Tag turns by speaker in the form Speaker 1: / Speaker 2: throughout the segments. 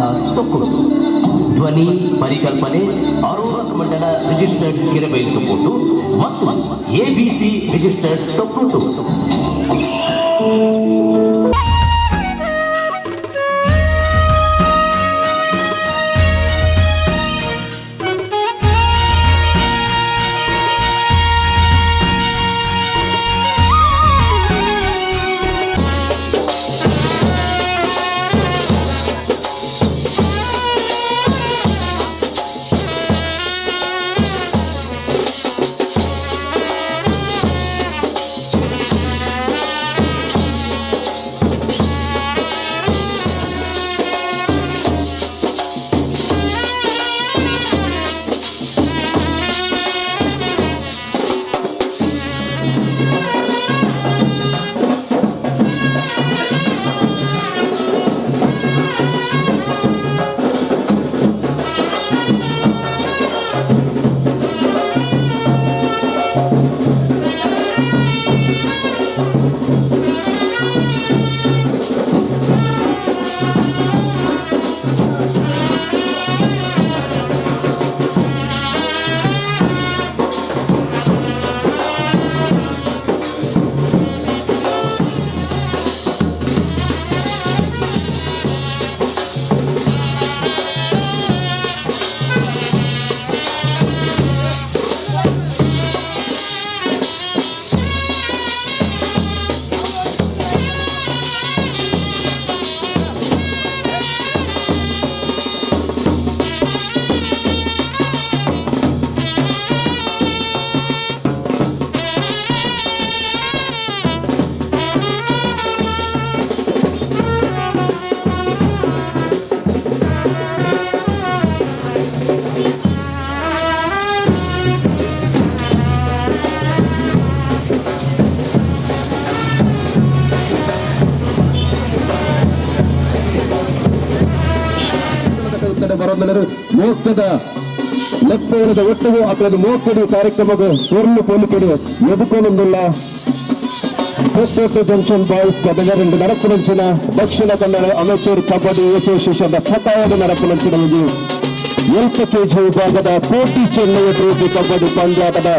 Speaker 1: ದಾಸ್ ತೊಕ್ಕೊಟ್ಟು. ಧ್ವನಿ ಪರಿಕಲ್ಪನೆ ಅರೋರಕ್ ಮಂಡಲ ರಿಜಿಸ್ಟರ್ಡ್ ಕಿರಬೈಲು ತೊಕ್ಕೊಟ್ಟು ಮತ್ತು ಎಬಿಸಿ ರಿಜಿಸ್ಟರ್ಡ್ ತೊಕ್ಕೊಟ್ಟು.
Speaker 2: ಬರೋದಲ್ಲರೂ ಮೋಕ್ತದ ಲೆಪ್ಪೋಳದ ಒಟ್ಟುಗು ಅಕಲದ ಮೋಕಡಿ ಕಾರ್ಯಕ್ರಮದ ಪೊರ್ಲು ಪೊಲುಕೆಡು ಎದುಕೊನೊಂದುಲ್ಲ. Thokkottu junction boys ಗದಗರೆಂಡು ನಡಪುನಂಚಿನ Dakshina Kannada amateur kabaddi association ಸತಾಯದ ನಡಪುನಂಚಿನ ಒಂದು ಎಲ್ಪ ಕೆಜಿ ವಿಭಾಗದ ಕೋಟಿ ಚೆನ್ನಯ್ಯ ಟ್ರೋಫಿ ಕಬಡ್ಡಿ ಪಂದ್ಯಾಟದ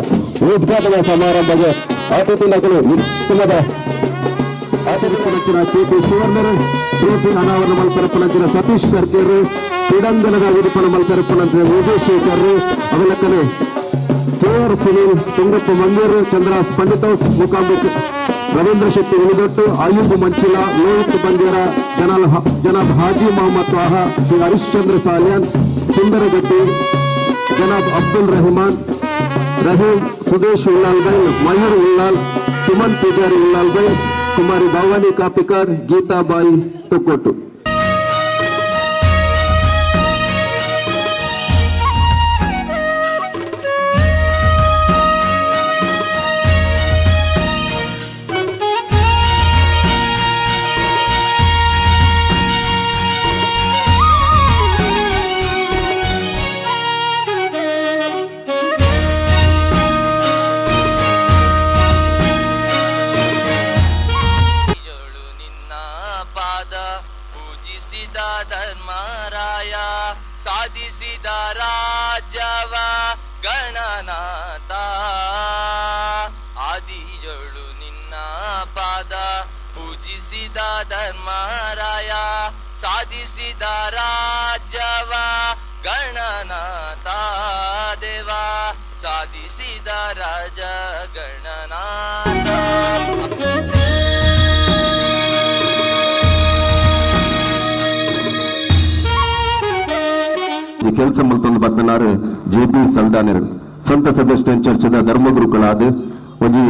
Speaker 2: ಉದ್ಘಾಟನಾ ಸಮಾರಂಭಕ್ಕೆ ಅತಿಥಿ ನಕಲು ಉತ್ತಮದ ಅತಿಥಿ ಕೆಪಿ ಸುವರ್ಣರು, ಟ್ರೋಫಿ ಅನಾವರಣ ಮಲ್ಪರಪ್ಪನಂಚಿನ ಸತೀಶ್ ಕರ್ಕೇರು, ಕ್ರೀಡಾಂಗಣದ ಉಡುಪನ ಮಲ್ಪರಪ್ಪನಂಚಿನ ವಿಜಯ್ ಶೇಖರ್, ಅವಲಕ್ಕನೆ ಕೆ ಆರ್ ಸುನೀಲ್, ತುಂಗಪ್ಪ ಮಂಗೇರು, ಚಂದ್ರಾಸ್ ಪಂಡಿತೌಸ್, ಮೂಕಾಂಬಿಕ್ ರವೀಂದ್ರ ಶೆಟ್ಟಿ ಉಳಿದೊಟ್ಟು, ಆಯೂಬ್ ಮಂಚಿಲ, ಲೋಹಿತ್ ಬಂಗೇರ, ಜನಾಬ್ ಹಾಜಿ ಮೊಹಮ್ಮದ್ ತ್ವಾಹ, ಶ್ರೀ ಹರಿಶ್ಚಂದ್ರ ಸಾಲಿಯಾನ್, ಸುಂದರಗಡ್ಡಿ, ಜನಾಬ್ ಅಬ್ದುಲ್ ರೆಹಮಾನ್ ರಹೀಂ, ಸುದೇಶ್ ಉಳ್ಳಾಲ್ ಬೈ, ಮಯೂರ್ ಉಳ್ಳಾಲ್, ಸುಮನ್ ಪೂಜಾರಿ ಉಳ್ಳಾಲ್ ಬೈ, ಕುಮಾರಿ ಭವಾನಿ ಕಾಪಿಕಾಡ್, ಗೀತಾಬಾಯಿ ತೊಕ್ಕೊಟ್ಟು.
Speaker 3: ಯೋಳು ನಿನ್ನ ಪಾದ ಪೂಜಿಸಿದ ಧರ್ಮರಾಯ ಸಾಧಿಸಿದ ರಾಜ್ಯವ ಗಣನಾಥ. ಆದಿಯೋಳು ನಿನ್ನ ಪಾದ ಪೂಜಿಸಿದ ಧರ್ಮರಾಯ ಸಾಧಿಸಿದ ರಾಜ್ಯವ ಗಣನಾಥ, ದೇವ ಸಾಧಿಸಿದ ರಾಜ ಗಣನಾಥ.
Speaker 2: ಈ ಕೆಲಸ ಮಲ್ತೊಂದು ಬತ್ತನಾರು ಜೆ ಬಿ ಸಲ್ದಾನೆರ್, ಸಂತ ಸೆಬೆಸ್ಟಿಯನ್ ಚರ್ಚದ ಧರ್ಮಗುರುಗಳಾದ, ಒಂಜಿ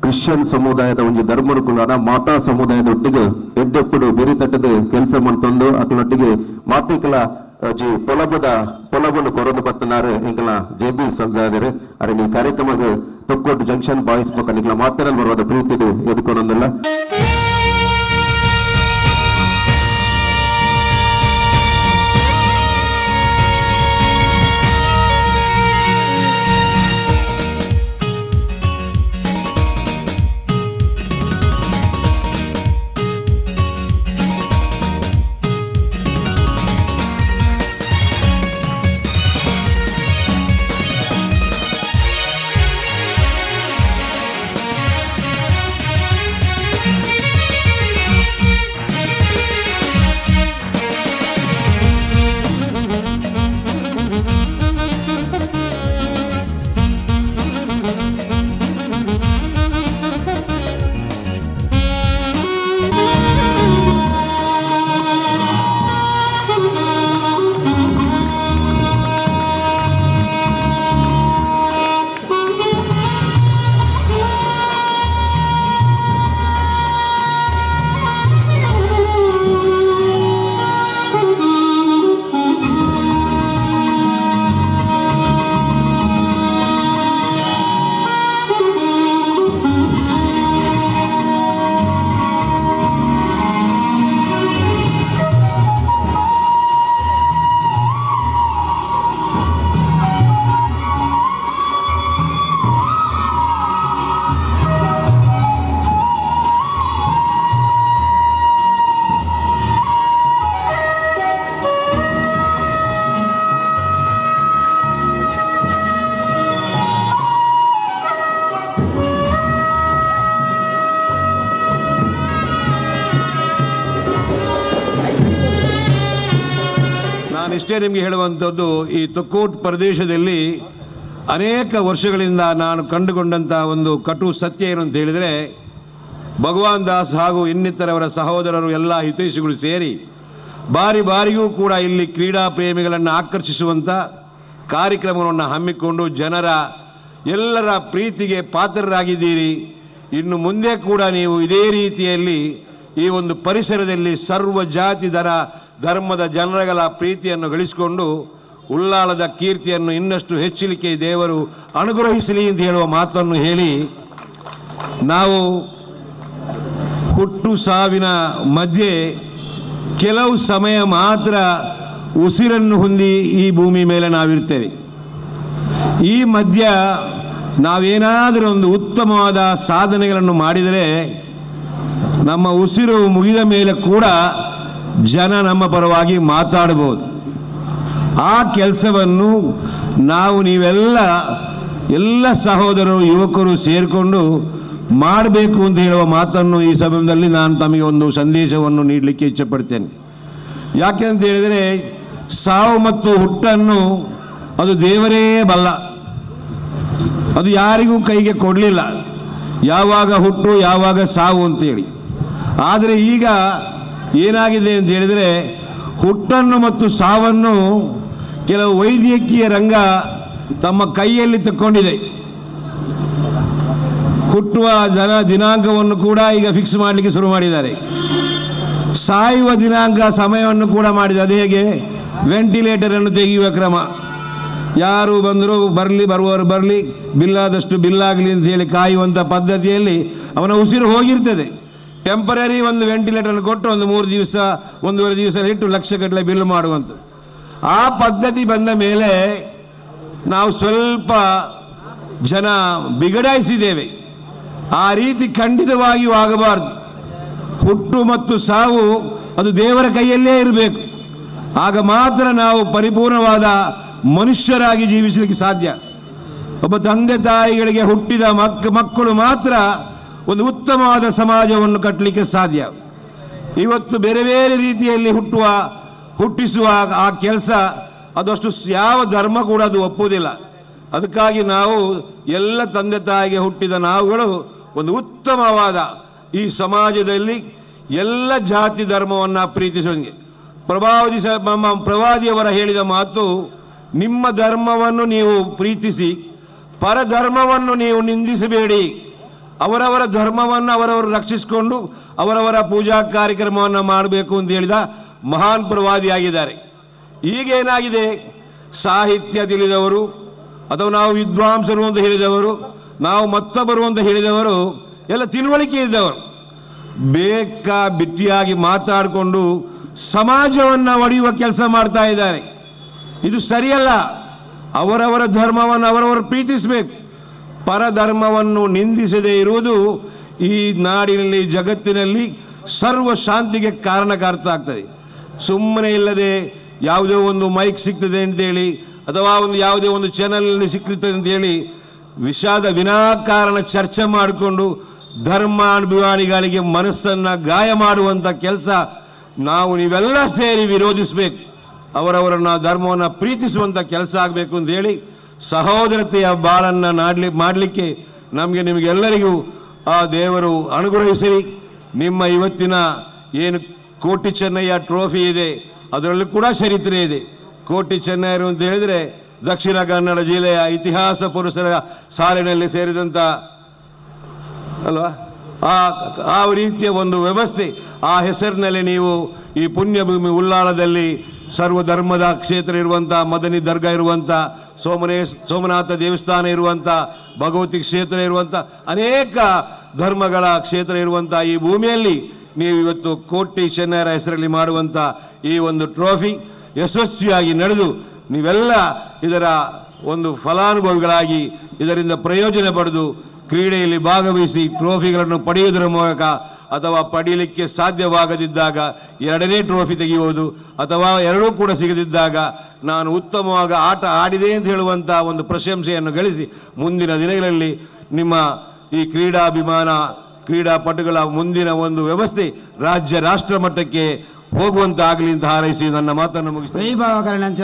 Speaker 2: ಕ್ರಿಶ್ಚಿಯನ್ ಸಮುದಾಯದ ಒಂಜಿ ಧರ್ಮಗುರುಗಳಾದ, ಮಾತಾ ಸಮುದಾಯದ ಒಟ್ಟಿಗೆ ಎಡ್ಡೆಪ್ಪುಡು ಬೆರಿ ತಟ್ಟದ ಕೆಲಸ ಮಲ್ತೊಂದು ಅಕಲೊಟ್ಟಿಗೆ ಮಾತೆಕಲ ಒಂಜಿ ಪೊಲಬದ ಪೊಲಬನ್ನು ಕೊರೊಂದು ಬತ್ತನಾರು ಎಂಕಲ ಜೆ ಬಿ ಸಲ್ದಾನೆರ್. ಅರೆ ಈ ಕಾರ್ಯಕ್ರಮದ ತೊಕ್ಕೊಟ್ಟು ಜಂಕ್ಷನ್ ಬಾಯ್ಸ್ ಬೊಕ್ಕ ನಿಕ್ಲ ಮಾತೆರಲ್ ಬರುವಾದ ಪ್ರೀತಿಡು ಎದುಕೊನೊಂದುಲ್ಲ.
Speaker 4: ನಾನಿಷ್ಟೇ ನಿಮಗೆ ಹೇಳುವಂಥದ್ದು, ಈ ತೊಕ್ಕೋಟ್ ಪ್ರದೇಶದಲ್ಲಿ ಅನೇಕ ವರ್ಷಗಳಿಂದ ನಾನು ಕಂಡುಕೊಂಡಂಥ ಒಂದು ಕಟು ಸತ್ಯ ಏನು ಅಂತ ಹೇಳಿದರೆ, ಭಗವಾನ್ ದಾಸ್ ಹಾಗೂ ಇನ್ನಿತರವರ ಸಹೋದರರು ಎಲ್ಲ ಹಿತೈಷಿಗಳು ಸೇರಿ ಬಾರಿ ಬಾರಿಯೂ ಕೂಡ ಇಲ್ಲಿ ಕ್ರೀಡಾ ಪ್ರೇಮಿಗಳನ್ನು ಆಕರ್ಷಿಸುವಂಥ ಕಾರ್ಯಕ್ರಮವನ್ನು ಹಮ್ಮಿಕೊಂಡು ಜನರ ಎಲ್ಲರ ಪ್ರೀತಿಗೆ ಪಾತ್ರರಾಗಿದ್ದೀರಿ. ಇನ್ನು ಮುಂದೆ ಕೂಡ ನೀವು ಇದೇ ರೀತಿಯಲ್ಲಿ ಈ ಒಂದು ಪರಿಸರದಲ್ಲಿ ಸರ್ವ ಜಾತಿ ಧರ್ಮದ ಜನಗಳ ಪ್ರೀತಿಯನ್ನು ಗಳಿಸಿಕೊಂಡು ಉಳ್ಳಾಲದ ಕೀರ್ತಿಯನ್ನು ಇನ್ನಷ್ಟು ಹೆಚ್ಚಲಿಕ್ಕೆ ದೇವರು ಅನುಗ್ರಹಿಸಲಿ ಅಂತ ಹೇಳುವ ಮಾತನ್ನು ಹೇಳಿ, ನಾವು ಹುಟ್ಟು ಸಾವಿನ ಮಧ್ಯೆ ಕೆಲವು ಸಮಯ ಮಾತ್ರ ಉಸಿರನ್ನು ಹೊಂದಿ ಈ ಭೂಮಿ ಮೇಲೆ ನಾವಿರ್ತೇವೆ. ಈ ಮಧ್ಯ ನಾವೇನಾದರೂ ಒಂದು ಉತ್ತಮವಾದ ಸಾಧನೆಗಳನ್ನು ಮಾಡಿದರೆ ನಮ್ಮ ಉಸಿರು ಮುಗಿದ ಮೇಲೆ ಕೂಡ ಜನ ನಮ್ಮ ಪರವಾಗಿ ಮಾತಾಡಬಹುದು. ಆ ಕೆಲಸವನ್ನು ನಾವು ನೀವೆಲ್ಲ ಎಲ್ಲ ಸಹೋದರರು ಯುವಕರು ಸೇರಿಕೊಂಡು ಮಾಡಬೇಕು ಅಂತ ಹೇಳುವ ಮಾತನ್ನು ಈ ಸಮಯದಲ್ಲಿ ನಾನು ತಮಗೆ ಒಂದು ಸಂದೇಶವನ್ನು ನೀಡಲಿಕ್ಕೆ ಇಚ್ಛೆಪಡ್ತೇನೆ. ಯಾಕೆ ಅಂತ ಹೇಳಿದರೆ, ಸಾವು ಮತ್ತು ಹುಟ್ಟನ್ನು ಅದು ದೇವರೇ ಬಲ್ಲ, ಅದು ಯಾರಿಗೂ ಕೈಗೆ ಕೊಡಲಿಲ್ಲ, ಯಾವಾಗ ಹುಟ್ಟು ಯಾವಾಗ ಸಾವು ಅಂತೇಳಿ. ಆದರೆ ಈಗ ಏನಾಗಿದೆ ಅಂತ ಹೇಳಿದರೆ, ಹುಟ್ಟನ್ನು ಮತ್ತು ಸಾವನ್ನು ಕೆಲವು ವೈದ್ಯಕೀಯ ರಂಗ ತಮ್ಮ ಕೈಯಲ್ಲಿ ತಕ್ಕೊಂಡಿದೆ. ಹುಟ್ಟುವ ಜನ ದಿನಾಂಕವನ್ನು ಕೂಡ ಈಗ ಫಿಕ್ಸ್ ಮಾಡಲಿಕ್ಕೆ ಶುರು ಮಾಡಿದ್ದಾರೆ. ಸಾಯುವ ದಿನಾಂಕ ಸಮಯವನ್ನು ಕೂಡ ಮಾಡಿದೆ. ಅದು ಹೇಗೆ? ವೆಂಟಿಲೇಟರನ್ನು ತೆಗೆಯುವ ಕ್ರಮ. ಯಾರು ಬಂದರೂ ಬರಲಿ, ಬರುವವರು ಬರಲಿ, ಬಿಲ್ಲಾದಷ್ಟು ಬಿಲ್ಲಾಗಲಿ ಅಂತ ಹೇಳಿ ಕಾಯುವಂಥ ಪದ್ಧತಿಯಲ್ಲಿ ಅವನ ಉಸಿರು ಹೋಗಿರ್ತದೆ. ಟೆಂಪರರಿ ಒಂದು ವೆಂಟಿಲೇಟರ್ ಕೊಟ್ಟು ಒಂದು 3 ದಿವಸ 1.5 ದಿವಸ ಇಟ್ಟು ಲಕ್ಷಗಟ್ಟಲೆ ಬಿಲ್ ಮಾಡುವಂಥದ್ದು. ಆ ಪದ್ಧತಿ ಬಂದ ಮೇಲೆ ನಾವು ಸ್ವಲ್ಪ ಜನ ಬಿಗಡಾಯಿಸಿದ್ದೇವೆ. ಆ ರೀತಿ ಖಂಡಿತವಾಗಿಯೂ ಆಗಬಾರ್ದು. ಹುಟ್ಟು ಮತ್ತು ಸಾವು ಅದು ದೇವರ ಕೈಯಲ್ಲೇ ಇರಬೇಕು. ಆಗ ಮಾತ್ರ ನಾವು ಪರಿಪೂರ್ಣವಾದ ಮನುಷ್ಯರಾಗಿ ಜೀವಿಸಲಿಕ್ಕೆ ಸಾಧ್ಯ. ಒಬ್ಬ ತಂದೆ ತಾಯಿಗಳಿಗೆ ಹುಟ್ಟಿದ ಮಕ್ಕಳು ಮಾತ್ರ ಒಂದು ಉತ್ತಮವಾದ ಸಮಾಜವನ್ನು ಕಟ್ಟಲಿಕ್ಕೆ ಸಾಧ್ಯ. ಇವತ್ತು ಬೇರೆ ಬೇರೆ ರೀತಿಯಲ್ಲಿ ಹುಟ್ಟಿಸುವ ಆ ಕೆಲಸ ಅದಷ್ಟು ಯಾವ ಧರ್ಮ ಕೂಡ ಅದು ಒಪ್ಪುವುದಿಲ್ಲ. ಅದಕ್ಕಾಗಿ ನಾವು ಎಲ್ಲ ತಂದೆ ತಾಯಿಗೆ ಹುಟ್ಟಿದ ನಾವುಗಳು ಒಂದು ಉತ್ತಮವಾದ ಈ ಸಮಾಜದಲ್ಲಿ ಎಲ್ಲ ಜಾತಿ ಧರ್ಮವನ್ನು ಪ್ರೀತಿಸುವಂಗೆ ಪ್ರವಾದಿಯವರ ಹೇಳಿದ ಮಾತು, ನಿಮ್ಮ ಧರ್ಮವನ್ನು ನೀವು ಪ್ರೀತಿಸಿ ಪರಧರ್ಮವನ್ನು ನೀವು ನಿಂದಿಸಬೇಡಿ. ಅವರವರ ಧರ್ಮವನ್ನು ಅವರವರು ರಕ್ಷಿಸಿಕೊಂಡು ಅವರವರ ಪೂಜಾ ಕಾರ್ಯಕ್ರಮವನ್ನು ಮಾಡಬೇಕು ಅಂತ ಹೇಳಿದ ಮಹಾನ್ ಪ್ರವಾದಿಯಾಗಿದ್ದಾರೆ. ಈಗೇನಾಗಿದೆ, ಸಾಹಿತ್ಯ ತಿಳಿದವರು ಅಥವಾ ನಾವು ವಿದ್ವಾಂಸರು ಅಂತ ಹೇಳಿದವರು, ನಾವು ಮತ್ತೊಬ್ಬರು ಅಂತ ಹೇಳಿದವರು, ಎಲ್ಲ ತಿಳುವಳಿಕೆ ಇದ್ದವರು ಬೇಕಾ ಬಿಟ್ಟಿಯಾಗಿ ಮಾತಾಡಿಕೊಂಡು ಸಮಾಜವನ್ನು ಒಡೆಯುವ ಕೆಲಸ ಮಾಡ್ತಾ ಇದ್ದಾರೆ. ಇದು ಸರಿಯಲ್ಲ. ಅವರವರ ಧರ್ಮವನ್ನು ಅವರವರು ಪ್ರೀತಿಸಬೇಕು, ಪರಧರ್ಮವನ್ನು ನಿಂದಿಸದೇ ಇರುವುದು ಈ ನಾಡಿನಲ್ಲಿ ಜಗತ್ತಿನಲ್ಲಿ ಸರ್ವ ಶಾಂತಿಗೆ ಕಾರಣಕರ್ತ ಆಗ್ತದೆ. ಸುಮ್ಮನೆ ಇಲ್ಲದೆ ಯಾವುದೋ ಒಂದು ಮೈಕ್ ಸಿಗ್ತದೆ ಅಂತೇಳಿ ಅಥವಾ ಒಂದು ಯಾವುದೇ ಒಂದು ಚಾನಲ್ನಲ್ಲಿ ಸಿಗ್ತದೆ ಅಂತೇಳಿ ವಿಷಾದ ವಿನಾಕಾರಣ ಚರ್ಚೆ ಮಾಡಿಕೊಂಡು ಧರ್ಮಾಭಿಮಾನಿಗಳಿಗೆ ಮನಸ್ಸನ್ನು ಗಾಯ ಮಾಡುವಂಥ ಕೆಲಸ ನಾವು ನೀವೆಲ್ಲ ಸೇರಿ ವಿರೋಧಿಸಬೇಕು. ಅವರವರನ್ನ ಧರ್ಮವನ್ನು ಪ್ರೀತಿಸುವಂಥ ಕೆಲಸ ಆಗಬೇಕು ಅಂತ ಹೇಳಿ ಸಹೋದರತೆಯ ಬಾಳನ್ನು ಮಾಡಲಿಕ್ಕೆ ನಮಗೆ ನಿಮಗೆಲ್ಲರಿಗೂ ಆ ದೇವರು ಅನುಗ್ರಹಿಸಲಿ. ನಿಮ್ಮ ಇವತ್ತಿನ ಏನು ಕೋಟಿ ಚೆನ್ನಯ್ಯ ಟ್ರೋಫಿ ಇದೆ, ಅದರಲ್ಲೂ ಕೂಡ ಚರಿತ್ರೆ ಇದೆ. ಕೋಟಿ ಚೆನ್ನಯ್ಯರು ಅಂತ ಹೇಳಿದರೆ ದಕ್ಷಿಣ ಕನ್ನಡ ಜಿಲ್ಲೆಯ ಇತಿಹಾಸ ಪುರುಷರ ಸಾಲಿನಲ್ಲಿ ಸೇರಿದಂಥ ಅಲ್ವಾ, ಆ ರೀತಿಯ ಒಂದು ವ್ಯವಸ್ಥೆ ಆ ಹೆಸರಿನಲ್ಲಿ ನೀವು ಈ ಪುಣ್ಯಭೂಮಿ ಉಳ್ಳಾಲದಲ್ಲಿ ಸರ್ವಧರ್ಮದ ಕ್ಷೇತ್ರ ಇರುವಂಥ, ಮದನಿ ದರ್ಗಾ ಇರುವಂಥ, ಸೋಮನಾಥ ದೇವಸ್ಥಾನ ಇರುವಂಥ, ಭಗವತಿ ಕ್ಷೇತ್ರ ಇರುವಂಥ, ಅನೇಕ ಧರ್ಮಗಳ ಕ್ಷೇತ್ರ ಇರುವಂಥ ಈ ಭೂಮಿಯಲ್ಲಿ ನೀವು ಇವತ್ತು ಕೋಟಿ ಚೆನ್ನಯ್ಯರ ಹೆಸರಲ್ಲಿ ಮಾಡುವಂಥ ಈ ಒಂದು ಟ್ರೋಫಿ ಯಶಸ್ವಿಯಾಗಿ ನಡೆದು ನೀವೆಲ್ಲ ಇದರ ಒಂದು ಫಲಾನುಭವಿಗಳಾಗಿ ಇದರಿಂದ ಪ್ರಯೋಜನ ಪಡೆದು ಕ್ರೀಡೆಯಲ್ಲಿ ಭಾಗವಹಿಸಿ ಟ್ರೋಫಿಗಳನ್ನು ಪಡೆಯುವುದರ ಮೂಲಕ ಅಥವಾ ಪಡೀಲಿಕ್ಕೆ ಸಾಧ್ಯವಾಗದಿದ್ದಾಗ ಎರಡನೇ ಟ್ರೋಫಿ ತೆಗೆಯುವುದು ಅಥವಾ ಎರಡೂ ಕೂಡ ಸಿಗದಿದ್ದಾಗ ನಾನು ಉತ್ತಮವಾಗಿ ಆಟ ಆಡಿದೆ ಅಂತ ಹೇಳುವಂಥ ಒಂದು ಪ್ರಶಂಸೆಯನ್ನು ಗಳಿಸಿ ಮುಂದಿನ ದಿನಗಳಲ್ಲಿ ನಿಮ್ಮ ಈ ಕ್ರೀಡಾಭಿಮಾನ ಕ್ರೀಡಾಪಟುಗಳ ಮುಂದಿನ ಒಂದು ವ್ಯವಸ್ಥೆ ರಾಜ್ಯ ರಾಷ್ಟ್ರ ಮಟ್ಟಕ್ಕೆ ಹೋಗುವಂತಾಗಲಿ ಅಂತ ಹಾರೈಸಿ ನನ್ನ ಮಾತನ್ನು ಮುಗಿಸ್ತೇನೆ.
Speaker 5: ವೈಭವಕರಣಂಚ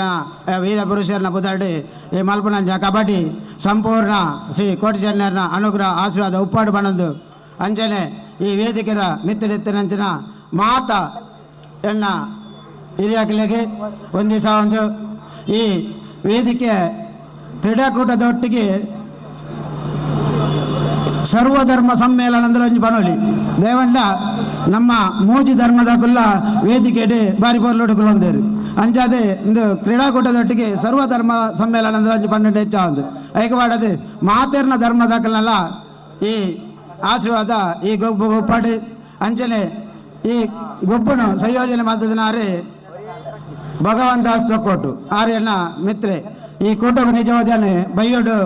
Speaker 5: ವೀರ ಪುರುಷರನ್ನ ಪುದಾಡಿ ಈ ಮಲ್ಪನಂಚ ಕಬಡ್ಡಿ ಸಂಪೂರ್ಣ ಶ್ರೀ ಕೋಟಿಚನ್ನರ್ನ ಅನುಗ್ರಹ ಆಶೀರ್ವಾದ ಉಪ್ಪಾಡು ಬಣಂದು ಅಂಚನೆ ಈ ವೇದಿಕೆದ ಮಿತ್ತಡಿತ್ತಿನಂಚಿನ ಮಾತ ಎನ್ನ ಹಿರಿಯಾಕಲಿಗೆ ಒಂದಿಸ ಒಂದು ಈ ವೇದಿಕೆ ಕ್ರೀಡಾಕೂಟದೊಟ್ಟಿಗೆ ಸರ್ವಧರ್ಮ ಸಮ್ಮೇಳನ ಅಂದ್ರೆ ಒಂಜಿ ಬನೋಲಿ ದೇವಂಡ ನಮ್ಮ ಮೂಜಿ ಧರ್ಮದ ಕುಲ್ಲ ವೇದಿಕೆಡೆ ಬಾರಿ ಪೊರ್ಲುಡುಕುಲೊಂದೇರು ಅಂಚಾದೆ ಇಂದು ಕ್ರೀಡಾಕೂಟದೊಟ್ಟಿಗೆ ಸರ್ವಧರ್ಮ ಸಮ್ಮೇಳನ ಅಂದ್ರೆ ಒಂಜಿ 12 ಹೆಚ್ಚಾಂದು ಐಕವಾಡದು ಮಾತೇರ್ನ ಧರ್ಮದಾಕಲ್ನಲ್ಲ ಈ ಆಶೀರ್ವಾದ ಈ ಗೊಬ್ಬು ಗೊಪ್ಪಾಡಿ ಅಂಚನೆ ಈ ಗೊಬ್ಬನು ಸಂಯೋಜನೆ ಮಾಡ್ತಿದ್ದಾರೆ ಭಗವಂತ ತೊಕ್ಕೊಟ್ಟು ಆರ್ಯನ ಮಿತ್ರೆ ಈ ಕೂಟకు ನಿಜವಾದ ಬೈಯೋಡು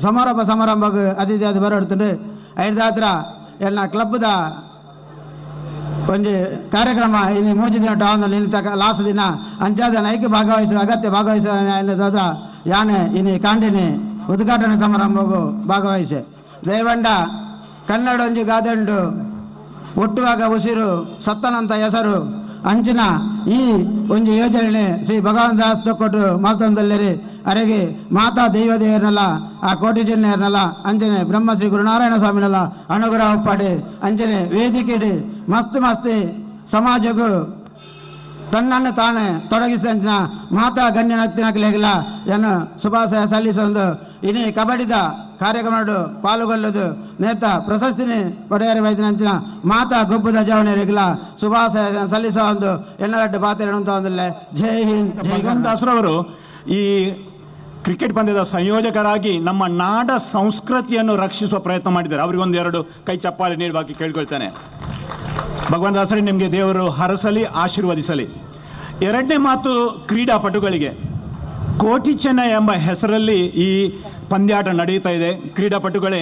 Speaker 5: ಸಮಾರಂಭ ಸಮಾರಂಭಕ್ಕೆ ಅತಿಥಿ ಅದು ಬರೋಡ್ತುಂಡು ಐದಾತ್ರ ಎಲ್ಲ ಕ್ಲಬ್ದ ಒಂಜಿ ಕಾರ್ಯಕ್ರಮ ಇನ್ನು ಮೂಜಿ ದಿನ ಟೌನ್ ನಿಂತ ಲಾಸ್ಟ್ ದಿನ ಅಂಚಾದ ಐಕ್ಯ ಭಾಗವಹಿಸಿದ ಅಗತ್ಯ ಭಾಗವಹಿಸಿದ ಯಾನೆ ಇನಿ ಕಾಂಡಿನಿ ಉದ್ಘಾಟನೆ ಸಮಾರಂಭಕ್ಕೂ ಭಾಗವಹಿಸೆ. ದೇವಂಡ ಕನ್ನಡ ಒಂಜಿ ಗಾದೆ ಉಂಟು, ಹುಟ್ಟುವಾಗ ಉಸಿರು ಸತ್ತನಂತ ಹೆಸರು ಅಂಚಿನ ಈ ಒಂಜಿ ಯೋಜನೆ ಶ್ರೀ ಭಗವಂತ ದಾಸ್ ತೊಕ್ಕೊಟ್ಟು ಮಾಲ್ತೊಂದಲ್ಲೇರಿ ಅರೆಗೆ ಮಾತಾ ದೈವದೇವರನ್ನೆಲ್ಲ ಆ ಕೋಟಿ ಜನ್ಯರನ್ನೆಲ್ಲ ಅಂಜನೆ ಬ್ರಹ್ಮಶ್ರೀ ಗುರುನಾರಾಯಣ ಸ್ವಾಮಿನೆಲ್ಲ ಅನುಗ್ರಹ ಒಪ್ಪಾಡಿ ಅಂಜನೆ ವೇದಿಕೆಡಿ ಮಸ್ತ್ ಮಸ್ತಿ ಸಮಾಜಕ್ಕೂ ತನ್ನನ್ನು ತಾನೇ ತೊಡಗಿಸಿದ ಮಾತಾ ಗಣ್ಯನಕ್ತಿನಕ್ಲೆಗಿಲ್ಲ ಎನ್ನು ಶುಭಾಶಯ ಸಲ್ಲಿಸೊಂದು ಇನಿ ಕಬಡ್ಡಿದ ಕಾರ್ಯಕ್ರಮ ಪಾಲ್ಗೊಳ್ಳೋದು ನೇತ ಪ್ರಶಸ್ತಿನಿ ಪಡೆಯರ ವೈದ್ಯನಂಚಿನ ಮಾತಾ ಗೊಬ್ಬದ ಜವಣರಿಗಿಲ್ಲ ಶುಭಾಶಯ ಸಲ್ಲಿಸುವ ಒಂದು ಎನ್ನರಡ್ಡು ಪಾತ್ರ ಅಂತ ಒಂದಿಲ್ಲ. ಜೈ ಹಿಂದ್. ಜೈ
Speaker 6: ಭಗವಂತ ದಾಸರವರು ಈ ಕ್ರಿಕೆಟ್ ಪಂದ್ಯದ ಸಂಯೋಜಕರಾಗಿ ನಮ್ಮ ನಾಡ ಸಂಸ್ಕೃತಿಯನ್ನು ರಕ್ಷಿಸುವ ಪ್ರಯತ್ನ ಮಾಡಿದ್ದಾರೆ. ಅವರಿಗೊಂದೆರಡು ಕೈ ಚಪ್ಪಾಳೆ ನೀಡಬೇಕು ಕೇಳ್ಕೊಳ್ತೇನೆ. ಭಗವಂತ ದಾಸರೇ, ನಿಮಗೆ ದೇವರು ಹರಸಲಿ, ಆಶೀರ್ವದಿಸಲಿ. ಎರಡನೇ ಮಾತು ಕ್ರೀಡಾಪಟುಗಳಿಗೆ. ಕೋಟಿ ಚೆನ್ನೈ ಎಂಬ ಹೆಸರಲ್ಲಿ ಈ ಪಂದ್ಯಾಟ ನಡೆಯುತ್ತಾ ಇದೆ. ಕ್ರೀಡಾಪಟುಗಳೇ,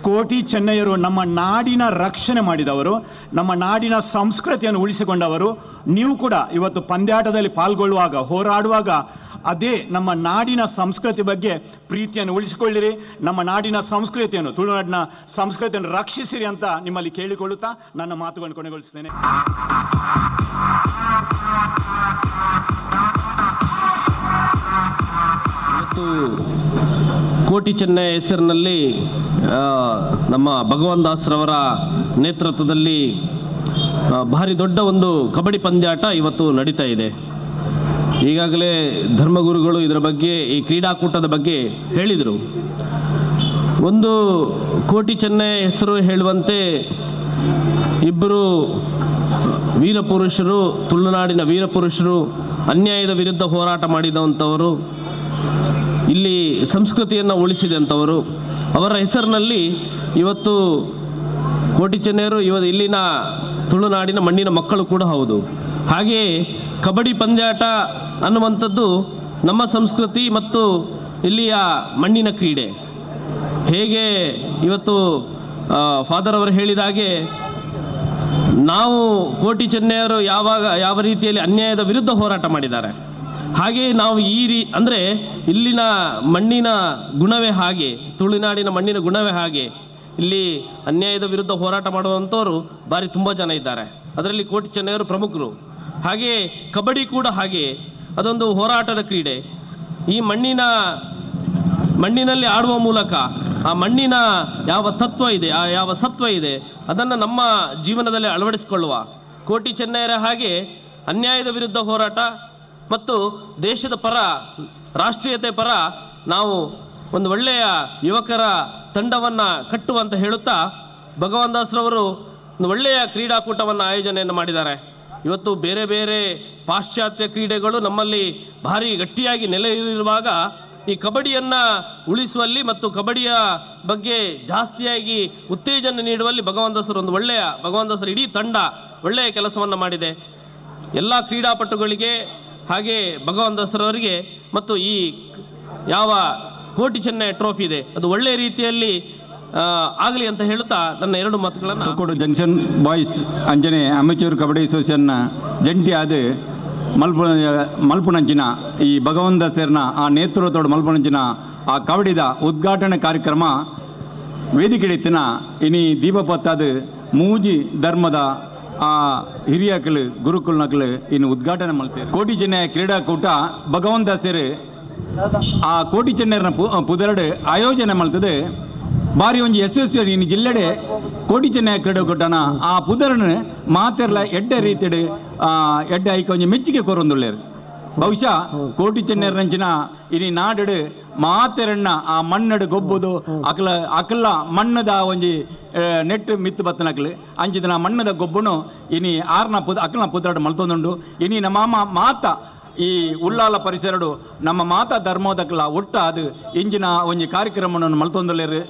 Speaker 6: ಕೋಟಿ ಚೆನ್ನೈಯರು ನಮ್ಮ ನಾಡಿನ ರಕ್ಷಣೆ ಮಾಡಿದವರು, ನಮ್ಮ ನಾಡಿನ ಸಂಸ್ಕೃತಿಯನ್ನು ಉಳಿಸಿಕೊಂಡವರು. ನೀವು ಕೂಡ ಇವತ್ತು ಪಂದ್ಯಾಟದಲ್ಲಿ ಪಾಲ್ಗೊಳ್ಳುವಾಗ, ಹೋರಾಡುವಾಗ ಅದೇ ನಮ್ಮ ನಾಡಿನ ಸಂಸ್ಕೃತಿ ಬಗ್ಗೆ ಪ್ರೀತಿಯನ್ನು ಉಳಿಸಿಕೊಳ್ಳಿರಿ, ನಮ್ಮ ನಾಡಿನ ಸಂಸ್ಕೃತಿಯನ್ನು, ತುಳುನಾಡಿನ ಸಂಸ್ಕೃತಿಯನ್ನು ರಕ್ಷಿಸಿರಿ ಅಂತ ನಿಮ್ಮಲ್ಲಿ ಕೇಳಿಕೊಳ್ಳುತ್ತಾ ನನ್ನ ಮಾತುಗಳನ್ನು ಕೊನೆಗೊಳಿಸ್ತೇನೆ.
Speaker 1: ಇವತ್ತು ಕೋಟಿ ಚೆನ್ನೈ ಹೆಸರಿನಲ್ಲಿ ನಮ್ಮ ಭಗವಾನ್ ದಾಸ್ರವರ ನೇತೃತ್ವದಲ್ಲಿ ಭಾರಿ ದೊಡ್ಡ ಒಂದು ಕಬಡ್ಡಿ ಪಂದ್ಯಾಟ ಇವತ್ತು ನಡೀತಾ ಇದೆ. ಈಗಾಗಲೇ ಧರ್ಮಗುರುಗಳು ಇದರ ಬಗ್ಗೆ, ಈ ಕ್ರೀಡಾಕೂಟದ ಬಗ್ಗೆ ಹೇಳಿದರು. ಒಂದು ಕೋಟಿ ಚೆನ್ನೈ ಹೆಸರು ಹೇಳುವಂತೆ ಇಬ್ಬರು ವೀರಪುರುಷರು, ತುಳುನಾಡಿನ ವೀರಪುರುಷರು, ಅನ್ಯಾಯದ ವಿರುದ್ಧ ಹೋರಾಟ ಮಾಡಿದಂಥವರು, ಇಲ್ಲಿ ಸಂಸ್ಕೃತಿಯನ್ನು ಉಳಿಸಿದಂಥವರು, ಅವರ ಹೆಸರಿನಲ್ಲಿ ಇವತ್ತು ಕೋಟಿ ಚೆನ್ನೈಯರು ಇವತ್ತು ಇಲ್ಲಿನ ತುಳುನಾಡಿನ ಮಣ್ಣಿನ ಮಕ್ಕಳು ಕೂಡ ಹೌದು. ಹಾಗೆಯೇ ಕಬಡ್ಡಿ ಪಂದ್ಯಾಟ ಅನ್ನುವಂಥದ್ದು ನಮ್ಮ ಸಂಸ್ಕೃತಿ ಮತ್ತು ಇಲ್ಲಿಯ ಮಣ್ಣಿನ ಕ್ರೀಡೆ. ಹೇಗೆ ಇವತ್ತು ಫಾದರ್ ಅವರು ಹೇಳಿದ ಹಾಗೆ ನಾವು ಕೋಟಿ ಚೆನ್ನೈಯರು ಯಾವ ರೀತಿಯಲ್ಲಿ ಅನ್ಯಾಯದ ವಿರುದ್ಧ ಹೋರಾಟ ಮಾಡಿದ್ದಾರೆ, ಹಾಗೆಯೇ ನಾವು ಈ ಅಂದರೆ ಇಲ್ಲಿನ ಮಣ್ಣಿನ ಗುಣವೇ ಹಾಗೆ, ತುಳುನಾಡಿನ ಮಣ್ಣಿನ ಗುಣವೇ ಹಾಗೆ. ಇಲ್ಲಿ ಅನ್ಯಾಯದ ವಿರುದ್ಧ ಹೋರಾಟ ಮಾಡುವಂಥವರು ಭಾರಿ ತುಂಬ ಜನ ಇದ್ದಾರೆ, ಅದರಲ್ಲಿ ಕೋಟಿ ಚೆನ್ನೈಯರು ಪ್ರಮುಖರು. ಹಾಗೆಯೇ ಕಬಡ್ಡಿ ಕೂಡ ಹಾಗೆಯೇ, ಅದೊಂದು ಹೋರಾಟದ ಕ್ರೀಡೆ. ಈ ಮಣ್ಣಿನಲ್ಲಿ ಆಡುವ ಮೂಲಕ ಆ ಮಣ್ಣಿನ ಯಾವ ತತ್ವ ಇದೆ, ಆ ಯಾವ ಸತ್ವ ಇದೆ, ಅದನ್ನು ನಮ್ಮ ಜೀವನದಲ್ಲಿ ಅಳವಡಿಸಿಕೊಳ್ಳುವ ಕೋಟಿ ಚೆನ್ನೈಯರ ಹಾಗೆ ಅನ್ಯಾಯದ ವಿರುದ್ಧ ಹೋರಾಟ ಮತ್ತು ದೇಶದ ಪರ, ರಾಷ್ಟ್ರೀಯತೆ ಪರ ನಾವು ಒಂದು ಒಳ್ಳೆಯ ಯುವಕರ ತಂಡವನ್ನು ಕಟ್ಟುವಂತ ಹೇಳುತ್ತಾ ಭಗವಾನ್ ದಾಸ್ರವರು ಒಂದು ಒಳ್ಳೆಯ ಕ್ರೀಡಾಕೂಟವನ್ನು ಆಯೋಜನೆಯನ್ನು ಮಾಡಿದ್ದಾರೆ. ಇವತ್ತು ಬೇರೆ ಬೇರೆ ಪಾಶ್ಚಾತ್ಯ ಕ್ರೀಡೆಗಳು ನಮ್ಮಲ್ಲಿ ಭಾರಿ ಗಟ್ಟಿಯಾಗಿ ನೆಲೆಯಿರುವಾಗ ಈ ಕಬಡ್ಡಿಯನ್ನು ಉಳಿಸುವಲ್ಲಿ ಮತ್ತು ಕಬಡ್ಡಿಯ ಬಗ್ಗೆ ಜಾಸ್ತಿಯಾಗಿ ಉತ್ತೇಜನ ನೀಡುವಲ್ಲಿ ಭಗವಾನ್ ದಾಸರು ಒಂದು ಒಳ್ಳೆಯ, ಭಗವಾನ್ ದಾಸರು ಇಡೀ ತಂಡ ಒಳ್ಳೆಯ ಕೆಲಸವನ್ನು ಮಾಡಿದೆ. ಎಲ್ಲ ಕ್ರೀಡಾಪಟುಗಳಿಗೆ ಹಾಗೆ ಭಗವಾನ್ ದಾಸರವರಿಗೆ ಮತ್ತು ಈ ಯಾವ ಕೋಟಿ ಚೆನ್ನೈ ಟ್ರೋಫಿ ಇದೆ ಅದು ಒಳ್ಳೆಯ ರೀತಿಯಲ್ಲಿ ಆಗಲಿ ಅಂತ ಹೇಳುತ್ತಾ ನನ್ನ ಎರಡು ಮಾತುಗಳನ್ನು.
Speaker 7: ತೊಕ್ಕೊಡು ಜಂಕ್ಷನ್ ಬಾಯ್ಸ್ ಅಂಜನೆ ಅಮೆಚೂರ್ ಕಬಡ್ಡಿ ಅಸೋಸಿಯೇಷನ್ನ ಜಂಟಿ ಆದ ಮಲ್ಪುಣಂಚಿನ ಈ ಭಗವಂತ ದಾಸರ್ನ ಆ ನೇತೃತ್ವದೋಡು ಮಲ್ಪುಣಂಚಿನ ಆ ಕಬಡ್ಡಿದ ಉದ್ಘಾಟನೆ ಕಾರ್ಯಕ್ರಮ ವೇದಿಕೆಡಿತ್ತಿನ ಇನಿ ದೀಪಪತ್ತಾದ ಮೂಜಿ ಧರ್ಮದ ಆ ಹಿರಿಯಕಲು ಗುರುಕುಲ್ನಕಲು ಇನ್ನು ಉದ್ಘಾಟನೆ ಮಾಡ್ತಾರೆ. ಕೋಟಿ ಚೆನ್ನಯ ಕ್ರೀಡಾಕೂಟ ಭಗವಂತ ದಾಸರು ಆ ಕೋಟಿ ಚೆನ್ನಯರನ ಪುದರಡು ಆಯೋಜನೆ ಮಾಡ್ತದೆ. ಬಾರಿ ಒಂಜಿ ಯಶಸ್ವಿ ಇನ್ನು ಜಿಲ್ಲೆಡೆ ಕೋಟಿ ಚೆನ್ನಯ ಕ್ರೀಡಾಕೂಟನ ಆ ಪುದರನ್ನು ಮಾತೆರ್ಲ ಎಡ್ಡೆ ರೀತಿಡು ಎಡ್ಡೆ ಐಕ ಒಂಜಿ ಮೆಚ್ಚುಗೆ ಕೊರೊಂದುಳ್ಳೇರು. ಬಹುಶಃ ಕೋಟಿ ಚೆನ್ನಯರ್ನಂಚಿನ ಇನಿ ನಾಡು ಮಾತೆರಣ್ಣ ಆ ಮಣ್ಣಡು ಗೊಬ್ಬುದು ಅಕಲ ಅಕಲ ಮಣ್ಣದ ಒಂಜಿ ನೆಟ್ ಮಿತ್ತು ಬತ್ತನಕಲು ಅಂಚಿದ ಮಣ್ಣದ ಗೊಬ್ಬುನು ಇನಿ ಆರ್ನ ಪುದ ಅಕಲ್ನ ಪುದರಡು ಮಲ್ತೊಂದುಂಡು. ಇನಿ ನಮ್ಮ ಮಾತ ಈ ಉಳ್ಳಾಲ ಪರಿಸರಡು ನಮ್ಮ ಮಾತಾ ಧರ್ಮೋದಕಲ ಒಟ್ಟ ಅದು ಇಂಜಿನ ಒಂಜಿ ಕಾರ್ಯಕ್ರಮವನ್ನು ಮಲ್ತೊಂದುಲ್ಲೇರು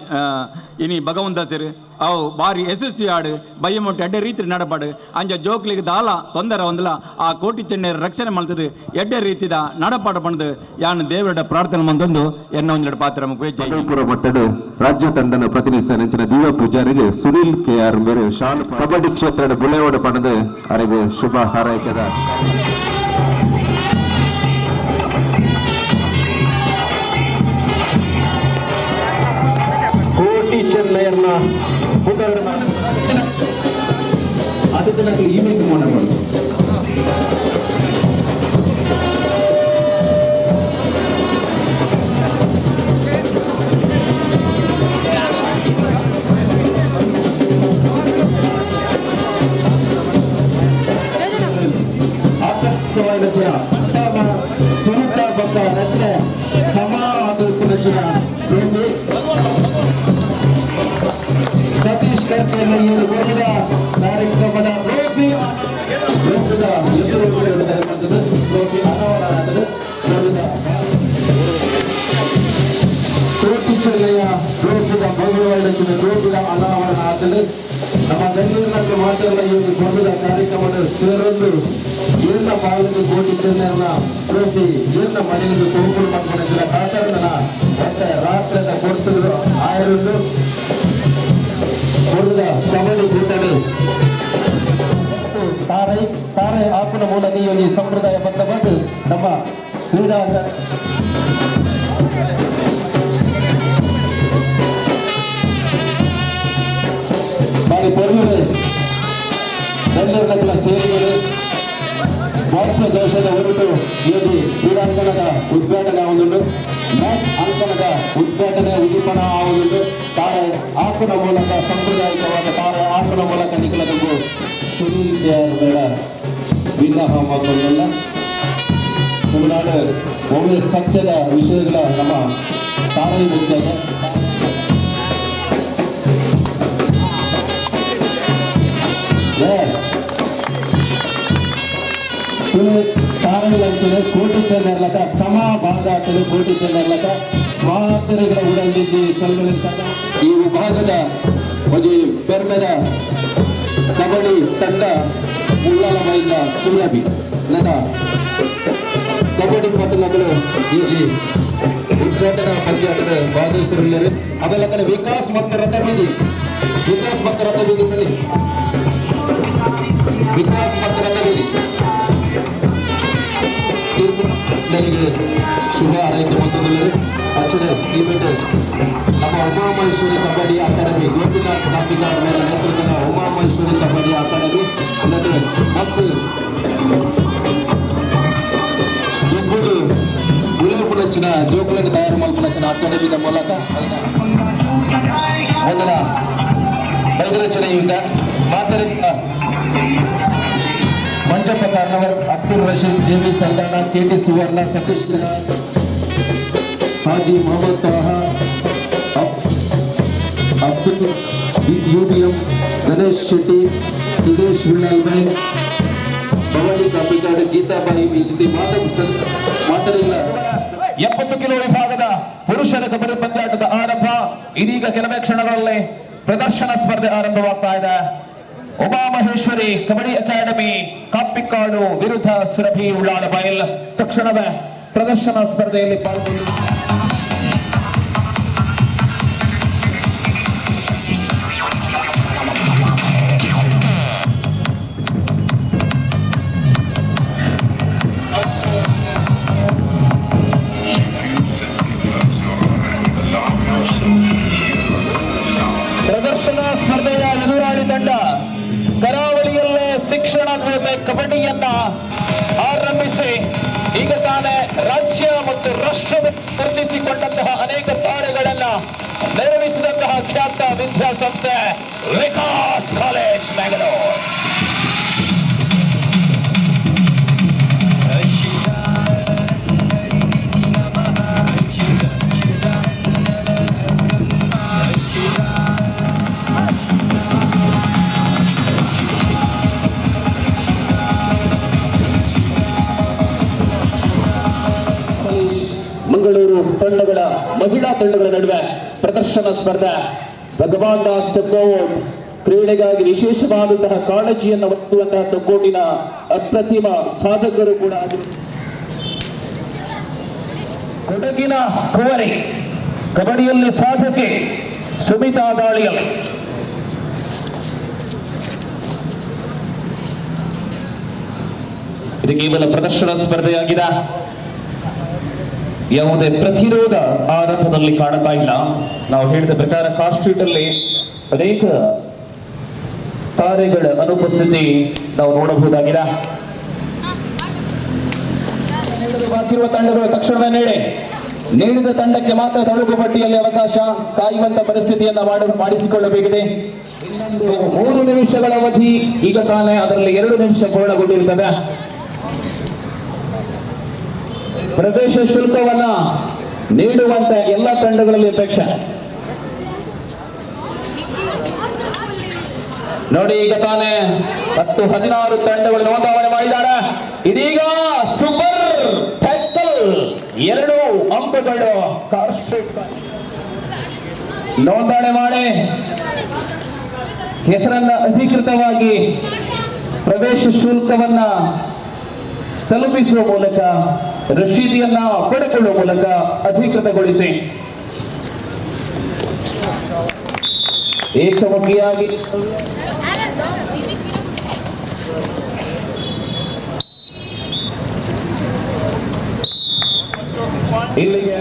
Speaker 7: ಇನಿ ಭಗವಂತಸರು ಅವು ಬಾರಿ ಯಶಸ್ವಿ ಆಡು ಬಯ್ಯಮೊಟ್ಟೆ ಎಡ್ಡೆ ರೀತಿ ನಡಪಾಡು ಅಂಜ ಜೋಕ್ಲಿಗೆ ದಾಲ ತೊಂದರೆ ಒಂದಲ ಆ ಕೋಟಿ ಚೆನ್ನೈರ ರಕ್ಷಣೆ ಮಲ್ತದು ಎಡ್ಡೆ ರೀತಿದ ನಡಪಾಡು ಪಣದು ಯಾನು ದೇವರ ಪ್ರಾರ್ಥನೆ ಮಂದೊಂದು ಎನ್ನ ಒಂದೆರಡು ಪಾತ್ರ
Speaker 2: ಜಯಪುರ ಮಟ್ಟಡು ರಾಜ್ಯ ತಂಡನ ಪ್ರತಿನಿಧಿಸಿದ ನೆಂಚಿನ ದಿವ್ಯ ಪೂಜಾರಿಗೆ ಸುನಿಲ್ ಕೆ ಆರ್ ಮೇರು ಶಾಲು ಕಬಡ್ಡಿ ಕ್ಷೇತ್ರದ ಬುಳೆಯೋಡು ಪಣದು ಅರೆಗೆ ಶುಭ ಹಾರೈಕೆದ ಕೋಟಿ ಚೆನ್ನೈಯರ್ನ
Speaker 8: ಸತೀಶ್ ಕರ್ಕೇರಿ ಕಾರ್ಯಕ್ರಮದ ಕೋಟಿ ಚೆನ್ನಯ್ಯ ಗೋಪುರ ಭವ್ಯವಾದ ಗೋಪುರ ಅನಾವರಣ ಆತದೆ. ನಮ್ಮ ಬೆಂಗಳೂರಿನಲ್ಲಿ ಮಾತ್ರ ಈ ಒಂದು ಗೋಪುರ ಕಾರ್ಯಕ್ರಮದ ಸೇರೊಂದು ಏನ ಪಾಲನೆ ಕೋಟಿ ಚೆನ್ನಯ್ಯನ ಟ್ರೋಫಿ ಏನ ಮನೆಯಲ್ಲಿ ಗೋಪುರ ಮಾಡ್ಕೊಂಡಿದ್ದ ಕಾರಣನ ಮತ್ತೆ ರಾತ್ರಿಯ ಕೊಡ್ತಿದ್ರು ಆಯರುಂಡು ಕೊಡದ ಕಬಡ್ಡಿ ಕೂಟಗಳು ತಾರೆ ತಾರೆ ಹಾಕುವ ಮೂಲಕ ಈ ಒಂದು ಸಂಪ್ರದಾಯಬದ್ಧವಾದ ನಮ್ಮ ಕ್ರೀಡಾ ಬಾರಿ ಪೊರ್ಲುಡು ಬೆಂಗಳೂರಿನ ಸೇರಿಗಳು ಬಾಕ್ಸ ದೋಷದ ಹೊರಟು ಈ ಒಂದು ಕ್ರೀಡಾಂಗಣದ ಉದ್ಘಾಟನೆ ಆಗುದುಂಡು. ಮ್ಯಾಚ್ ಅಂಕಣದ ಉದ್ಘಾಟನೆ ಉದ್ದೀಪನ ಆಗುದುಂಡು. ತಾರೆ ಹಾಕುವ ಮೂಲಕ ಸಾಂಪ್ರದಾಯಿಕವಾದ ತಾರೆ ಹಾಕುವ ಮೂಲಕ ನಿಖಲದವು ಸುನೀಲ್ ಬೇಡ ವಿವಾಹ ಮಾಡಿಕೊಂಡೆಲ್ಲ ತುಳುನಾಡು ಒಳ್ಳೆಯ ಸತ್ಯದ ವಿಷಯಗಳ ನಮ್ಮ ತಾರೆ ಮುಖ್ಯ. ತಾರೆ ಕೋಟಿ ಚೆನ್ನರ್ಲಕ ಸಮ ಭಾಗ ಕೋಟಿ ಚೆನ್ನರ್ಲಕ ಮಾತರೆಗಳ ಉಡಲಿದ್ದು ಈ ವಿಭಾಗದ ಒಂದು ಪೆರ್ಮೆದ ಕಬಡ್ಡಿ ತಂಡ ಉಳ್ಳಾಲ ಮೈದ ಸುರಭಿ ನನ್ನ ಕಬಡ್ಡಿ ಪಟ್ಟಣಗಳು ಈಜಿ ಉದ್ಘಾಟನಾ ಪಂದ್ಯಾಟದ ಭಾಗವಹಿಸಿರುತ್ತಾರೆ. ಅವೆಲ್ಲ ವಿಕಾಸ್ ಮತ್ತು ರಥಬೀದಿ, ವಿಕಾಸ್ ಮತ್ತು ರಥಬೀದಿ ಬನ್ನಿ, ವಿಕಾಸ್ ಮತ್ತು ರಥಬೀದಿ ನನಗೆ ಶುಭ ಹಾರೈಕೆ ಮತ್ತು ಅಚ್ಚನೆ ಈ ನಮ್ಮ ಉಮಾ ಮಹೇಶ್ವರಿ ಕಬಡ್ಡಿ ಅಕಾಡೆಮಿ ಗೋಪಿನಾಥ್ ಕಾಪಿಕಾಡ್ ಅವರ ನೇತೃತ್ವದ ಉಮಾ ಮಹೇಶ್ವರಿ ಕಬಡ್ಡಿ ಅಕಾಡೆಮಿ ಮತ್ತು ದುಗ್ಗುಡು ಗುಲಾಬುನಂಚಿನ ಜೋಕುలను ತಯಾರು ಮಲ್ಪುನಂಚಿನ ಅಕಾಡೆಮಿದ ಮೂಲಕ ಮೊದಲ ಬೈದರಚನೆ ಯುದ್ಧ ಮಾತರಿಕ Manjappa Karnavar, Abdul Rasheed, J V Saldanha, K T Suvarna, Satish Haji Mohammed Taha, Abdul U B M, Ganesh Shetty, Suresh Villalbhai, Bhavani Kapikad, Geethabai ಇಂಚಿತಿ ಮಾತರಿಲ್ಲ.
Speaker 9: 70 kilo ವಿಭಾಗದ ಪುರುಷರ ಕಬಡ್ಡಿ ಪಂದ್ಯಾಟದ ಆರಂಭ ಇದೀಗ ಕೆಲವೇ ಕ್ಷಣಗಳಲ್ಲಿ ಪ್ರದರ್ಶನ ಸ್ಪರ್ಧೆ ಆರಂಭವಾಗ್ತಾ ಇದೆ. ಉಮಾ ಮಹೇಶ್ವರಿ ಕಬಡ್ಡಿ ಅಕಾಡೆಮಿ ಕಾಪಿಕಾಡು ವಿರುದ್ಧ ಸುರಭಿ ಉಳ್ಳಾಲ ಬಯಲ್ ತಕ್ಷಣವೇ ಪ್ರದರ್ಶನ ಸ್ಪರ್ಧೆಯಲ್ಲಿ ಪಾಲ್ಗೊಂಡು ತಂಡ. ಕರಾವಳಿಯಲ್ಲೇ ಶಿಕ್ಷಣ ಜೊತೆ ಕಬಡ್ಡಿಯನ್ನ ಆರಂಭಿಸಿ ಈಗ ತಾನೇ ರಾಜ್ಯ ಮತ್ತು ರಾಷ್ಟ್ರ ಗುರುತಿಸಿಕೊಂಡಂತಹ ಅನೇಕ ತಾರೆಗಳನ್ನ ನೆರವೇರಿಸಿದಂತಹ ಖ್ಯಾತ ವಿದ್ಯಾಸಂಸ್ಥೆ ವಿಕಾಸ್ ಕಾಲೇಜ್ ಮ್ಯಾಂಗಲೂರ್. ಮಂಗಳೂರು ತಂಡಗಳ ಮಹಿಳಾ ತಂಡಗಳ ನಡುವೆ ಪ್ರದರ್ಶನ ಸ್ಪರ್ಧೆ. ಭಗವಾನ್ ದಾಸ್ ತೊಕ್ಕೋಟ್ ಕ್ರೀಡೆಗಾಗಿ ವಿಶೇಷವಾದಂತಹ ಕಾಳಜಿಯನ್ನು ಒತ್ತುವಂತಹ ತೊಕ್ಕೋಟಿನ ಅಪ್ರತಿಮ ಸಾಧಕರು ಕೂಡ. ಕೊಡಗಿನ ಕುವರಿ ಕಬಡ್ಡಿಯಲ್ಲಿ ಸಾಧಕಿ ಸುಮಿತಾ ದಾಳಿಯಲ್. ಇದು ಕೇವಲ ಪ್ರದರ್ಶನ ಸ್ಪರ್ಧೆಯಾಗಿದೆ, ಯಾವುದೇ ಪ್ರತಿರೋಧ ಆರಂಭದಲ್ಲಿ ಕಾಣುತ್ತಾ ಇಲ್ಲ. ನಾವು ಹೇಳಿದ ಪ್ರಕಾರ ಕಾಸ್ಟ್ರೀಟ್ ಅಲ್ಲಿ ಅನೇಕ ತಾರೆಗಳ ಅನುಪಸ್ಥಿತಿ ನಾವು ನೋಡಬಹುದಾಗಿದೆ. ಬಾಕಿರುವ ತಂಡಗಳು ತಕ್ಷಣವೇ ನೀಡಿ, ನೀಡಿದ ತಂಡಕ್ಕೆ ಮಾತ್ರ ತಳುಕು ಪಟ್ಟಿಯಲ್ಲಿ ಅವಕಾಶ. ಕಾಯುವಂತ ಪರಿಸ್ಥಿತಿಯನ್ನ ಮಾಡಿಸಿಕೊಳ್ಳಬೇಕಿದೆ. ಇನ್ನೊಂದು 3 ನಿಮಿಷಗಳ ಅವಧಿ ಈಗ ತಾನೇ ಅದರಲ್ಲಿ 2 ನಿಮಿಷ ಪೂರ್ಣಗೊಂಡಿರುತ್ತದೆ. ಪ್ರವೇಶ ಶುಲ್ಕವನ್ನ ನೀಡುವಂತ ಎಲ್ಲ ತಂಡಗಳಲ್ಲಿ ಅಪೇಕ್ಷೆ. ನೋಡಿ, ಈಗ ತಾನೇ 10, 16 ತಂಡಗಳು ನೋಂದಾವಣೆ ಮಾಡಿದ್ದಾರೆ. ಇದೀಗ ಸೂಪರ್ ಟ್ಯಾಕಲ್ 2 ಅಂಕಗಳು ಕಾರ್ಸ್ಟ್ರೀಟ್ ನೋಂದಣಿ ಮಾಡಿ ಹೆಸರನ್ನ ಅಧಿಕೃತವಾಗಿ ಪ್ರವೇಶ ಶುಲ್ಕವನ್ನ ತಲುಪಿಸುವ ಮೂಲಕ ರಶೀದಿಯನ್ನ ಪಡೆದುಕೊಳ್ಳುವ ಮೂಲಕ ಅಧಿಕೃತಗೊಳಿಸಿ ಏಕಮುಖಿಯಾಗಿ ಇಲ್ಲಿಗೆ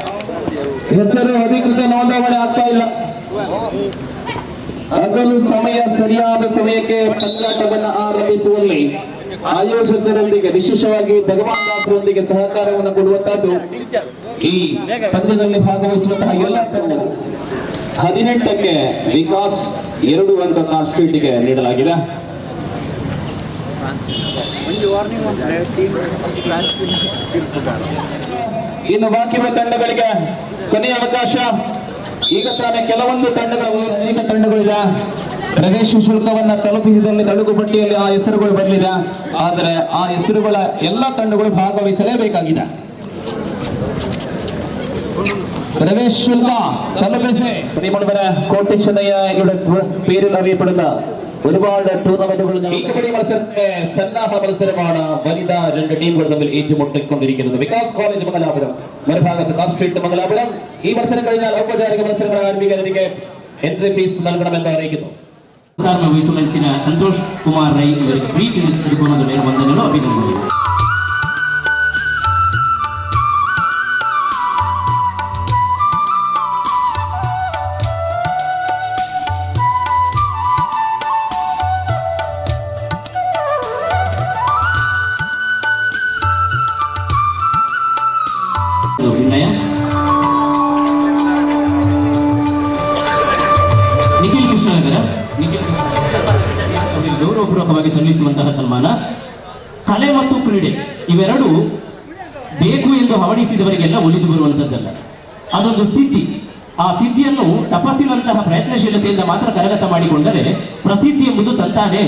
Speaker 9: ಹೆಸರು ಅಧಿಕೃತ ನೋಂದಾವಣೆ ಆಗ್ತಾ ಇಲ್ಲ. ಆಗಲು ಸಮಯ ಸರಿಯಾದ ಸಮಯಕ್ಕೆ ಪಂದ್ಯಾಟವನ್ನು ಆರಂಭಿಸುವಲ್ಲಿ ಆಯೋಜಕರೊಂದಿಗೆ ವಿಶೇಷವಾಗಿ ಭಗವಾನ್ ದಾಸರೊಂದಿಗೆ ಸಹಕಾರವನ್ನು ಕೊಡುವಂತಹದ್ದು ಈ ಪಂದ್ಯದಲ್ಲಿ ಭಾಗವಹಿಸುವಂತಹ ಎಲ್ಲ ತಂಡಗಳು. 18ಕ್ಕೆ ವಿಕಾಸ್ 2 ಅಂಕ ಕಾರ್ ಸ್ಟ್ರೀಟ್ಗೆ ನೀಡಲಾಗಿದೆ. ಇನ್ನು ಬಾಕಿ ತಂಡಗಳಿಗೆ ಕೊನೆಯ ಅವಕಾಶ. ಈಗ ತಾನೇ ಕೆಲವೊಂದು ತಂಡಗಳು, ಅನೇಕ ತಂಡಗಳಿದೆ ಪ್ರವೇಶ ಶುಲ್ಕವನ್ನ ತಲುಪಿಸಿದಲ್ಲಿ ತಳುಕು ಪಟ್ಟಿಯಲ್ಲಿ ಆ ಹೆಸರುಗಳು ಬರಲಿದೆ. ಆದರೆ ಆ ಹೆಸರುಗಳ ಎಲ್ಲ ತಂಡಗಳು ಭಾಗವಹಿಸಲೇಬೇಕಾಗಿದೆ. പ്രവേശ ശുൽക്ക തലപ്പിಸಿ. പ്രിയമുള്ളവരെ, കോട്ടി ചെന്നൈയുടെ പേരിൽ അറിയപ്പെടുന്ന ഒരുപാട് ടൂർണമെന്റുകൾ ഈ കബഡി മത്സരത്തെ സന്നാഹ മത്സരമാണ്. വനിതാ 2 ടീമുകൾ തമ്മിൽ ഏറ്റുമുട്ടിക്കൊണ്ടിരിക്കുന്നത്. വികാസ് കോളേജ് മംഗലാപുരം, മറുഭാഗത്ത് കാർസ്ട്രീറ്റ് മംഗലാപുരം. ഈ മത്സരം കഴിഞ്ഞാൽ ഔപചാരിക മത്സരങ്ങൾ ആരംഭിക്കാൻ എനിക്ക് എൻട്രി ഫീസ് നൽകണമെന്ന് അറിയിക്കുന്നു.
Speaker 1: സന്തോഷ് കുമാർ റൈ ಇವರಿಗೆ ಪ್ರೀತಿ ವಂದನೆಗಳು, ಅಭಿನಂದನೆಗಳು. ನಿಖಿಲ್ ಕೃಷ್ಣನಗರ, ನಿಖಿಲ್ ಗೌರವಪೂರ್ವಕವಾಗಿ ಸಲ್ಲಿಸುವಂತಹ ಸನ್ಮಾನ. ಕಲೆ ಮತ್ತು ಕ್ರೀಡೆ ಇವೆರಡು ಬೇಕು ಎಂದು ಹವಣಿಸಿದವರಿಗೆಲ್ಲ ಒಲಿದು ಬರುವಂತದ್ದಲ್ಲ, ಅದೊಂದು ಸಿದ್ಧಿ. ಆ ಸಿದ್ಧಿಯನ್ನು ತಪಸ್ಸಿನಂತಹ ಪ್ರಯತ್ನಶೀಲತೆಯಿಂದ ಮಾತ್ರ ಕರಗತ ಮಾಡಿಕೊಂಡರೆ ಪ್ರಸಿದ್ಧಿ ಎಂಬುದು ತಂತಾನೇ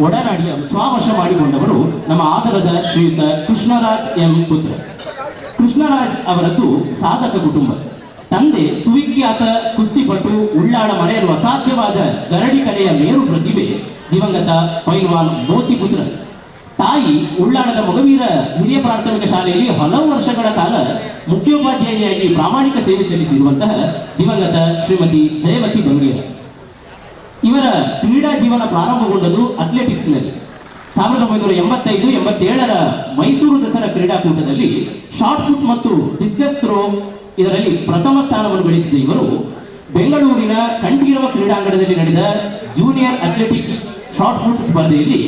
Speaker 1: ಒಡನಾಡಿಯ ಸ್ವಾವಶ ಮಾಡಿಕೊಂಡವರು ನಮ್ಮ ಆದರದ ಶ್ರೀಯುತ ಕೃಷ್ಣರಾಜ್ ಎಂ ಪುತ್ರ. ಕೃಷ್ಣರಾಜ್ ಅವರದ್ದು ಸಾಧಕ ಕುಟುಂಬ. ತಂದೆ ಸುವಿಖ್ಯಾತ ಕುಸ್ತಿಪಟು, ಉಳ್ಳಾಡ ಮರೆಯಲು ಅಸಾಧ್ಯವಾದ ಗರಡಿ ಕಲೆಯ ಮೇರು ಪ್ರತಿಭೆ ದಿವಂಗತ ಪೈಲ್ವಾನ್ ಮೋತಿಪುತ್ರ. ತಾಯಿ ಉಳ್ಳಾಡದ ಮೊಗವೀರ ಹಿರಿಯ ಪ್ರಾಥಮಿಕ ಶಾಲೆಯಲ್ಲಿ ಹಲವು ವರ್ಷಗಳ ಕಾಲ ಮುಖ್ಯೋಪಾಧ್ಯಾಯಿಯಾಗಿ ಪ್ರಾಮಾಣಿಕ ಸೇವೆ ಸಲ್ಲಿಸಿರುವಂತಹ ದಿವಂಗತ ಶ್ರೀಮತಿ ಜಯವತಿ ಬಂಗೇರ. ಇವರ ಕ್ರೀಡಾ ಜೀವನ ಪ್ರಾರಂಭಗೊಂಡದ್ದು ಅಥ್ಲೆಟಿಕ್ಸ್ನಲ್ಲಿ. 1985-87ರ ಮೈಸೂರು ದಸರಾ ಕ್ರೀಡಾಕೂಟದಲ್ಲಿ ಶಾರ್ಟ್ ಪುಟ್ ಮತ್ತು ಡಿಸ್ಕಸ್ ಥ್ರೋ ಇದರಲ್ಲಿ ಪ್ರಥಮ ಸ್ಥಾನವನ್ನು ಗಳಿಸಿದ ಇವರು ಬೆಂಗಳೂರಿನ ಕಂಠೀರವ ಕ್ರೀಡಾಂಗಣದಲ್ಲಿ ನಡೆದ ಜೂನಿಯರ್ ಅಥ್ಲೆಟಿಕ್ಸ್ Shot put ಸ್ಪರ್ಧೆಯಲ್ಲಿ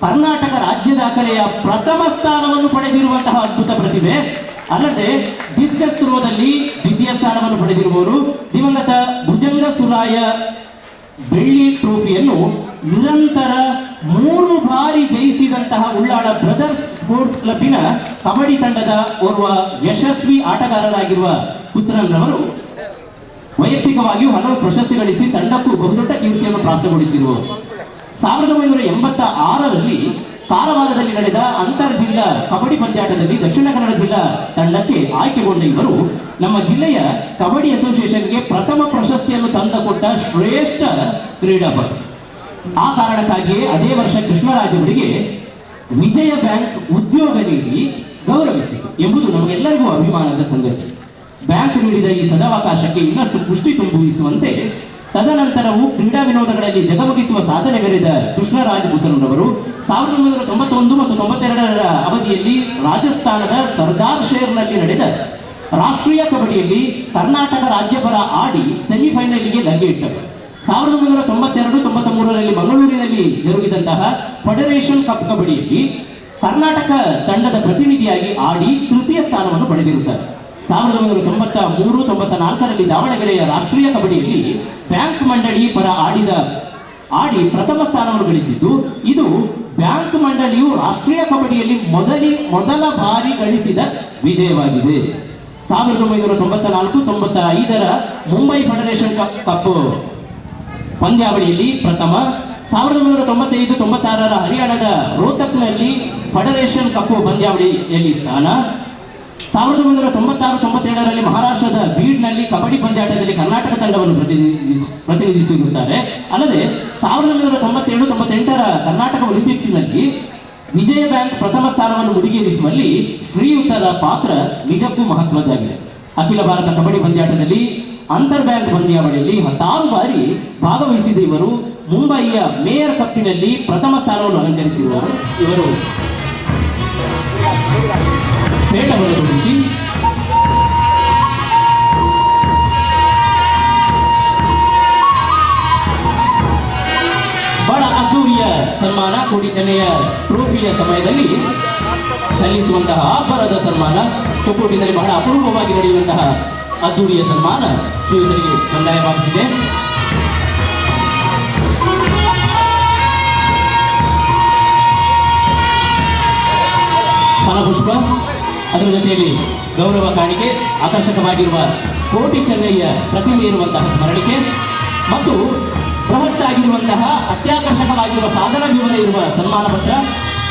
Speaker 1: ಕರ್ನಾಟಕ ರಾಜ್ಯ ದಾಖಲೆಯ ಪ್ರಥಮ ಸ್ಥಾನವನ್ನು ಪಡೆದಿರುವಂತಹ ಅದ್ಭುತ ಪ್ರತಿಭೆ. ಅಲ್ಲದೆ ಡಿಸ್ಕಸ್ ಥ್ರೋದಲ್ಲಿ ದ್ವಿತೀಯ ಸ್ಥಾನವನ್ನು ಪಡೆದಿರುವವರು ದಿವಂಗತ ಭುಜಂಗ ಸುರಾಯ ಬೆಳ್ಳಿ ಟ್ರೋಫಿಯನ್ನು ನಿರಂತರ 3 ಬಾರಿ ಜಯಿಸಿದಂತಹ ಉಳ್ಳಾಳ ಬ್ರದರ್ಸ್ ಸ್ಪೋರ್ಟ್ಸ್ ಕ್ಲಬ್ಬಿನ ಕಬಡ್ಡಿ ತಂಡದ ಓರ್ವ ಯಶಸ್ವಿ ಆಟಗಾರರಾಗಿರುವ ಪುತ್ರನ್ರವರು ವೈಯಕ್ತಿಕವಾಗಿಯೂ ಹಲವು ಪ್ರಶಸ್ತಿ ಗಳಿಸಿ ತಂಡಕ್ಕೂ ಬಹುದೊಡ್ಡ ಕೀರ್ತಿಯನ್ನು ಪ್ರಾಪ್ತಗೊಳಿಸಿರುವರು. 1986ರಲ್ಲಿ ಕಾರವಾರದಲ್ಲಿ ನಡೆದ ಅಂತರ್ ಜಿಲ್ಲಾ ಕಬಡ್ಡಿ ಪಂದ್ಯಾಟದಲ್ಲಿ ದಕ್ಷಿಣ ಕನ್ನಡ ಜಿಲ್ಲಾ ತಂಡಕ್ಕೆ ಆಯ್ಕೆಗೊಂಡ ಇವರು ನಮ್ಮ ಜಿಲ್ಲೆಯ ಕಬಡ್ಡಿ ಅಸೋಸಿಯೇಷನ್ಗೆ ಪ್ರಥಮ ಪ್ರಶಸ್ತಿಯನ್ನು ತಂದುಕೊಟ್ಟ ಶ್ರೇಷ್ಠ ಕ್ರೀಡಾಪಟು. ಆ ಕಾರಣಕ್ಕಾಗಿಯೇ ಅದೇ ವರ್ಷ ಕೃಷ್ಣರಾಜ್ ಅವರಿಗೆ ವಿಜಯ ಬ್ಯಾಂಕ್ ಉದ್ಯೋಗ ನೀಡಿ ಗೌರವಿಸಿತು ಎಂಬುದು ನಮಗೆಲ್ಲರಿಗೂ ಅಭಿಮಾನದ ಸಂಗತಿ. ಬ್ಯಾಂಕ್ ನೀಡಿದ ಈ ಸದಾವಕಾಶಕ್ಕೆ ಇನ್ನಷ್ಟು ಪುಷ್ಟಿ ತುಂಬಿಸುವಂತೆ ತದನಂತರವೂ ಕ್ರೀಡಾ ವಿನೋದಗಳಲ್ಲಿ ಜಗಮಗಿಸುವ ಸಾಧನೆ ಮೆರೆದ ಕೃಷ್ಣರಾಜ್ ಪುತ್ರನವರು 1991 ಮತ್ತು 92ರ ಅವಧಿಯಲ್ಲಿ ರಾಜಸ್ಥಾನದ ಸರ್ದಾರ್ ಶೇರ್ನಲ್ಲಿ ನಡೆದ ರಾಷ್ಟ್ರೀಯ ಕಬಡ್ಡಿಯಲ್ಲಿ ಕರ್ನಾಟಕ ರಾಜ್ಯ ಪರ ಆಡಿ ಸೆಮಿಫೈನಲ್ಗೆ ಲಗ್ಗೆ ಇಟ್ಟರು. 1992-93ರಲ್ಲಿ ಮಂಗಳೂರಿನಲ್ಲಿ ಜರುಗಿದಂತಹ ಫೆಡರೇಷನ್ ಕಪ್ ಕಬಡ್ಡಿಯಲ್ಲಿ ಕರ್ನಾಟಕ ತಂಡದ ಪ್ರತಿನಿಧಿಯಾಗಿ ಆಡಿ ತೃತೀಯ ಸ್ಥಾನವನ್ನು ಪಡೆದಿರುತ್ತಾರೆ. 1993-94ರಲ್ಲಿ ದಾವಣಗೆರೆಯ ರಾಷ್ಟ್ರೀಯ ಕಬಡ್ಡಿಯಲ್ಲಿ ಬ್ಯಾಂಕ್ ಮಂಡಳಿ ಪರ ಆಡಿ ಪ್ರಥಮ ಸ್ಥಾನವನ್ನು ಗಳಿಸಿದ್ದು, ಇದು ಬ್ಯಾಂಕ್ ಮಂಡಳಿಯು ರಾಷ್ಟ್ರೀಯ ಕಬಡ್ಡಿಯಲ್ಲಿ ಮೊದಲ ಬಾರಿ ಗಳಿಸಿದ ವಿಜಯವಾಗಿದೆ. 1994-95ರ ಮುಂಬೈ ಫೆಡರೇಷನ್ ಕಪ್ ಪಂದ್ಯಾವಳಿಯಲ್ಲಿ ಪ್ರಥಮ, 1995-96ರ ಹರಿಯಾಣದ ರೋಹ್ತಕ್ನಲ್ಲಿ ಫೆಡರೇಷನ್ ಕಪ್ ಪಂದ್ಯಾವಳಿಯಲ್ಲಿ ಸ್ಥಾನ, 1996-97ರಲ್ಲಿ ಮಹಾರಾಷ್ಟ್ರದ ಬೀಡ್ನಲ್ಲಿ ಕಬಡ್ಡಿ ಪಂದ್ಯಾಟದಲ್ಲಿ ಕರ್ನಾಟಕ ತಂಡವನ್ನು ಪ್ರತಿನಿಧಿಸಿರುತ್ತಾರೆ. ಅಲ್ಲದೆ 1997-98ರ ಕರ್ನಾಟಕ ಒಲಿಂಪಿಕ್ಸ್ನಲ್ಲಿ ವಿಜಯ ಬ್ಯಾಂಕ್ ಪ್ರಥಮ ಸ್ಥಾನವನ್ನು ಮುಡಿಗೇರಿಸುವಲ್ಲಿ ಶ್ರೀಯುತರ ಪಾತ್ರ ನಿಜಕ್ಕೂ ಮಹತ್ವದ್ದಾಗಿದೆ. ಅಖಿಲ ಭಾರತ ಕಬಡ್ಡಿ ಪಂದ್ಯಾಟದಲ್ಲಿ ಅಂತರ್ ಬ್ಯಾಂಕ್ ಪಂದ್ಯಾವಳಿಯಲ್ಲಿ 16 ಬಾರಿ ಭಾಗವಹಿಸಿದ ಇವರು ಮುಂಬಯಿಯ ಮೇಯರ್ ಕಪ್ಪಿನಲ್ಲಿ ಪ್ರಥಮ ಸ್ಥಾನವನ್ನು ಅಲಂಕರಿಸಿರುವರು. ಇವರು ಪೇಟವನ್ನು ತೊಡಿಸಿ ಬಹಳ ಅದ್ದೂರಿಯ ಸನ್ಮಾನ ಕೋಟಿ ಚೆನ್ನಯ್ಯ ಟ್ರೋಫಿಯ ಸಮಯದಲ್ಲಿ ಸಲ್ಲಿಸುವಂತಹ ಅಬ್ಬರದ ಸನ್ಮಾನ, ತೊಕ್ಕೋಟಿನಲ್ಲಿ ಬಹಳ ಅಪರೂಪವಾಗಿ ನಡೆಯುವಂತಹ ಅದ್ದೂರಿಯ ಸನ್ಮಾನ ಶ್ರೀಯುತರಿಗೆ ಸಂದಾಯವಾಗುತ್ತಿದೆ. ಫಲಪುಷ್ಪ ಅದರ ಜೊತೆಯಲ್ಲಿ ಗೌರವ ಕಾಣಿಕೆ, ಆಕರ್ಷಕವಾಗಿರುವ ಕೋಟಿ ಚೆನ್ನಯ್ಯ ಪ್ರತಿಮೆ ಇರುವಂತಹ ಸ್ಮರಣಿಕೆ ಮತ್ತು ಬೃಹತ್ತಾಗಿರುವಂತಹ ಅತ್ಯಾಕರ್ಷಕವಾಗಿರುವ ಸಾಧನ ವಿವರ ಇರುವ ಸನ್ಮಾನ ಪತ್ರ.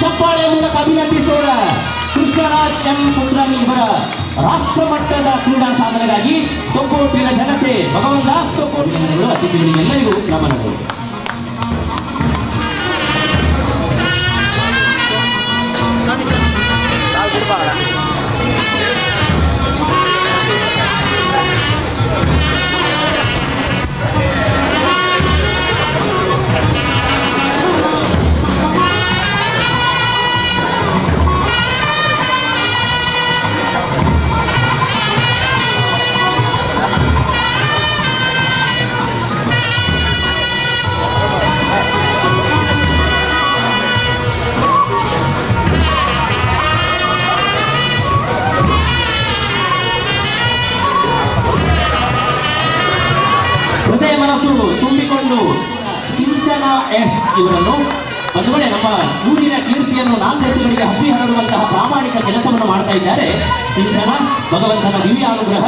Speaker 1: ಚಪ್ಪಾಳೆ ಮೂಲಕ ಅಭಿನಂದಿಸೋಣ ಕೃಷ್ಣರಾಜ್ ಎಂ ಪುತ್ರನ್ ಇವರ ರಾಷ್ಟ್ರಮಟ್ಟದ ಕ್ರೀಡಾ ಸಾಧನೆಗಾಗಿ ತೊಕ್ಕೋಟಿನ ಜನತೆ ಭಗವಂತ ದಾಸ್ ತೊಕ್ಕೋಟಿ ಅತಿಥಿಗಳಿಗೆಲ್ಲರಿಗೂ ನಮನಗಳು. ಹೃದಯ ಮನಸ್ಸು ತುಂಬಿಕೊಂಡು ಸಿಂಚನ ಎಸ್ ಇವರನ್ನು ಒಂದು ವೇಳೆ ನಮ್ಮ ಊರಿನ ಕೀರ್ತಿಯನ್ನು 4 ದೇಶಗಳಿಗೆ ಹಬ್ಬಿ ಹರಡುವಂತಹ ಪ್ರಾಮಾಣಿಕ ಕೆಲಸವನ್ನು ಮಾಡ್ತಾ ಇದ್ದಾರೆ. ಸಿಂಚನ ಭಗವಂತನ ದಿವ್ಯ ಅನುಗ್ರಹ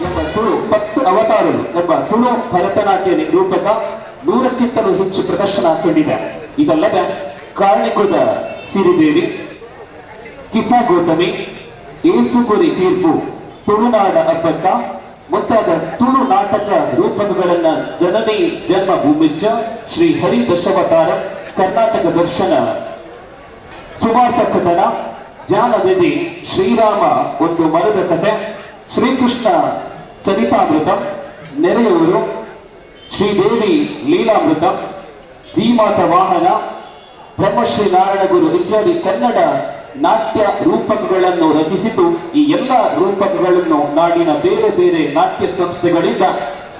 Speaker 9: ಎಂಬ ತುಳು 10 ಅವತಾರರು ಎಂಬ ತುಳು ಭರತನಾಟ್ಯ ರೂಪಕ 100ಕ್ಕಿಂತಲೂ ಹೆಚ್ಚು ಪ್ರದರ್ಶನ ಕಂಡಿದೆ. ಇದಲ್ಲದೆ ಕಾರ್ಣಿಕದ ಸಿರಿದೇವಿ, ಕಿಸಾ ಗೌತಮಿ, ಏಸುಗುರಿ ತೀರ್ಪು, ತುಳುನಾಡ ಹಬ್ಬಕ್ಕ ಮುಂತಾದ ತುಳು ನಾಟಕ ರೂಪಕಗಳನ್ನ ಜನನಿ ಜನ್ಮ ಭೂಮಿಷ್ಠ, ಶ್ರೀ ಹರಿ ದಶಾವತಾರ, ಕರ್ನಾಟಕ ದರ್ಶನ, ಸುವಾರ್ಥ ಕಥನ, ಜಾನವಿಧಿ, ಶ್ರೀರಾಮ ಒಂದು ಮರದ ಕಥೆ, ಶ್ರೀಕೃಷ್ಣ ಚರಿತಾಮೃತ, ನೆರೆಯವರು, ಶ್ರೀದೇವಿ ಲೀಲಾಮೃತ, ಜೀಮಾತ ವಾಹನ, ಬ್ರಹ್ಮಶ್ರೀ ನಾರಾಯಣಗುರು ಇತ್ಯಾದಿ ಕನ್ನಡ ನಾಟ್ಯ ರೂಪಕಗಳನ್ನು ರಚಿಸಿತು. ಈ ಎಲ್ಲ ರೂಪಕಗಳನ್ನು ನಾಡಿನ ಬೇರೆ ಬೇರೆ ನಾಟ್ಯ ಸಂಸ್ಥೆಗಳಿಂದ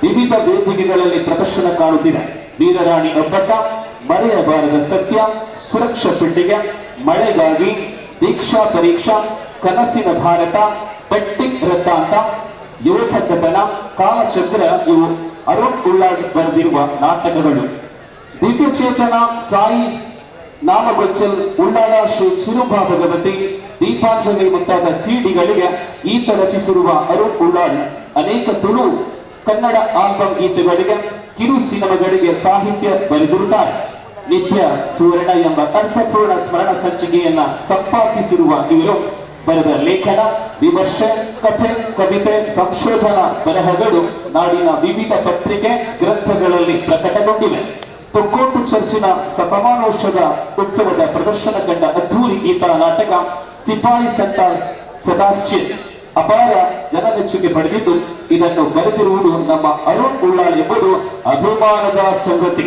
Speaker 9: ವಿವಿಧ ವೇದಿಕೆಗಳಲ್ಲಿ ಪ್ರದರ್ಶನ ಕಾಣುತ್ತಿದೆ. ವೀರರಾಣಿ ಅಬ್ಬಕ್ಕ, ಮರೆಯಬಾರದ ಸತ್ಯ, ಸುರಕ್ಷಾ ಪೆಟ್ಟಿಗೆ, ಮಳೆಗಾಗಿ, ದೀಕ್ಷಾ ಪರೀಕ್ಷಾ, ಕನಸಿನ ಭಾರತ, ಬೆಟ್ಟಿಂಗ್ ವೃತ್ತಾಂತ, ಯೋಧ ಕಥನ, ಕಾಲಚಕ್ರ ಇವು ಅರುಣ್ ಉಳ್ಳಾಲ್ ಬರೆದಿರುವ ನಾಟಕಗಳು. ದಿವ್ಯಚೇತನ, ಸಾಯಿ ನಾಮಗೊಚ್ಚಲ್, ಉಳ್ಳಾಲ ಶ್ರೀ ಚಿರುಂಬ ಭಗವತಿ, ದೀಪಾಂಜಲಿ ಮುಂತಾದ ಸಿಡಿಗಳಿಗೆ ಗೀತ ರಚಿಸಿರುವ ಅರುಣ್ ಉಳ್ಳಾಲ್ ಅನೇಕ ತುಳು, ಕನ್ನಡ ಆಲ್ಬಮ್ ಗೀತೆಗಳಿಗೆ, ಕಿರು ಸಿನಿಮಾಗಳಿಗೆ ಸಾಹಿತ್ಯ ಬರೆದಿರುತ್ತಾರೆ. ನಿತ್ಯ ಸುವರ್ಣ ಎಂಬ ಅರ್ಥಪೂರ್ಣ ಸ್ಮರಣ ಸಂಚಿಕೆಯನ್ನ ಸಂಪಾದಿಸಿರುವ ಇವರು ಬರೆದ ಲೇಖನ, ವಿಮರ್ಶೆ, ಕಥೆ, ಕವಿತೆ, ಸಂಶೋಧನಾ ಬರಹಗಳು ನಾಡಿನ ವಿವಿಧ ಪತ್ರಿಕೆ, ಗ್ರಂಥಗಳಲ್ಲಿ ಪ್ರಕಟಗೊಂಡಿವೆ. ತೊಕ್ಕೋಟು ಚರ್ಚಿನ ಶತಮಾನೋತ್ಸವದ ಉತ್ಸವದ ಪ್ರದರ್ಶನ ಕಂಡ ಅದ್ಧೂರಿ ಗೀತಾ ನಾಟಕ ಸಿಪಾಯಿ ಸಂತ ಸದಾಶ್ಚಿತ್ ಅಪಾರ ಜನಮೆಚ್ಚುಗೆ ಪಡೆದಿದ್ದು, ಇದನ್ನು ಬರೆದಿರುವುದು ನಮ್ಮ ಅರುಣ್ ಉಳ್ಳಾಲ್ ಎಂಬುದು ಅಭಿಮಾನದ ಸಂಗತಿ.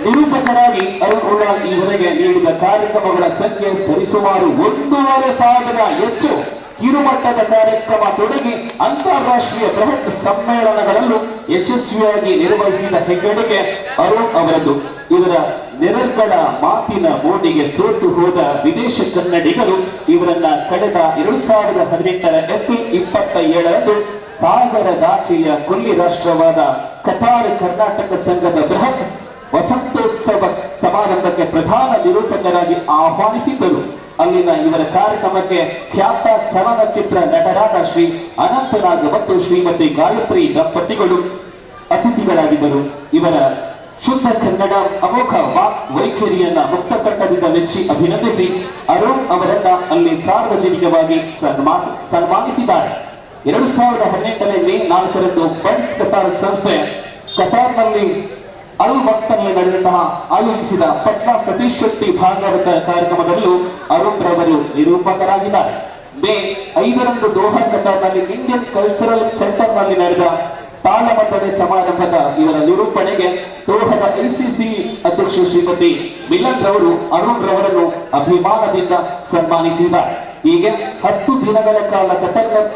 Speaker 9: ನಿರೂಪಕರಾಗಿ ಅರುಣ್ ಉಳ್ಳಾಲ್ ಈವರೆಗೆ ನೀಡಿದ ಕಾರ್ಯಕ್ರಮಗಳ ಸಂಖ್ಯೆ ಸರಿಸುಮಾರು 1,500 ಹೆಚ್ಚು. ಕಿರುಮಟ್ಟದ ಕಾರ್ಯಕ್ರಮ ತೊಡಗಿ ಅಂತಾರಾಷ್ಟ್ರೀಯ ಬೃಹತ್ ಸಮ್ಮೇಳನಗಳಲ್ಲೂ ಯಶಸ್ವಿಯಾಗಿ ನಿರ್ವಹಿಸಿದ ಹೆಗ್ಗಳಿಕೆ ಅರುಣ್ ಅವರದ್ದು. ಇವರ ನಿರರ್ಗಳ ಮಾತಿನ ಮೋಡಿಗೆ ಸೋತು ಹೋದ ವಿದೇಶ ಕನ್ನಡಿಗರು ಇವರನ್ನ ಕಳೆದ 2018 ಏಪ್ರಿಲ್ 27ರಂದು ಸಾಗರದಾಚೆಯ ಕೊಲ್ಲಿ ರಾಷ್ಟ್ರವಾದ ಕತಾರ್ ಕರ್ನಾಟಕ ಸಂಘದ ಬೃಹತ್ ವಸಂತೋತ್ಸವ ಸಮಾರಂಭಕ್ಕೆ ಪ್ರಧಾನ ನಿರೂಪಕರಾಗಿ ಆಹ್ವಾನಿಸಿದ್ದರು. ಅಲ್ಲಿನ ಇವರ ಕಾರ್ಯಕ್ರಮಕ್ಕೆ ಖ್ಯಾತ ಚಲನಚಿತ್ರ ನಟರಾದ ಶ್ರೀ ಅನಂತನಾಗ್ ಮತ್ತು ಶ್ರೀಮತಿ ಗಾಯತ್ರಿ ದಂಪತಿಗಳು ಅತಿಥಿಗಳಾಗಿದ್ದರು. ಇವರ ಶುದ್ಧ ಕನ್ನಡ ಅಮೋಘ ವಾಕ್ ವೈಖರಿಯನ್ನ ಮುಕ್ತಕಂಠದಿಂದ ಮೆಚ್ಚಿ ಅಭಿನಂದಿಸಿ ಅರುಣ್ ಅವರನ್ನ ಅಲ್ಲಿ ಸಾರ್ವಜನಿಕವಾಗಿ ಸನ್ಮಾನಿಸಿದ್ದಾರೆ. 2018 ಮೇ 4ರಂದು ಬಂಡ್ಸ್ ಕತಾರ್ ಸಂಸ್ಥೆ ಕತಾರ್ನಲ್ಲಿ ಅಲ್ ವಕ್ತನಲ್ಲಿ ನಡೆದಂತಹ ಆಯೋಜಿಸಿದ ಪಟ್ನಾ ಸತೀಶ್ ಶೆಟ್ಟಿ ಭಾಗವತ ಕಾರ್ಯಕ್ರಮದಲ್ಲೂ ಅರುಣ್ ರವರು ನಿರೂಪಕರಾಗಿದ್ದಾರೆ. ಮೇ 5ರಂದು ದೋಹಾ ಕತಾರ್ನಲ್ಲಿ ಇಂಡಿಯನ್ ಕಲ್ಚರಲ್ ಸೆಂಟರ್ ನಲ್ಲಿ ನಡೆದ ತಾಳಮದ್ದಳೆ ಸಮಾರಂಭದ ಇವರ ನಿರೂಪಣೆಗೆ ದೋಹದ ಐಸಿಸಿ ಅಧ್ಯಕ್ಷ ಶ್ರೀಮತಿ ಮಿಲನ್ ರವರು ಅರುಣ್ ರವರನ್ನು ಅಭಿಮಾನದಿಂದ ಸನ್ಮಾನಿಸಿದ್ದಾರೆ. ಹೀಗೆ 10 ದಿನಗಳ ಕಾಲ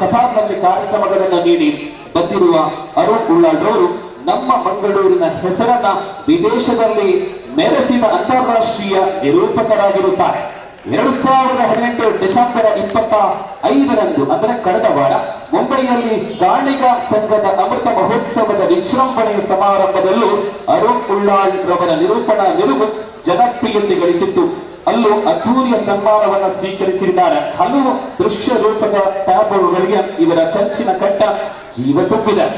Speaker 9: ಕತಾರ್ನಲ್ಲಿ ಕಾರ್ಯಕ್ರಮಗಳನ್ನು ನೀಡಿ ಬಂದಿರುವ ಅರುಣ್ ಉಳ್ಳಾಲ್ ರವರು ನಮ್ಮ ಮಂಗಳೂರಿನ ಹೆಸರನ್ನ ವಿದೇಶದಲ್ಲಿ ಮೆರೆಸಿದ ಅಂತಾರಾಷ್ಟ್ರೀಯ ನಿರೂಪಕರಾಗಿರುತ್ತಾರೆ. 2018 ಡಿಸೆಂಬರ್ 25ರಂದು ಅಂದರೆ ಕಳೆದ ವಾರ ಮುಂಬೈಯಲ್ಲಿ ಗಾಣಿಗ ಸಂಘದ ಅಮೃತ ಮಹೋತ್ಸವದ ವಿಜೃಂಭಣೆಯ ಸಮಾರಂಭದಲ್ಲೂ ಅರುಣ್ ಉಳ್ಳಾಲ್ ರವರ ನಿರೂಪಣಾ ನಿಲುವು ಜನಪ್ರಿಯತೆ ಗಳಿಸಿತ್ತು. ಅಲ್ಲೂ ಅದ್ಧೂರಿಯ ಸನ್ಮಾನವನ್ನು ಸ್ವೀಕರಿಸಿದ್ದಾರೆ. ಹಲವು ದೃಶ್ಯ ರೂಪದ ಟ್ಯಾಬ್ಲೋಗಳಿಗೆ ಇವರ ಕಂಚಿನ ಕಟ್ಟ ಜೀವ ತುಂಬಿದೆ.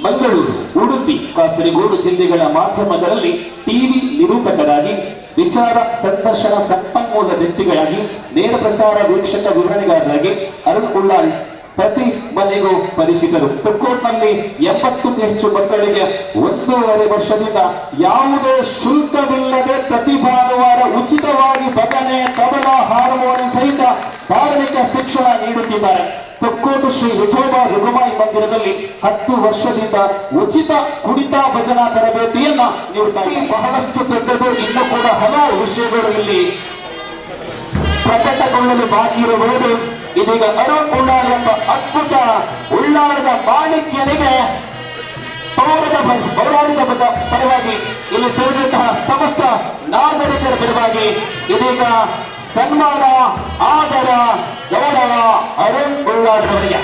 Speaker 9: ಮಂಗಳೂರು, ಉಡುಪಿ, ಕಾಸರಗೋಡು ಜಿಲ್ಲೆಗಳ ಮಾಧ್ಯಮಗಳಲ್ಲಿ ಟಿವಿ ನಿರೂಪಕರಾಗಿ, ವಿಚಾರ ಸಂದರ್ಶನ ಸಂಪನ್ಮೂಲ ವ್ಯಕ್ತಿಗಳಾಗಿ, ನೇರ ಪ್ರಸಾರ ವೀಕ್ಷಕ ವಿವರಣೆಗಾರರಾಗಿ ಅರುಣ್ ಉಳ್ಳಾಲ್ ಪ್ರತಿ ಮನೆಗೂ ಪರಿಚಿತರು. ತುಕ್ಕೋಟ್ನಲ್ಲಿ 80ಕ್ಕೂ ಹೆಚ್ಚು ಮಕ್ಕಳಿಗೆ 1.5 ವರ್ಷದಿಂದ ಯಾವುದೇ ಶುಲ್ಕವಿಲ್ಲದೆ ಪ್ರತಿ ಭಾನುವಾರ ಉಚಿತವಾಗಿ ಭಜನೆ, ತಬಲ, ಹಾರ್ಮೋನಿಯಂ ಸಹಿತ ಧಾರ್ಮಿಕ ಶಿಕ್ಷಣ ನೀಡುತ್ತಿದ್ದಾರೆ. ತೊಕ್ಕೋಟು ಶ್ರೀ ವಿಠೋಬ ರಘುಮಾಯಿ ಮಂದಿರದಲ್ಲಿ 10 ವರ್ಷದಿಂದ ಉಚಿತ ಕುಡಿತ ಭಜನಾ ತರಬೇತಿಯನ್ನ ನೀಡುತ್ತಾರೆ. ಬಹಳಷ್ಟು ದೊಡ್ಡದು, ಇನ್ನೂ ಕೂಡ ಹಲವು ವಿಷಯಗಳು ಇಲ್ಲಿ ಪ್ರಕಟಗೊಳ್ಳಲು ಬಾಕಿ ಇರಬಹುದು. ಇದೀಗ ಅರುಣ್ ಉಳ್ಳಾಲ್ ಎಂಬ ಅದ್ಭುತ ಉಳ್ಳಾಲದ ಮಾಣಿಕ್ಯನಿಗೆ ಪೌರಾಣಿಕ ಪರವಾಗಿ ಇಲ್ಲಿ ಸೇರಿದಂತಹ ಸಮಸ್ತ ನಾಗರಿಕರ ಪರವಾಗಿ ಇದೀಗ ಸನ್ಮಾನ, ಆದರ, ಗೌರವ ಅರುಣ್ ಉಳ್ಳಾಲ್ ಅವರಿಗೆ.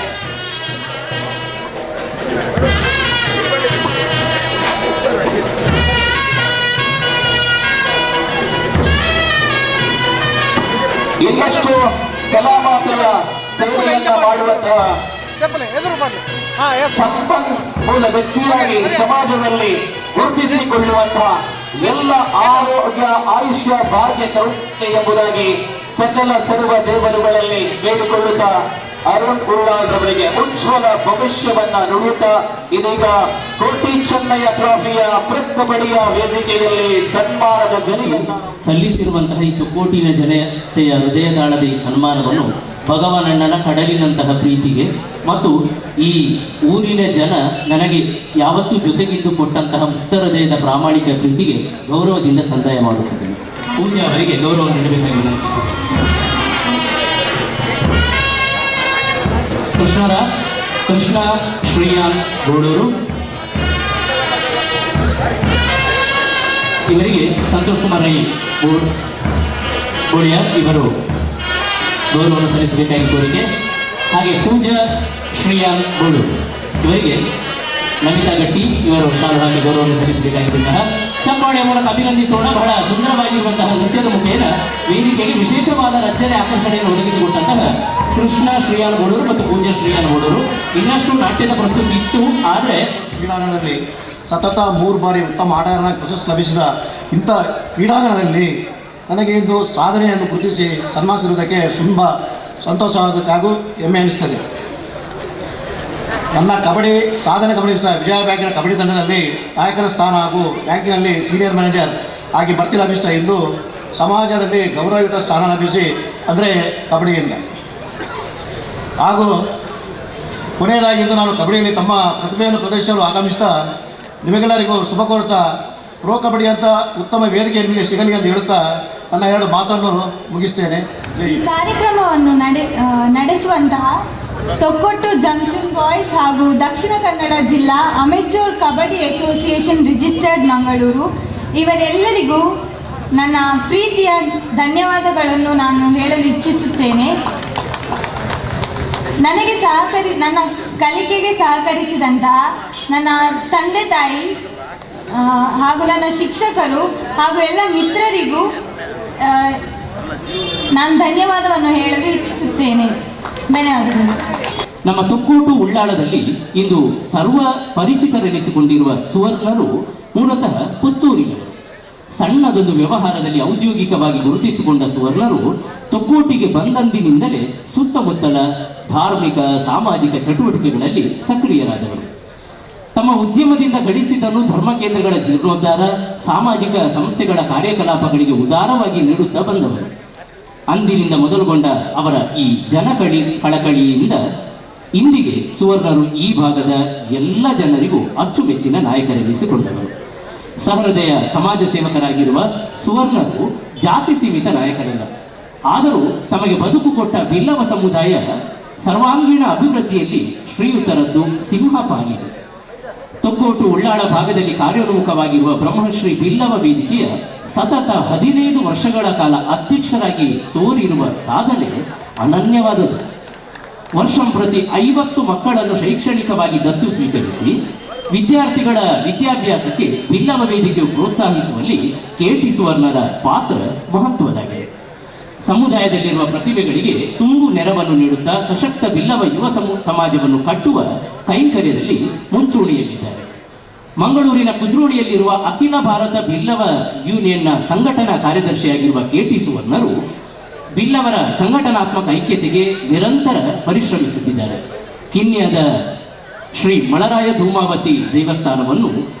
Speaker 9: ಇನ್ನಷ್ಟು ಕಲಾಮಾತೆಯ ಸೇವೆಯನ್ನ ಮಾಡುವಂತಹ ಸಂಪನ್ಮೂಲ ವ್ಯಕ್ತಿಯಾಗಿ ಸಮಾಜದಲ್ಲಿ ಗುರುತಿಸಿಕೊಳ್ಳುವಂತಹ ಎಲ್ಲ ಆರೋಗ್ಯ, ಆಯುಷ್ಯ, ಭಾಗ್ಯ, ಕರುಣೆ ಎಂಬುದಾಗಿ ಸಕಲ ಸರ್ವ ದೇವರುಗಳಲ್ಲಿ ಬೇಡಿಕೊಳ್ಳುತ್ತಾ ಅರುಣ್ ಉಳ್ಳಾಲ್ ರವರಿಗೆ ಉಜ್ವಲ ಭವಿಷ್ಯವನ್ನ ನುಡಿಯುತ್ತಾ ಇದೀಗ ಕೋಟಿ ಚೆನ್ನಯ್ಯ ಟ್ರೋಫಿಯ ಕಬಡ್ಡಿಯ ವೇದಿಕೆಯಲ್ಲಿ ಸನ್ಮಾನದ ಗರಿಯನ್ನ
Speaker 10: ಸಲ್ಲಿಸಿರುವಂತಹ ಈ ತುಕ್ಕೋಟಿನ ಜನತೆಯ ಹೃದಯದಾಳದ ಈ ಸನ್ಮಾನವನ್ನು ಭಗವಾನಣ್ಣನ ಕಡಲಿನಂತಹ ಪ್ರೀತಿಗೆ ಮತ್ತು ಈ ಊರಿನ ಜನ ನನಗೆ ಯಾವತ್ತೂ ಜೊತೆಗಿದ್ದು ಕೊಟ್ಟಂತಹ ಮುಕ್ತ ಹೃದಯದ ಪ್ರಾಮಾಣಿಕ ಪ್ರೀತಿಗೆ ಗೌರವದಿಂದ ಸಂದಾಯ ಮಾಡುತ್ತಿದ್ದೇನೆ. ಪೂಜಾ ಅವರಿಗೆ ಗೌರವ ನೀಡಬೇಕಾಗಿ ವಿನಂತಿಸುತ್ತೇನೆ. ಕೃಷ್ಣರಾಜ್, ಕೃಷ್ಣ ಶ್ರೀಯಾನ್ ಗೋಡೂರು, ಇವರಿಗೆ ಸಂತೋಷ್ ಕುಮಾರ್ ರೈ ಬೋಳಿಯ ಇವರು ಗೌರವವನ್ನು ಸಲ್ಲಿಸಬೇಕಾಗಿ ಕೋರಿಕೆ. ಹಾಗೆ ಪೂಜಾ ಶ್ರೀಯಾನ್ ಬೋಳು ಇವರಿಗೆ ನಮಿತಾ ಗಟ್ಟಿ ಇವರು ಶಾಲು ಹಾಕಿ ಗೌರವವನ್ನು ಸಲ್ಲಿಸಬೇಕಾಗಿರುವಂತಹ ಚಪ್ಪಾಳೆಯ ಮೂಲಕ ಅಭಿನಂದಿಸೋಣ. ಬಹಳ ಸುಂದರವಾಗಿರುವಂತಹ ನೃತ್ಯದ ಮುಖೇನ ವೇದಿಕೆಗೆ ವಿಶೇಷವಾದ ರಚನೆ ಆಕರ್ಷಣೆಯನ್ನು ಒದಗಿಸಿಕೊಟ್ಟಂತಹ ಕೃಷ್ಣ ಶ್ರೀಯಾನ್ ಬೋಳೂರು ಮತ್ತು ಪೂಜಾ ಶ್ರೀಯಾನ್ ಬೋಳೂರು. ಇನ್ನಷ್ಟು ನಾಟ್ಯದ ಪ್ರಸ್ತುತಿ ಇತ್ತು, ಆದರೆ
Speaker 11: ಕ್ರೀಡಾಂಗಣದಲ್ಲಿ ಸತತ 3 ಬಾರಿ ಉತ್ತಮ ಆಟಗಾರನ ಪ್ರಶಸ್ತಿ ಲಭಿಸಿದ ಇಂಥ ಕ್ರೀಡಾಂಗಣದಲ್ಲಿ ನನಗೆ ಇಂದು ಸಾಧನೆಯನ್ನು ಗುರುತಿಸಿ ಸನ್ಮಾನಿಸಿರುವುದಕ್ಕೆ ತುಂಬ ಸಂತೋಷ ಹಾಗೂ ಹೆಮ್ಮೆ ಅನಿಸುತ್ತದೆ. ನನ್ನ ಕಬಡ್ಡಿ ಸಾಧನೆ ಗಮನಿಸಿದ ವಿಜಯ ಬ್ಯಾಂಕಿನ ಕಬಡ್ಡಿ ತಂಡದಲ್ಲಿ ನಾಯಕನ ಸ್ಥಾನ ಹಾಗೂ ಬ್ಯಾಂಕಿನಲ್ಲಿ ಸೀನಿಯರ್ ಮ್ಯಾನೇಜರ್ ಆಗಿ ಬಡ್ತಿ ಲಭಿಸ್ತಾ ಇಂದು ಸಮಾಜದಲ್ಲಿ ಗೌರವಯುತ ಸ್ಥಾನ ಲಭಿಸಿ ಅಂದರೆ ಕಬಡ್ಡಿಯಿಂದ. ಹಾಗೂ ಕೊನೆಯದಾಗಿ ಇಂದು ನಾನು ಕಬಡ್ಡಿಯಲ್ಲಿ ತಮ್ಮ ಪ್ರತಿಭೆಯನ್ನು ಪ್ರದರ್ಶಿಸಲು ಆಗಮಿಸ್ತಾ ನಿಮಗೆಲ್ಲರಿಗೂ ಶುಭ ಕೋರುತ್ತಾ ಪ್ರೋ ಕಬಡ್ಡಿ ಅಂತ ಉತ್ತಮ ವೇದಿಕೆ ನಿಮಗೆ ಸಿಗಲಿ ಅಂತ ಹೇಳುತ್ತಾ ನನ್ನ 2 ಮಾತನ್ನು ಮುಗಿಸ್ತೇನೆ.
Speaker 12: ಈ ಕಾರ್ಯಕ್ರಮವನ್ನು ನಡೆಸುವಂತಹ ತೊಕ್ಕೊಟ್ಟು ಜಂಕ್ಷನ್ ಬಾಯ್ಸ್ ಹಾಗೂ ದಕ್ಷಿಣ ಕನ್ನಡ ಜಿಲ್ಲಾ amateur kabaddi association registered Mangaluru ಇವರೆಲ್ಲರಿಗೂ ನನ್ನ ಪ್ರೀತಿಯ ಧನ್ಯವಾದಗಳನ್ನು ನಾನು ಹೇಳಲು ಇಚ್ಛಿಸುತ್ತೇನೆ. ನನಗೆ ನನ್ನ ಕಲಿಕೆಗೆ ಸಹಕರಿಸಿದಂತಹ ನನ್ನ ತಂದೆ ತಾಯಿ ಹಾಗೂ ನನ್ನ ಶಿಕ್ಷಕರು ಹಾಗೂ ಎಲ್ಲ ಮಿತ್ರರಿಗೂ ನಾನು ಧನ್ಯವಾದವನ್ನು ಹೇಳಲು ಇಚ್ಛಿಸುತ್ತೇನೆ. ಧನ್ಯವಾದಗಳು.
Speaker 10: ನಮ್ಮ ತೊಕ್ಕೋಟು ಉಳ್ಳಾಳದಲ್ಲಿ ಇಂದು ಸರ್ವ ಪರಿಚಿತರೆನಿಸಿಕೊಂಡಿರುವ ಸುವರ್ಣರು ಮೂಲತಃ ಪುತ್ತೂರಿನವರು. ಸಣ್ಣದೊಂದು ವ್ಯವಹಾರದಲ್ಲಿ ಔದ್ಯೋಗಿಕವಾಗಿ ಗುರುತಿಸಿಕೊಂಡ ಸುವರ್ಣರು ತೊಕ್ಕೋಟಿಗೆ ಬಂದಂದಿನಿಂದಲೇ ಸುತ್ತಮುತ್ತಲ ಧಾರ್ಮಿಕ ಸಾಮಾಜಿಕ ಚಟುವಟಿಕೆಗಳಲ್ಲಿ ಸಕ್ರಿಯರಾದವರು. ತಮ್ಮ ಉದ್ಯಮದಿಂದ ಗಳಿಸಿದ್ದನ್ನು ಧರ್ಮ ಕೇಂದ್ರಗಳ ಜೀರ್ಣೋದ್ಧಾರ, ಸಾಮಾಜಿಕ ಸಂಸ್ಥೆಗಳ ಕಾರ್ಯಕಲಾಪಗಳಿಗೆ ಉದಾರವಾಗಿ ನೀಡುತ್ತಾ ಬಂದವರು. ಅಂದಿನಿಂದ ಮೊದಲುಗೊಂಡ ಅವರ ಈ ಜನಕಳಿ ಕಳಕಳಿಯಿಂದ ಇಂದಿಗೆ ಸುವರ್ಣರು ಈ ಭಾಗದ ಎಲ್ಲ ಜನರಿಗೂ ಅಚ್ಚುಮೆಚ್ಚಿನ ನಾಯಕರೆನಿಸಿಕೊಂಡವರು. ಸಹೃದಯ ಸಮಾಜ ಸೇವಕರಾಗಿರುವ ಸುವರ್ಣರು ಜಾತಿ ಸೀಮಿತ ನಾಯಕರಲ್ಲ. ಆದರೂ ತಮಗೆ ಬದುಕು ಕೊಟ್ಟ ಬಿಲ್ಲವ ಸಮುದಾಯ ಸರ್ವಾಂಗೀಣ ಅಭಿವೃದ್ಧಿಯಲ್ಲಿ ಶ್ರೀಯುತರದ್ದು ಸಿಂಹ ಪಾಲಿದೆ. ತೊಕ್ಕೋಟು ಉಳ್ಳಾಳ ಭಾಗದಲ್ಲಿ ಕಾರ್ಯೋನ್ಮುಖವಾಗಿರುವ ಬ್ರಹ್ಮಶ್ರೀ ಬಿಲ್ಲವ ವೇದಿಕೆಯ ಸತತ 15 ವರ್ಷಗಳ ಕಾಲ ಅಧ್ಯಕ್ಷರಾಗಿ ತೋರಿರುವ ಸಾಧನೆ ಅನನ್ಯವಾದದ್ದು. ವರ್ಷಂ ಪ್ರತಿ 50 ಮಕ್ಕಳನ್ನು ಶೈಕ್ಷಣಿಕವಾಗಿ ದತ್ತು ಸ್ವೀಕರಿಸಿ ವಿದ್ಯಾರ್ಥಿಗಳ ವಿದ್ಯಾಭ್ಯಾಸಕ್ಕೆ ಬಿಲ್ಲವ ವೇದಿಕೆಯು ಪ್ರೋತ್ಸಾಹಿಸುವಲ್ಲಿ ಕೆಟಿ ಸುವರ್ಣರ ಪಾತ್ರ ಮಹತ್ವದಾಗಿದೆ. ಸಮುದಾಯದಲ್ಲಿರುವ ಪ್ರತಿಭೆಗಳಿಗೆ ತುಂಬು ನೆರವನ್ನು ನೀಡುತ್ತಾ ಸಶಕ್ತ ಬಿಲ್ಲವ ಯುವ ಸಮಾಜವನ್ನು ಕಟ್ಟುವ ಕೈಂಕರ್ಯದಲ್ಲಿ ಮುಂಚೂಣಿಯಲ್ಲಿದ್ದಾರೆ. ಮಂಗಳೂರಿನ ಕುದ್ರೋಳಿಯಲ್ಲಿರುವ ಅಖಿಲ ಭಾರತ ಬಿಲ್ಲವ ಯೂನಿಯನ್ನ ಸಂಘಟನಾ ಕಾರ್ಯದರ್ಶಿಯಾಗಿರುವ ಕೆಟಿ ಸುವರ್ಣರು ಬಿಲ್ಲವರ ಸಂಘಟನಾತ್ಮಕ ಐಕ್ಯತೆಗೆ ನಿರಂತರ ಪರಿಶ್ರಮಿಸುತ್ತಿದ್ದಾರೆ. ಕಿನ್ಯದ ಶ್ರೀ ಮಳರಾಯ ಧೂಮಾವತಿ ದೇವಸ್ಥಾನವನ್ನು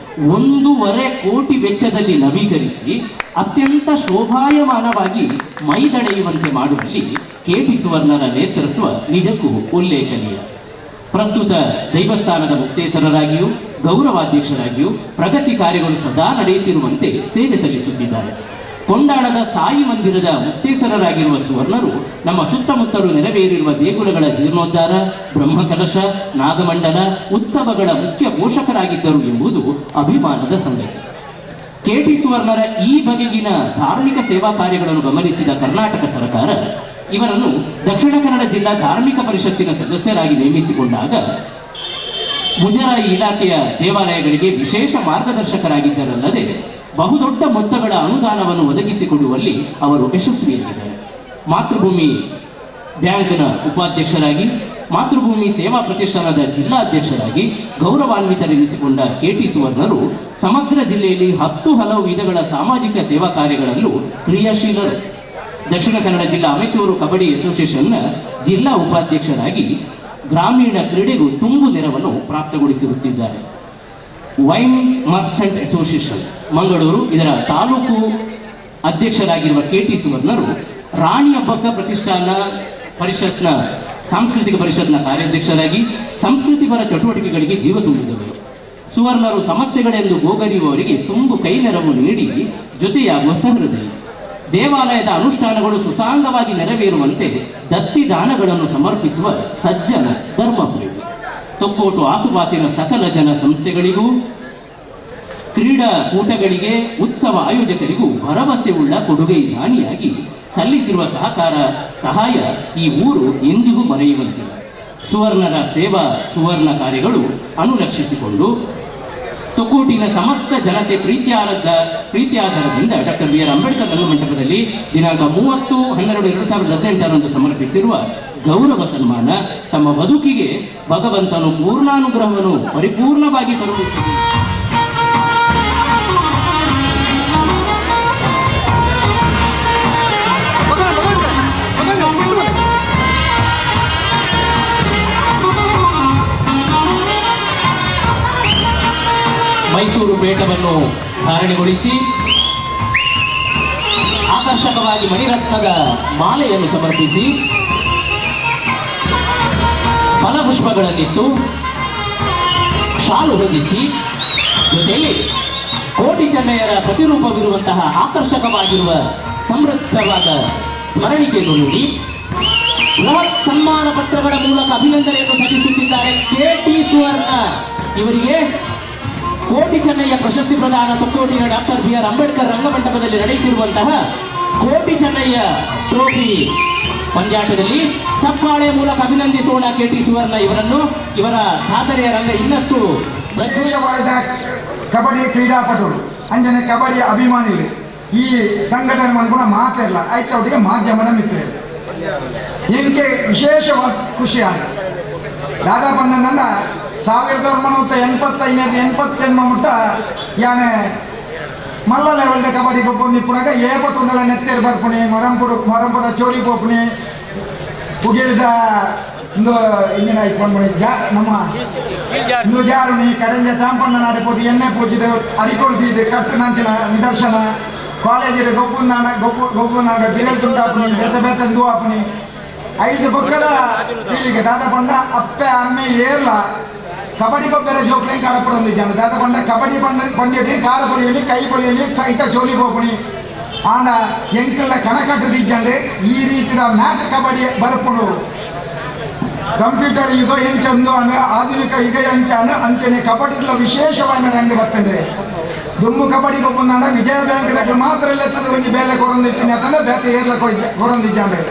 Speaker 10: 1.5 ಕೋಟಿ ವೆಚ್ಚದಲ್ಲಿ ನವೀಕರಿಸಿ ಅತ್ಯಂತ ಶೋಭಾಯಮಾನವಾಗಿ ಮೈದಡೆಯುವಂತೆ ಮಾಡುವಲ್ಲಿ ಕೆಟಿ ಸುವರ್ಣರ ನೇತೃತ್ವ ನಿಜಕ್ಕೂ ಉಲ್ಲೇಖನೀಯ. ಪ್ರಸ್ತುತ ದೇವಸ್ಥಾನದ ಮುಕ್ತೇಸರರಾಗಿಯೂ ಗೌರವಾಧ್ಯಕ್ಷರಾಗಿಯೂ ಪ್ರಗತಿ ಕಾರ್ಯಗಳು ಸದಾ ನಡೆಯುತ್ತಿರುವಂತೆ ಸೇವೆ ಸಲ್ಲಿಸುತ್ತಿದ್ದಾರೆ. ಕೊಂಡಾಳದ ಸಾಯಿ ಮಂದಿರದ ಮುಕ್ತೇಸರರಾಗಿರುವ ಸುವರ್ಣರು ನಮ್ಮ ಸುತ್ತಮುತ್ತಲೂ ನೆರವೇರಿರುವ ದೇಗುಲಗಳ ಜೀರ್ಣೋದ್ಧಾರ, ಬ್ರಹ್ಮಕಲಶ, ನಾಗಮಂಡಲ ಉತ್ಸವಗಳ ಮುಖ್ಯ ಪೋಷಕರಾಗಿದ್ದರು ಎಂಬುದು ಅಭಿಮಾನದ ಸಂಗತಿ. ಕೆಟಿ ಸುವರ್ಣರ ಈ ಬಗೆಗಿನ ಧಾರ್ಮಿಕ ಸೇವಾ ಕಾರ್ಯಗಳನ್ನು ಗಮನಿಸಿದ ಕರ್ನಾಟಕ ಸರ್ಕಾರ ಇವರನ್ನು ದಕ್ಷಿಣ ಕನ್ನಡ ಜಿಲ್ಲಾ ಧಾರ್ಮಿಕ ಪರಿಷತ್ತಿನ ಸದಸ್ಯರಾಗಿ ನೇಮಿಸಿಕೊಂಡಾಗ ಮುಜರಾಯಿ ಇಲಾಖೆಯ ದೇವಾಲಯಗಳಿಗೆ ವಿಶೇಷ ಮಾರ್ಗದರ್ಶಕರಾಗಿದ್ದರಲ್ಲದೆ ಬಹುದೊಡ್ಡ ಮೊತ್ತಗಳ ಅನುದಾನವನ್ನು ಒದಗಿಸಿಕೊಡುವಲ್ಲಿ ಅವರು ಯಶಸ್ವಿಯಾಗಿದ್ದಾರೆ. ಮಾತೃಭೂಮಿ ಬ್ಯಾಂಕ್ನ ಉಪಾಧ್ಯಕ್ಷರಾಗಿ, ಮಾತೃಭೂಮಿ ಸೇವಾ ಪ್ರತಿಷ್ಠಾನದ ಜಿಲ್ಲಾಧ್ಯಕ್ಷರಾಗಿ ಗೌರವಾನ್ವಿತರೆನಿಸಿಕೊಂಡ ಕೆಟಿ ಸುವರ್ಣರು ಸಮಗ್ರ ಜಿಲ್ಲೆಯಲ್ಲಿ 10 ಹಲವು ವಿಧಗಳ ಸಾಮಾಜಿಕ ಸೇವಾ ಕಾರ್ಯಗಳಲ್ಲೂ ಕ್ರಿಯಾಶೀಲರು. ದಕ್ಷಿಣ ಕನ್ನಡ ಜಿಲ್ಲಾ ಅಮೆಚೂರು ಕಬಡ್ಡಿ ಅಸೋಸಿಯೇಷನ್ನ ಜಿಲ್ಲಾ ಉಪಾಧ್ಯಕ್ಷರಾಗಿ ಗ್ರಾಮೀಣ ಕ್ರೀಡೆಗೂ ತುಂಬು ನೆರವನ್ನು ಪ್ರಾಪ್ತಗೊಳಿಸಿರುತ್ತಿದ್ದಾರೆ. Wine merchant association Mangaluru ಇದರ ತಾಲೂಕು ಅಧ್ಯಕ್ಷರಾಗಿರುವ ಕೆಟಿ ಸುವರ್ಣರು ರಾಣಿ ಹಬ್ಬಕ್ಕ ಪ್ರತಿಷ್ಠಾನ ಪರಿಷತ್ನ ಸಾಂಸ್ಕೃತಿಕ ಪರಿಷತ್ನ ಕಾರ್ಯಾಧ್ಯಕ್ಷರಾಗಿ ಸಂಸ್ಕೃತಿಪರ ಚಟುವಟಿಕೆಗಳಿಗೆ ಜೀವ ತುಂಬಿದವರು. ಸುವರ್ಣರು ಸಮಸ್ಯೆಗಳೆಂದು ಗೋಗರಿಯುವವರಿಗೆ ತುಂಬು ಕೈ ನೆರವು ನೀಡಿ ಜೊತೆಯಾಗುವ ಸಹೃದಯಿ. ದೇವಾಲಯದ ಅನುಷ್ಠಾನಗಳು ಸುಸಾಂಗವಾಗಿ ನೆರವೇರುವಂತೆ ದತ್ತಿ ದಾನಗಳನ್ನು ಸಮರ್ಪಿಸುವ ಸಜ್ಜನ ಧರ್ಮಪ್ರೇಮಿ. ತೊಕ್ಕೋಟು ಆಸುಪಾಸಿನ ಸಕಲ ಜನ ಸಂಸ್ಥೆಗಳಿಗೂ ಕ್ರೀಡಾಕೂಟಗಳಿಗೆ ಉತ್ಸವ ಆಯೋಜಕರಿಗೂ ಭರವಸೆ ಉಳ್ಳ ಕೊಡುಗೆ ದಾನಿಯಾಗಿ ಸಲ್ಲಿಸಿರುವ ಸಹಕಾರ ಸಹಾಯ ಈ ಊರು ಎಂದಿಗೂ ಮರೆಯುವಂತಿಲ್ಲ. ಸುವರ್ಣರ ಸೇವಾ ಸುವರ್ಣ ಕಾರ್ಯಗಳು ಅನುರಕ್ಷಿಸಿಕೊಂಡು ತೊಕ್ಕೋಟಿನ ಸಮಸ್ತ ಜನತೆ ಪ್ರೀತಿಯಾಧಾರದಿಂದ ಡಾಕ್ಟರ್ ಬಿ ಆರ್ ಅಂಬೇಡ್ಕರ್ ರಂಗಮಂಟಪದಲ್ಲಿ ದಿನಾಂಕ 30/12/2018 ಸಮರ್ಪಿಸಿರುವ ಗೌರವ ಸನ್ಮಾನ ತಮ್ಮ ಬದುಕಿಗೆ ಭಗವಂತನು ಪೂರ್ಣಾನುಗ್ರಹವನ್ನು ಪರಿಪೂರ್ಣವಾಗಿ ಕರುಣಿಸಿದೆ. ಮೈಸೂರು ಪೇಟವನ್ನು ಧಾರಣೆಗೊಳಿಸಿ ಆಕರ್ಷಕವಾಗಿ ಮಣಿರತ್ನದ ಮಾಲೆಯನ್ನು ಸಮರ್ಪಿಸಿ ಫಲಪುಷ್ಪಗಳನ್ನಿತ್ತು ಶಾಲು ಹೊದಿಸಿ ಜೊತೆಯಲ್ಲಿ ಕೋಟಿ ಚೆನ್ನಯ್ಯರ ಪ್ರತಿರೂಪವಿರುವಂತಹ ಆಕರ್ಷಕವಾಗಿರುವ ಸಮೃದ್ಧವಾದ ಸ್ಮರಣಿಕೆಯನ್ನು ನೀಡಿ ಬೃಹತ್ ಸನ್ಮಾನ ಪತ್ರಗಳ ಮೂಲಕ ಅಭಿನಂದನೆಯನ್ನು ಸಲ್ಲಿಸುತ್ತಿದ್ದಾರೆ ಕೆ.ಟಿ. ಸುವರ್ಣ ಇವರಿಗೆ. ಕೋಟಿ ಚೆನ್ನಯ್ಯ ಪ್ರಶಸ್ತಿ ಪ್ರದಾನ ತೊಕ್ಕೋಟಿನ ಡಾಕ್ಟರ್ ಬಿ ಆರ್ ಅಂಬೇಡ್ಕರ್ ರಂಗಮಂಟಪದಲ್ಲಿ ನಡೆಯುತ್ತಿರುವಂತಹ ಕೋಟಿ ಚೆನ್ನಯ್ಯ ಟ್ರೋಫಿ ಪಂದ್ಯಾಟದಲ್ಲಿ ಚಪ್ಪಾಳೆ ಮೂಲಕ ಅಭಿನಂದಿಸೋಣ ಕೆ.ಟಿ. ಸುವರ್ಣ ಇವರನ್ನು. ಇವರ ಸಾಧನೆಯ ರಂಗ ಇನ್ನಷ್ಟು
Speaker 13: ವಿಶೇಷವಾದ ಕಬಡ್ಡಿ ಕ್ರೀಡಾಪಟುಗಳು ಅಂಜನೆ ಕಬಡ್ಡಿ ಅಭಿಮಾನಿಗಳು ಈ ಸಂಘಟನೆ ಮನ್ಪುನ ಮಾತಿಲ್ಲ ಆಯ್ತವರಿಗೆ ಮಾಧ್ಯಮದ ಮಿತ್ರರು ಏನಕ್ಕೆ ವಿಶೇಷವಾದ ಖುಷಿಯಾದ ದಾದಾಪಣ್ಣನನ್ನ 1985 88 ಮುಟ್ಟ ಯಾನೆ ಮಲ್ಲ ಲೆವೆಲ್ದ ಕಬಡ್ಡಿ ಗೊಬ್ಬೊಂದು ಇಪ್ಪುನಾಗ ಏಪತ್ತೊಂದಲ ನೆತ್ತೇರು ಬರ್ಪುಣಿ ಮರಂಪುಡು ಮರಂಪದ ಚೋರಿ ಪೋಪುಣಿ ಉಗಿಲ್ದ ಇಂದು ಇಂಜಿನ ಇಟ್ಕೊಂಡು ಜಾ ನಮ್ಮ ಇಂದು ಜಾರುಣಿ ಕಡಂಜ ಚಾಂಪಣ್ಣ ನಾಡಿಪೋದು ಎಣ್ಣೆ ಪೂಜಿದ ಅರಿಕೊಳ್ತಿದ್ದು ಕಟ್ಟು ನಂಚಿನ ನಿದರ್ಶನ ಕಾಲೇಜಿಡ್ ಗೊಬ್ಬುನಾಡ ಗೊಬ್ಬು ಗೊಬ್ಬುನಾಡ ಬಿರಲ್ ತುಂಡಾಪುಣಿ ಬೇತ ಬೇತಂದು ಆಪುಣಿ ಐದು ಬೊಕ್ಕದ ಪೀಳಿಗೆ ದಾದಪಂಡ ಅಪ್ಪೆ ಅಮ್ಮೆ ಏರ್ಲ ಕಬಡ್ಡಿ ಗೊಬ್ಬರ ಜೋಕ್ಲೇನ್ ಕಾರಪುರ ಜನ ದಾದಪಂಡ ಕಬಡ್ಡಿ ಪಂಡ ಪಂಡಿಟಿ ಕಾರ ಪೊಲಿಯಲಿ ಕೈ ಪೊಲಿಯಲಿ ಕೈತ ಚೋಲಿ ಪೋಪುಣಿ ಆಂಡ ಎಂಕಲ್ಲ ಕಣಕಟ್ಟದಿಜ್ಜಂಡೆ ಈ ರೀತಿಯ ಮ್ಯಾಟ್ ಕಬಡ್ಡಿ ಬರ್ಪುಣು ಕಂಪ್ಯೂಟರ್ ಯುಗ ಎಂಚಂದು ಅಂದ್ರೆ ಆಧುನಿಕ ಯುಗ ಎಂಚಾನ ಅಂಚನೆ ಕಬಡ್ಡಿಲ ವಿಶೇಷವಾದ ರಂಗ ಬರ್ತದೆ. ದುಮ್ಮು ಕಬಡ್ಡಿ ಗೊಬ್ಬಂದ ವಿಜಯ ಬ್ಯಾಂಕ್ ಮಾತ್ರ ಇಲ್ಲ ಒಂಜಿ ಬೇಲೆ ಕೊರೊಂದಿತ್ತೀನಿ ಅಂತಂದ್ರೆ ಬೇತೆ ಏರ್ಲ ಕೊರೊಂದಿಜ್ಜಂಡೆ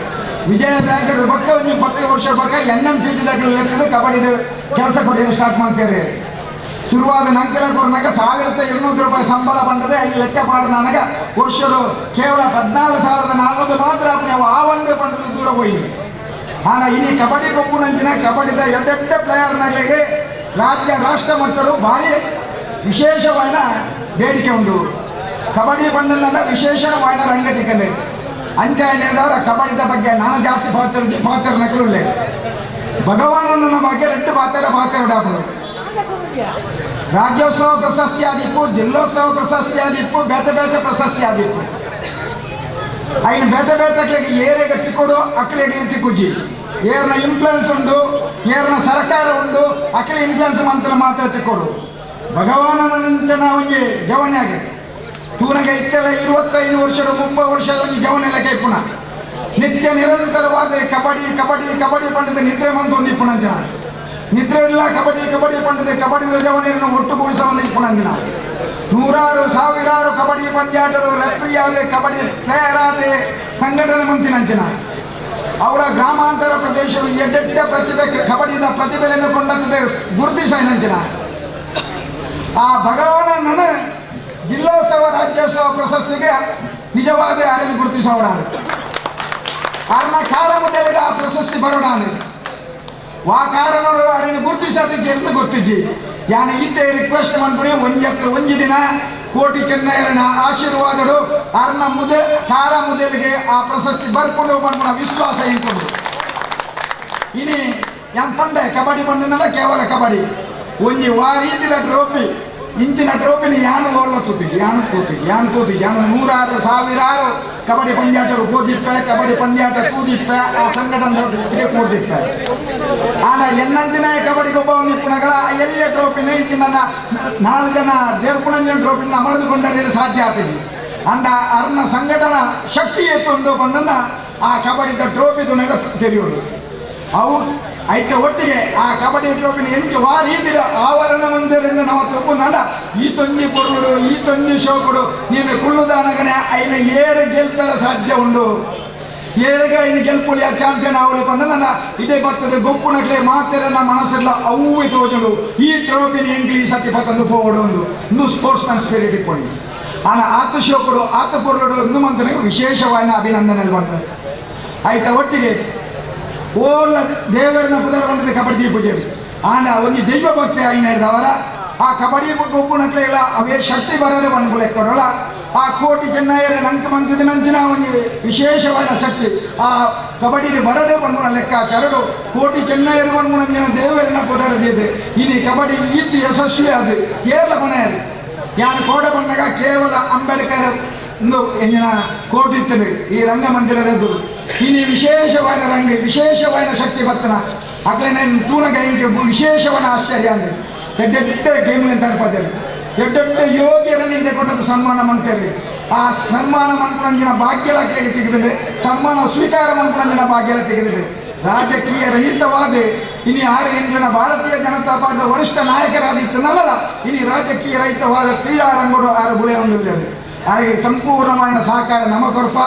Speaker 13: ವಿಜಯ ಬ್ಯಾಂಕ್ ಬಕ್ಕ ಒಂಜಿ 10 ವರ್ಷ ಬಕ್ಕ ಎನ್ ಎಂ ಪಿ ಟಿ ಕಬಡ್ಡಿ ಕೆಲಸ ಕೊಡಿ ಸ್ಟಾರ್ಟ್ ಮಾಡ್ತಾರೆ. ಶುರುವಾದ ನಂಕೆಲ ಕೊರನಾಗ 1200 ರೂಪಾಯಿ ಸಂಬಳ ಬಂದದೆ ಅಲ್ಲಿ ಲೆಕ್ಕ ಮಾಡಿದಾಗ ವರ್ಷರು ಕೇವಲ 14,400 ಮಾತ್ರ ನಾವು ಆ ಒಂದು ಪಂಡದ ದೂರ ಹೋಯಿವಿ. ಆನ ಇನಿ ಕಬಡ್ಡಿ ಗೊಬ್ಬುನಂಚಿನ ಕಬಡ್ಡಿದ ಎಡ್ಡೆಡ್ಡ ಪ್ಲೇಯರ್ನಗಳಿಗೆ ರಾಜ್ಯ ರಾಷ್ಟ್ರ ಮಟ್ಟಡು ಭಾರಿ ವಿಶೇಷವಾದ ಬೇಡಿಕೆ ಉಂಟು. ಕಬಡ್ಡಿ ಬಂಡಲ ವಿಶೇಷವಾದ ರಂಗತಿಕಂದೆ ಅಂಚಾಯನವರ ಕಬಡ್ಡಿದ ಬಗ್ಗೆ ನಾನು ಜಾಸ್ತಿ ಪಾತ್ರನಕಲು ಇಲ್ಲ. ಭಗವಾನನ ಬಗ್ಗೆ 2 ಪಾತ್ರ ಪಾತ್ರ ರಾಜ್ಯೋತ್ಸವ ಪ್ರಶಸ್ತಿ ಆದಿಪ್ಪು, ಜಿಲ್ಲೋತ್ಸವ ಪ್ರಶಸ್ತಿ ಆದಿಪ್ಪು, ಬೇತೆ ಬೇತೆ ಪ್ರಶಸ್ತಿ ಆದಿಪ್ಪು. ಐನು ಬೇತೆ ಬೇತೆ ಏರೆಗೆ ತಿಕ್ಕೊಡು ಅಕ್ಕಲಿಗೆ ತಿಕ್ಕುಜಿ ಏರ್ನ ಇನ್ಫ್ಲುಯೆನ್ಸ್ ಉಂಡು ಏರ್ನ ಸರ್ಕಾರ ಉಂಡು ಅಕ್ಕಲಿ ಇನ್ಫ್ಲುಯೆನ್ಸ್ ಮಂತ್ರ ಮಾತ್ರ ತಿಕ್ಕೊಡು. ಭಗವಾನನ ಒಂಜಿ ಜವನ್ಯಾಗೆ ತೂನಗ ಇತ್ತೆಲ್ಲ 25 ವರ್ಷದ 30 ವರ್ಷದ ಒಂಜಿ ಜವನೆಲ್ಲ ಕೈಪುಣ ನಿತ್ಯ ನಿರಂತರವಾದ ಕಬಡ್ಡಿ ಕಬಡ್ಡಿ ಕಬಡ್ಡಿ ಪಂಡದ ನಿದ್ರೆ ಮಂತು ಒಂದು ಇಪ್ಪುಣ ಜನ ನಿದ್ರೆ ಇಲ್ಲ ಕಬಡ್ಡಿ ಕಬಡ್ಡಿ ಪಂಡದೆ ಕಬಡ್ಡಿ ಜವನೆಯನ್ನು ಒಟ್ಟುಗೂಡಿಸ ಒಂದು ಇಪ್ಪುಣ ದಿನ ನೂರಾರು ಸಾವಿರಾರು ಕಬಡ್ಡಿ ಪಂದ್ಯಾಟರು ರೆಫ್ರಿಯಾದ ಕಬಡ್ಡಿ ಪ್ಲೇಯರ್ ಆದ ಸಂಘಟನೆ ಮಂತಿನಂಚಿನ ಅವರ ಗ್ರಾಮಾಂತರ ಪ್ರದೇಶವು ಎಡ್ಡೆಡ್ಡ ಪ್ರತಿಭೆ ಕಬಡ್ಡಿಯ ಪ್ರತಿಭೆಯನ್ನು ಕೊಂಡಂತೆ ಗುರುತಿಸಿನಂಚಿನ ಆ ಭಗವಾನನ ಜಿಲ್ಲೋತ್ಸವ ರಾಜ್ಯೋತ್ಸವ ಪ್ರಶಸ್ತಿಗೆ ನಿಜವಾದ ಯಾರನ್ನು ಗುರುತಿಸೋಣ ಅರ್ನ ಕಾರ ಮೊದಲಿಗೆ ಆ ಪ್ರಶಸ್ತಿ ಬರೋಣ ವಾ ಕಾರಣ ಅರನ್ನು ಗುರುತಿಸದೆ ಗೊತ್ತಿಜ್ಜಿ ಯಾನ ಇದ್ದೆ ರಿಕ್ವೆಸ್ಟ್ ಮನ್ಪುಣಿ ಒಂಜತ್ತು ಒಂಜಿ ದಿನ ಕೋಟಿ ಚೆನ್ನಯ್ಯನ ಆಶೀರ್ವಾದಡು ಅರ್ನ ಮುದೆ ಕಾರ ಮುದಲಿಗೆ ಆ ಪ್ರಶಸ್ತಿ ಬರ್ಕೊಂಡು ಮನ್ಪುಣ ವಿಶ್ವಾಸ ಇಂಕೊಂಡು ಇನಿ ಯಾನ್ ಪಂಡೆ ಕಬಡ್ಡಿ ಬಂದನಲ್ಲ ಕೇವಲ ಕಬಡ್ಡಿ ಒಂಜಿ ವಾ ರೀತಿದ ಟ್ರೋಫಿ ಇಂಚಿನ ಟ್ರೋಫಿನ ಯಾನು ಓಡ್ಲ ತೂತಿಜಿ ಯಾನು ತೂತಿಜಿ ಯಾನು ತೂತಿಜಿ ಯಾನು ನೂರಾರು ಸಾವಿರಾರು ಕಬಡ್ಡಿ ಪಂದ್ಯಾಟರು ಓದಿಪ್ಪೆ ಕಬಡ್ಡಿ ಪಂದ್ಯಾಟ ಕೂದಿಪ್ಪೆ ಆ ಸಂಘಟನೆ ಕೂಡಿಪ್ಪೆ ಆನ ಎನ್ನಂಚಿನ ಕಬಡ್ಡಿ ಗೊಬ್ಬ ನಿಪುಣಗಳ ಎಲ್ಲ ಟ್ರೋಫಿನ ಇಂಚಿನ 4 ಜನ ದೇರ್ಪುಣಂಜನ ಟ್ರೋಫಿನ ಅಮರದುಕೊಂಡರೆ ಸಾಧ್ಯ ಆಗ್ತದೆ. ಅಂದ ಅರ್ನ ಸಂಘಟನಾ ಶಕ್ತಿ ಎತ್ತೊಂದು ಬಂದನ್ನ ಆ ಕಬಡ್ಡಿದ ಟ್ರೋಫಿ ತುನಗ ತೆರೆಯೋದು ಅವು ಐತೆ ಒಟ್ಟಿಗೆ ಆ ಕಬಡ್ಡಿ ಟ್ರೋಫಿನ ಎಂಚು ವಾ ರೀತಿಯ ಆವರಣ ಮಂದಿರದಿಂದ ನಾವು ತಪ್ಪುನಾಡ ಈ ತೊಂಜಿ ಪೊರ್ಲುಡು ಈ ತೊಂಜಿ ಶೋಕುಡು ನೀನು ಕುಳ್ಳುದಾನಗನೆ ಐನ ಏರು ಗೆಲ್ಪೆರ ಸಾಧ್ಯ ಉಂಡು ಏರಿಗೆ ಐನು ಗೆಲ್ಪುಲಿ ಆ ಚಾಂಪಿಯನ್ ಆವಲಿ ಪಂಡ ನನ್ನ ಇದೇ ಬರ್ತದೆ ಗೊಪ್ಪುನಕ್ಲೆ ಮಾತೆರನ್ನ ಮನಸ್ಸೆಲ್ಲ ಅವು ತೋಜುಡು ಈ ಟ್ರೋಫಿನ ಎಂಕ್ಲಿ ಸತಿ ಪತ್ತಂದು ಪೋವಡು ಒಂದು ಇಂದು sports man spirit ಇಟ್ಕೊಂಡು ಆನ ಆತ ಶೋಕುಡು ಆತ ಪೊರ್ಲುಡು ಇಂದು ಮಂತನಿಗೆ ವಿಶೇಷವಾದ ಅಭಿನಂದನೆ ಬಂದದೆ ಆಯ್ತಾ ಒಟ್ಟಿಗೆ ಓಲ್ಲ ದೇವರನ್ನ ಪುದರ ಬಂದದೆ ಕಬಡ್ಡಿ ಪೂಜೆ ಆಂಡ ಒಂದು ದೈವ ಭಕ್ತಿ ಆಗಿ ನಡೆದವರ ಆ ಕಬಡ್ಡಿ ಗೊಪ್ಪುನಕ್ಲೆಗಳ ಅವೇ ಶಕ್ತಿ ಬರದೆ ಬಂದ್ಗುಲೆ ಕೊಡೋಲ್ಲ ಆ ಕೋಟಿ ಚೆನ್ನಯ್ಯರ ನಂಕ ಮಂತಿದ ನಂಚಿನ ಒಂದು ವಿಶೇಷವಾದ ಶಕ್ತಿ ಆ ಕಬಡ್ಡಿ ಬರದೆ ಬಂದ್ಗುಣ ಲೆಕ್ಕಾಚಾರಡು ಕೋಟಿ ಚೆನ್ನಯ್ಯರು ಬಂದ್ಗುಣಂಜಿನ ದೇವರನ್ನ ಪುದರದಿದೆ ಇನಿ ಕಬಡ್ಡಿ ಈತು ಯಶಸ್ವಿ ಅದು ಕೇರಳ ಕೊನೆಯದು ಯಾನು ಕೋಡ ಬಂದಾಗ ಕೇವಲ ಅಂಬೇಡ್ಕರ್ ಒಂದು ಎಂಜಿನ ಕೋಟಿ ಇತ್ತದೆ ಈ ರಂಗಮಂದಿರದ್ದು ಇನಿ ವಿಶೇಷವಾದ ರಂಗ ವಿಶೇಷವಾದ ಶಕ್ತಿ ಬರ್ತನ ಅಕ್ಲೆ ನಾನು ತೂನಗ ಇಂಕೆ ವಿಶೇಷವಾದ ಆಶ್ಚರ್ಯ ಅಂದ್ರೆ ಎಡ್ಡೆಡ್ಡ ಗೇಮ್ನ ತಲುಪದೆ ಎಡ್ಡೆಡ್ಡ ಯೋಗ್ಯರನ್ನಿಂದ ಕೊಟ್ಟದ್ದು ಸನ್ಮಾನ ಮಂತೇರಿ ಆ ಸನ್ಮಾನ ಮನ್ಪುಣಂಜಿನ ಭಾಗ್ಯಲ ತೆಗೆದಿದೆ ಸನ್ಮಾನ ಸ್ವೀಕಾರ ಮನ್ಪುಣಂಜಿನ ಭಾಗ್ಯಲ ತೆಗೆದಿದೆ ರಾಜಕೀಯ ರಹಿತವಾದ ಇನಿ ಆರು ಎಂಟಿನ ಭಾರತೀಯ ಜನತಾ ಪಾರ್ಟಿಯ ವರಿಷ್ಠ ನಾಯಕರಾದಿತ್ತನಲ್ಲ ಇನಿ ರಾಜಕೀಯ ರಹಿತವಾದ ಕ್ರೀಡಾರಂಗಡು ಆರು ಬುಳೆ ಹೊಂದಿದ್ದಾರೆ ಹಾಗೆ ಸಂಪೂರ್ಣವಾದ ಸಹಕಾರ ನಮ್ಮ ಕೊರಪ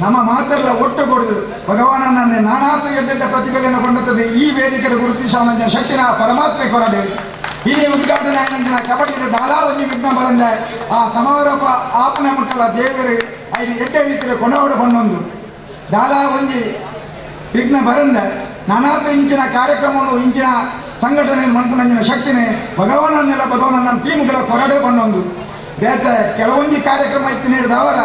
Speaker 13: ನಮ್ಮ ಮಾತೆಲ್ಲ ಒಟ್ಟು ಕೊಡುದು ಭಗವಾನನನ್ನೇ ನಾನಾತು ಎಡ್ಡೆಡ್ಡ ಪ್ರತಿಭೆಯನ್ನು ಕೊಂಡತ್ತದೆ ಈ ವೇದಿಕೆಯ ಗುರುತಿಸಾಮಂಜನ ಶಕ್ತಿನ ಪರಮಾತ್ಮೆ ಕೊರಡೆ ಇಡೀ ಉದ್ಘಾಟನೆ ಆನಂದಿನ ಕಬಡ್ಡಿಯ ದಾಲಾವಧಿ ವಿಘ್ನ ಬರಂದ ಆ ಸಮಾರೋಪ ಆಪನೆ ಮುಟ್ಟಲ ದೇವರು ಐದು ಎಡ್ಡೆ ರೀತಿಯ ಕೊನವರು ಬಂದೊಂದು ದಾಲಾವಂಜಿ ವಿಘ್ನ ಬರಂದ ನಾನಾತು ಇಂಚಿನ ಕಾರ್ಯಕ್ರಮವನ್ನು ಇಂಚಿನ ಸಂಘಟನೆ ಮನ್ಪುನಂಜಿನ ಶಕ್ತಿನೇ ಭಗವಾನನ್ನೆಲ್ಲ ಭಗವಾನನ್ನ ಟೀಮ್ಗಳ ಕೊರಡೆ ಬಂದೊಂದು ಬೇತ ಕೆಲವೊಂದು ಕಾರ್ಯಕ್ರಮ ಇತ್ತು ನೀಡಿದವರ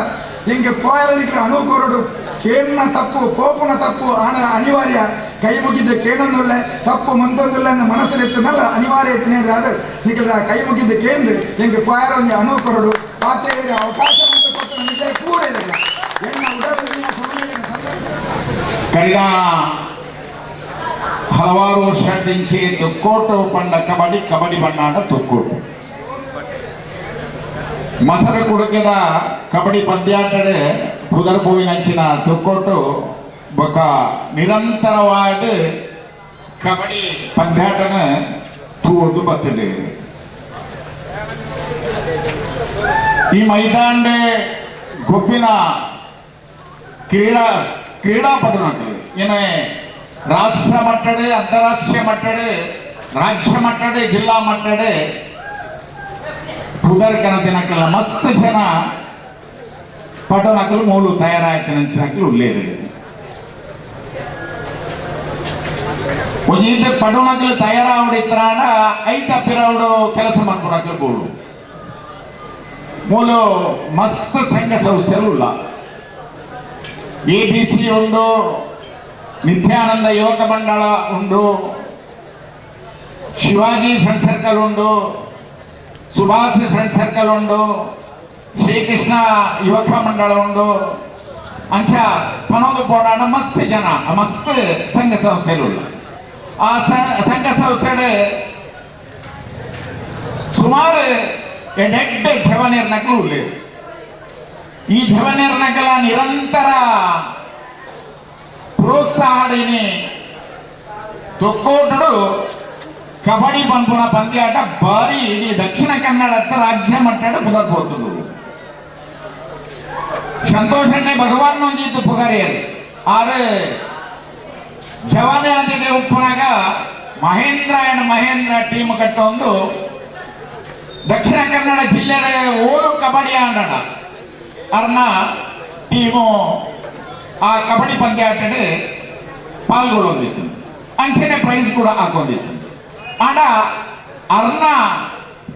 Speaker 13: ಹಿಂಗೆ ಪೋಯರಲಿಕ್ಕೆ ಅನುಕೂಲರು ಕೇಳಿನ ತಪ್ಪು ಕೋಪನ ತಪ್ಪು ಹಣ ಅನಿವಾರ್ಯ ಕೈ ಮುಗಿದ್ದ ಕೇಳೊಂದಿಲ್ಲ ತಪ್ಪು ಮಂತೊಂದಿಲ್ಲ ಅನ್ನೋ ಮನಸ್ಸಲ್ಲಿ ಅನಿವಾರ್ಯ ಇತ್ತು ನೀಡಿದ ಅದು ನಿಖಲ ಕೈ ಮುಗಿದ್ದ ಕೇಂದ್ರ ಹಿಂಗೆ ಪೋಯರ ಒಂದು ಅನುಕೂಲರು ಪಾತೆ ಅವಕಾಶ ಕೊಟ್ಟು ನಮಗೆ ಪೂರ ಇಲ್ಲ ಎಣ್ಣ ಉಡಲಿನ
Speaker 14: ಕರಿನ ಹಲವಾರು ವರ್ಷದಿಂಚಿ ತುಕ್ಕೋಟು ಪಂಡ ಕಬಡ್ಡಿ ಕಬಡ್ಡಿ ಬಣ್ಣಾಟ ತುಕ್ಕೋಟು ಮಸರು ಕುಡುಕದ ಕಬಡ್ಡಿ ಪಂದ್ಯಾಟಡೆ ಪುದರ್ಪೂವಿನಂಚಿನ ತುಕ್ಕೋಟು ಬೊಕ ನಿರಂತರವಾದ ಕಬಡ್ಡಿ ಪಂದ್ಯಾಟನ ತೂವೊಂದು ಬರ್ತದೆ. ಈ ಮೈದಾಂಡೆ ಗೊಬ್ಬಿನ ಕ್ರೀಡಾಪಟುನಕಲು ಏನೇ ರಾಷ್ಟ್ರ ಮಟ್ಟಡೆ, ಅಂತಾರಾಷ್ಟ್ರೀಯ ಮಟ್ಟಡೆ, ರಾಜ್ಯ ಮಟ್ಟಡೆ, ಜಿಲ್ಲಾ ಮಟ್ಟಡೆ ಪುದರ್ ಕನತಿನಕಲ ಮಸ್ತ್ ಜನ ಪಟನಕಲು ಮೂಲು ತಯಾರಾಯ್ತು ಉಲ್ಲೇರು. ಒಂಜೀತೆ ಪಟುನಕಲು ತಯಾರಾವಡಿತ್ರಾಣ ಐತ ಪಿರವಡು ಕೆಲಸ ಮಾಡ್ಕೊಡಕಲು ಬೋಳು ಮೂಲು ಮಸ್ತ್ ಸಂಘ ಸಂಸ್ಥೆಗಳು ಉಲ್ಲ. A B C ಉಂಡು, ನಿತ್ಯಾನಂದ ಯುವಕ ಮಂಡಳ ಉಂಡು, ಶಿವಾಜಿ ಫ್ರೆಂಡ್ ಸರ್ಕಲ್ ಉಂಡು, ಸುಭಾಷ್ ಫ್ರೆಂಡ್ ಸರ್ಕಲ್ ಉಂಡು, ಶ್ರೀಕೃಷ್ಣ ಯುವಕ ಮಂಡಳ ಉಂಡು. ಅಂಚ ಪನೊಂದು ಪೋಡಾಡ ಮಸ್ತ್ ಜನ ಮಸ್ತ್ ಸಂಘ ಸಂಸ್ಥೆಗಳು. ಆ ಸಂಘ ಸಂಸ್ಥೆ ಸುಮಾರು ಎಡ್ಡೆ ಜವನೇರ್ ನಕಲು ಉಲ್ಲೇರು. ಈ ಜವನೇರ್ ನಕಲ ನಿರಂತರ ಪ್ರೋತ್ಸಾಹಡಿನಿ ತೊಕ್ಕೋಟು ಕಬಡ್ಡಿ ಪಂಪುನ ಪಂದ್ಯಾಟ ಬಾರಿ ಇಡೀ ದಕ್ಷಿಣ ಕನ್ನಡ ರಾಜ್ಯ ಮಟ್ಟದ ಪುದಕ್ಕೋತುಂಡು. ಸಂತೋಷಣ್ಣೆ ಭಗವಾನ್ ಒಂಜಿತ್ತು ಪುಗರಿಯರು ಆರು ಜವಾನೆ ಅಂತಿದೆ ಉಪ್ಪುನಾಗ ಮಹೇಂದ್ರ ಅಂಡ್ ಮಹೇಂದ್ರ ಟೀಮ್ ಕಟ್ಟೊಂದು ದಕ್ಷಿಣ ಕನ್ನಡ ಜಿಲ್ಲೆಯ ಓರು ಕಬಡ್ಡಿ ಆಡೋಣ ಅರ್ನ ಟೀಮು ಆ ಕಬಡ್ಡಿ ಪಂದ್ಯಾಟಡೆ ಪಾಲ್ಗೊಳ್ಳೊಂದಿತ್ತು. ಅಂಚನೆ ಪ್ರೈಸ್ ಕೂಡ ಹಾಕೊಂಡಿತ್ತು. ಆಡ ಅರ್ನ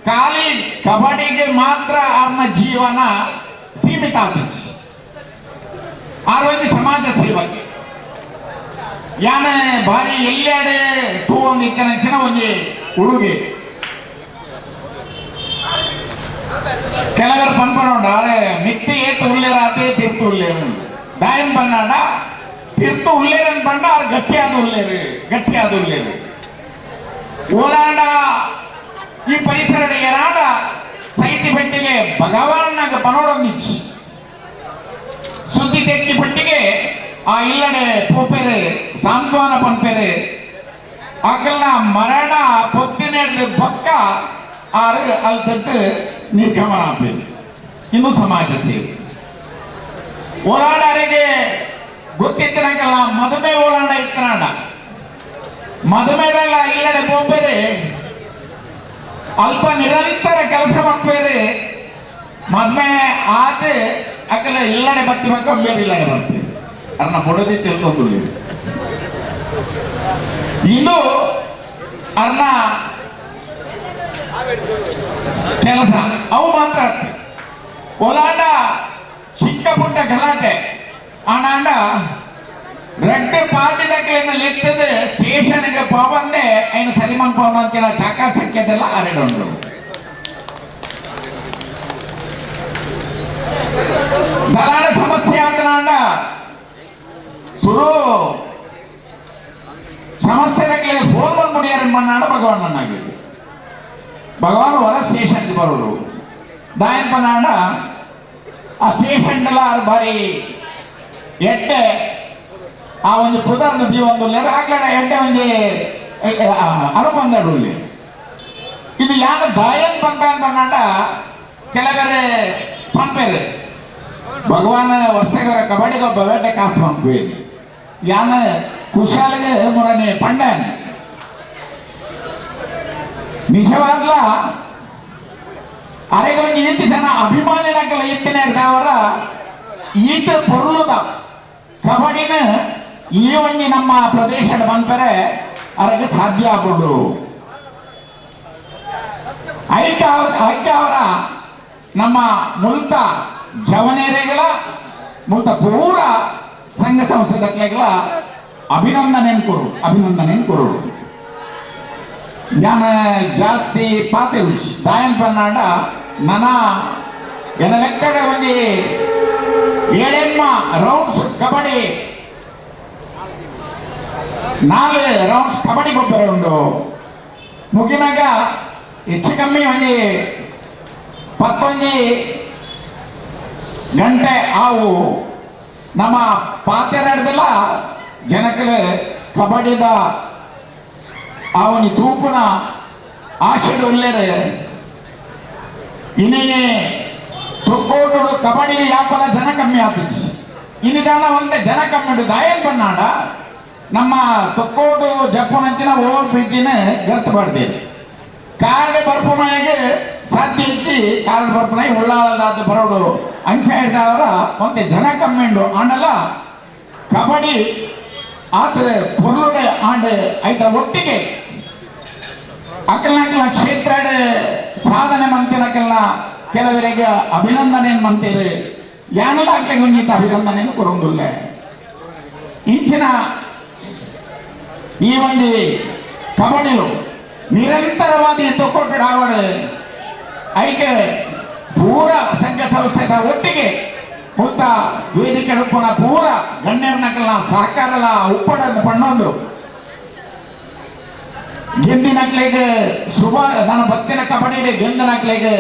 Speaker 14: ಖಾಲಿ ಕಬಡ್ಡಿಗೆ ಮಾತ್ರ ಅರ್ನ ಜೀವನ ಸೀಮಿತ ಆತಿச்சு. ಆರೋಗ್ಯ ಸಮಾಜ ಸೇವಕ್ಕೆ ಯಾನೆ ಭಾರಿ ಎಲ್ಲೆಡೆ ತೂ ಒಂದು ಇತ್ತನಂಚಿನ ಒಂಜಿ ಉಡುಗೆ ಕೆಲವರು ಪನ್ಪನೋಂಡ ಅರೆ ಮಿತ್ತಿ ಏತು ಉಲ್ಲೇರಾತೆ ತೀರ್ತು ಉಲ್ಲೇರು ದಾಯನ್ ಬನ್ನಾಡ ತೀರ್ತು ಉಲ್ಲೇರನ್ ಬಂಡ ಆರು ಗಟ್ಟಿಯಾದ ಉಲ್ಲೇರು ಗಟ್ಟಿಯಾದ ಉಲ್ಲೇರು ಓಲಾಂಡ ಈ ಪರಿಸರದ ಏರಾಡ ಸೈತಿ ಬೆಟ್ಟಿಗೆ ಭಗವಾನ್ನಾಗ ಪನೋಡೊಂದಿಚ್ಚಿ ಸುದ್ದಿ ತೆಕ್ಕಿ ಪಟ್ಟಿಗೆ ಆ ಇಲ್ಲಡೆ ಪೋಪೆರೆ ಸಾಂತ್ವನ ಪನ್ಪೆರೆ ಅಕಲ್ನ ಮರಣ ಪೊತ್ತಿನ ಬೊಕ್ಕ ಆರು ಅಲ್ತಟ್ಟು ನಿರ್ಗಮನ ಆಗ್ತದೆ. ಇನ್ನು ಸಮಾಜ ಸೇವೆ ಓಲಾಡರಿಗೆ ಗೊತ್ತಿತ್ತನಕಲ್ಲ ಮದುವೆ ಓಲಾಡ ಇತ್ತನಾಡ ಮದುವೆಲ್ಲ ಇಲ್ಲಡೆ ಪೋಪೇರೆ ಅಲ್ಪ ನಿರಂತರ ಕೆಲಸ ಮಾಡ್ಬೇರೆ ಮದುವೆ ಆದ ಅಕಲ ಇಲ್ಲಡೆ ಬತ್ತಿ ಮಕ್ಕ ಬೇರೆ ಇಲ್ಲಡೆ ಬರ್ತೀವಿ ಅರ್ನ ಬಡದಿ ತಿಳ್ಕೊಂಡು ಇದು ಅರ್ನ ಕೆಲಸ ಅವು ಮಾತ್ರ. ಒಲಾಂಡ ಚಿಕ್ಕ ಪುಟ್ಟ ಗಲಾಟೆ ಆನಾಂಡ ರೆಡ್ ಪಾರ್ಟಿ ದಕ್ಕಲಿನ ಲೆತ್ತದ ಸ್ಟೇಷನ್ಗೆ ಪೋವಂದೆ ಐನ ಸರಿಮನ್ ಪವನ ಅಂಚಿನ ಚಕ ಚಕ್ಕೆದೆಲ್ಲ ಅರೆಡುಂಡು. ದಲಾಡ ಸಮಸ್ಯೆ ಆತನಾಂಡ ಸುರು ಸಮಸ್ಯೆ ದಕ್ಕಲೆ ಫೋನ್ ಬಂದ್ಬಿಡಿಯಾರ ಮಣ್ಣಾಡ ಭಗವಾನ್ ಭಗವಾನ್ ಹೊರ ಸ್ಟೇಷನ್ಗೆ ಬರೋರು ದಾಯನ್ ಪನಾಂಡ ಆ ಸ್ಟೇಷನ್ ಬಾರಿ ಎಟ್ಟೆ ಆ ಒಂದು ಪುದರ್ನ ಒಂದು ಆಗ್ಲಡ ಎಟ್ಟೆ ಒಂಜಿ ಅನುಬಂಧಡುಳ್ಳಿ ಇದು ಯಾನ ದಾಯನ್ ಪಂಪ ಪನ್ನಾಂಡ ಕೆಲವರೆ ಪಂಪೇರು ಭಗವಾನ್ ವರ್ಷಗರ ಕಬಡ್ಡಿಗೊಬ್ಬ ಬೇಟೆ ಕಾಸು ಪಂಪು ಯಾನ ಕುಶಾಲಿಗೆ ಮುರನೆ ಪಂಡ ನಿಜವಾಗ್ಲ ಅರೆಗೊಂಜಿ ಈತ ಜನ ಅಭಿಮಾನಿನಕಲ ಇತ್ತಿನ ಅವರ ಈತ ಪೊರ್ಲುದ ಕಬಡ್ಡಿನ ಈ ಒಂಜಿ ನಮ್ಮ ಪ್ರದೇಶದ ಬಂದರೆ ಅರೆಗೆ ಸಾಧ್ಯ ಆಗುದು. ಐಕ ಅವರ ನಮ್ಮ ಮುಲ್ತ ಜವನೇರೆಗಳ ಮುಲ್ತ ಪೂರ ಸಂಘ ಸಂಸ್ಥೆಗಳ ಅಭಿನಂದನೆ ಕೊರು ಅಭಿನಂದನೆ ಕೊರು. ನಾನು ಜಾಸ್ತಿ ಪಾತೆ ದಾಯನ್ ಪನ್ನಾಡ ನನ ಎನ್ನ ಲೆಕ್ಕದ ಒಂಜಿ ಏಳೆಮ್ಮ ರೌಂಡ್ಸ್ ಕಬಡ್ಡಿ 4 ರೌಂಡ್ಸ್ ಕಬಡ್ಡಿ ಗೊಬ್ಬರ ಉಂಡು ಮುಗಿನಾಗ ಹೆಚ್ಚು ಕಮ್ಮಿ ಒಂಜಿ 10 ಗಂಟೆ ಆವು ನಮ್ಮ ಪಾತೆ ನಡೆದಲ್ಲ ಜನಕ್ಕೆ ಕಬಡ್ಡಿದ ಅವನಿ ತೂಪುನ ಆಶೆಡು ಉಲ್ಲೇರೆ ಇನ್ನೇ ತೊಕ್ಕೋಟು ಕಬಡ್ಡಿ ಯಾಪನ ಜನ ಕಮ್ಮಿ ಆಗ್ತದೆ. ಇನ್ನಿದಾನ ಒಂದೇ ಜನ ಕಮ್ಮಿ ಉಂಟು ದಾಯನ್ ಬನ್ನಾಡ ನಮ್ಮ ತೊಕ್ಕೋಟು ಜಪ್ಪುನಂಚಿನ ಓವರ್ ಬ್ರಿಡ್ಜಿನ ಗರ್ತು ಪಡ್ದೇವೆ ಕಾರ್ಡ್ ಬರ್ಪುನಾಗೆ ಸಾಧ್ಯ ಹೆಚ್ಚಿ ಕಾರ್ಡ್ ಬರ್ಪುನಾಗಿ ಉಳ್ಳಾಲದಾದ ಬರೋಡು ಅಂಚ ಹಿಡ್ದವರ ಒಂದೇ ಜನ ಕಮ್ಮಿ ಉಂಡು ಆಂಡಲ ಕಬಡ್ಡಿ ಆತ ಪೊರ್ಲುಡೆ ಆಂಡ್ ಐತ ಒಟ್ಟಿಗೆ ಅಕಲ್ನಕಲ್ನ ಕ್ಷೇತ್ರ ಸಾಧನೆ ಮಂತಿನಕಲ್ನ ಕೆಲವರಿಗೆ ಅಭಿನಂದನೆ ಮಂತೀರಿ ಯಾನೆಲ್ಲ ಅಕ್ಲಿಗೆ ಒಂಜಿತ ಅಭಿನಂದನೆ ಕೊರೊಂದುಲ್ಲ. ಇಂಚಿನ ಈ ಒಂದು ಕಬಡ್ಡಿಲು ನಿರಂತರವಾಗಿ ತೊಕ್ಕೊಟ್ಟು ಆವಡು ಐಕೆ ಪೂರ ಸಂಘ ಸಂಸ್ಥೆದ ಒಟ್ಟಿಗೆ ಮುತ್ತ ವೇದಿಕೆ ಪುನ ಪೂರ ಗಣ್ಯರ್ನಕಲ್ನ ಸಹಕಾರಲ ಉಪ್ಪಡ ಪಣ್ಣೊಂದು ಗೆಂದಿನಕ್ಲೆಗೆ ಶುಭ ನನ್ನ ಭಕ್ತಿನ ಕಬಡ್ಡಿ ಗೆಂದಿನಕ್ಲೆಗೆ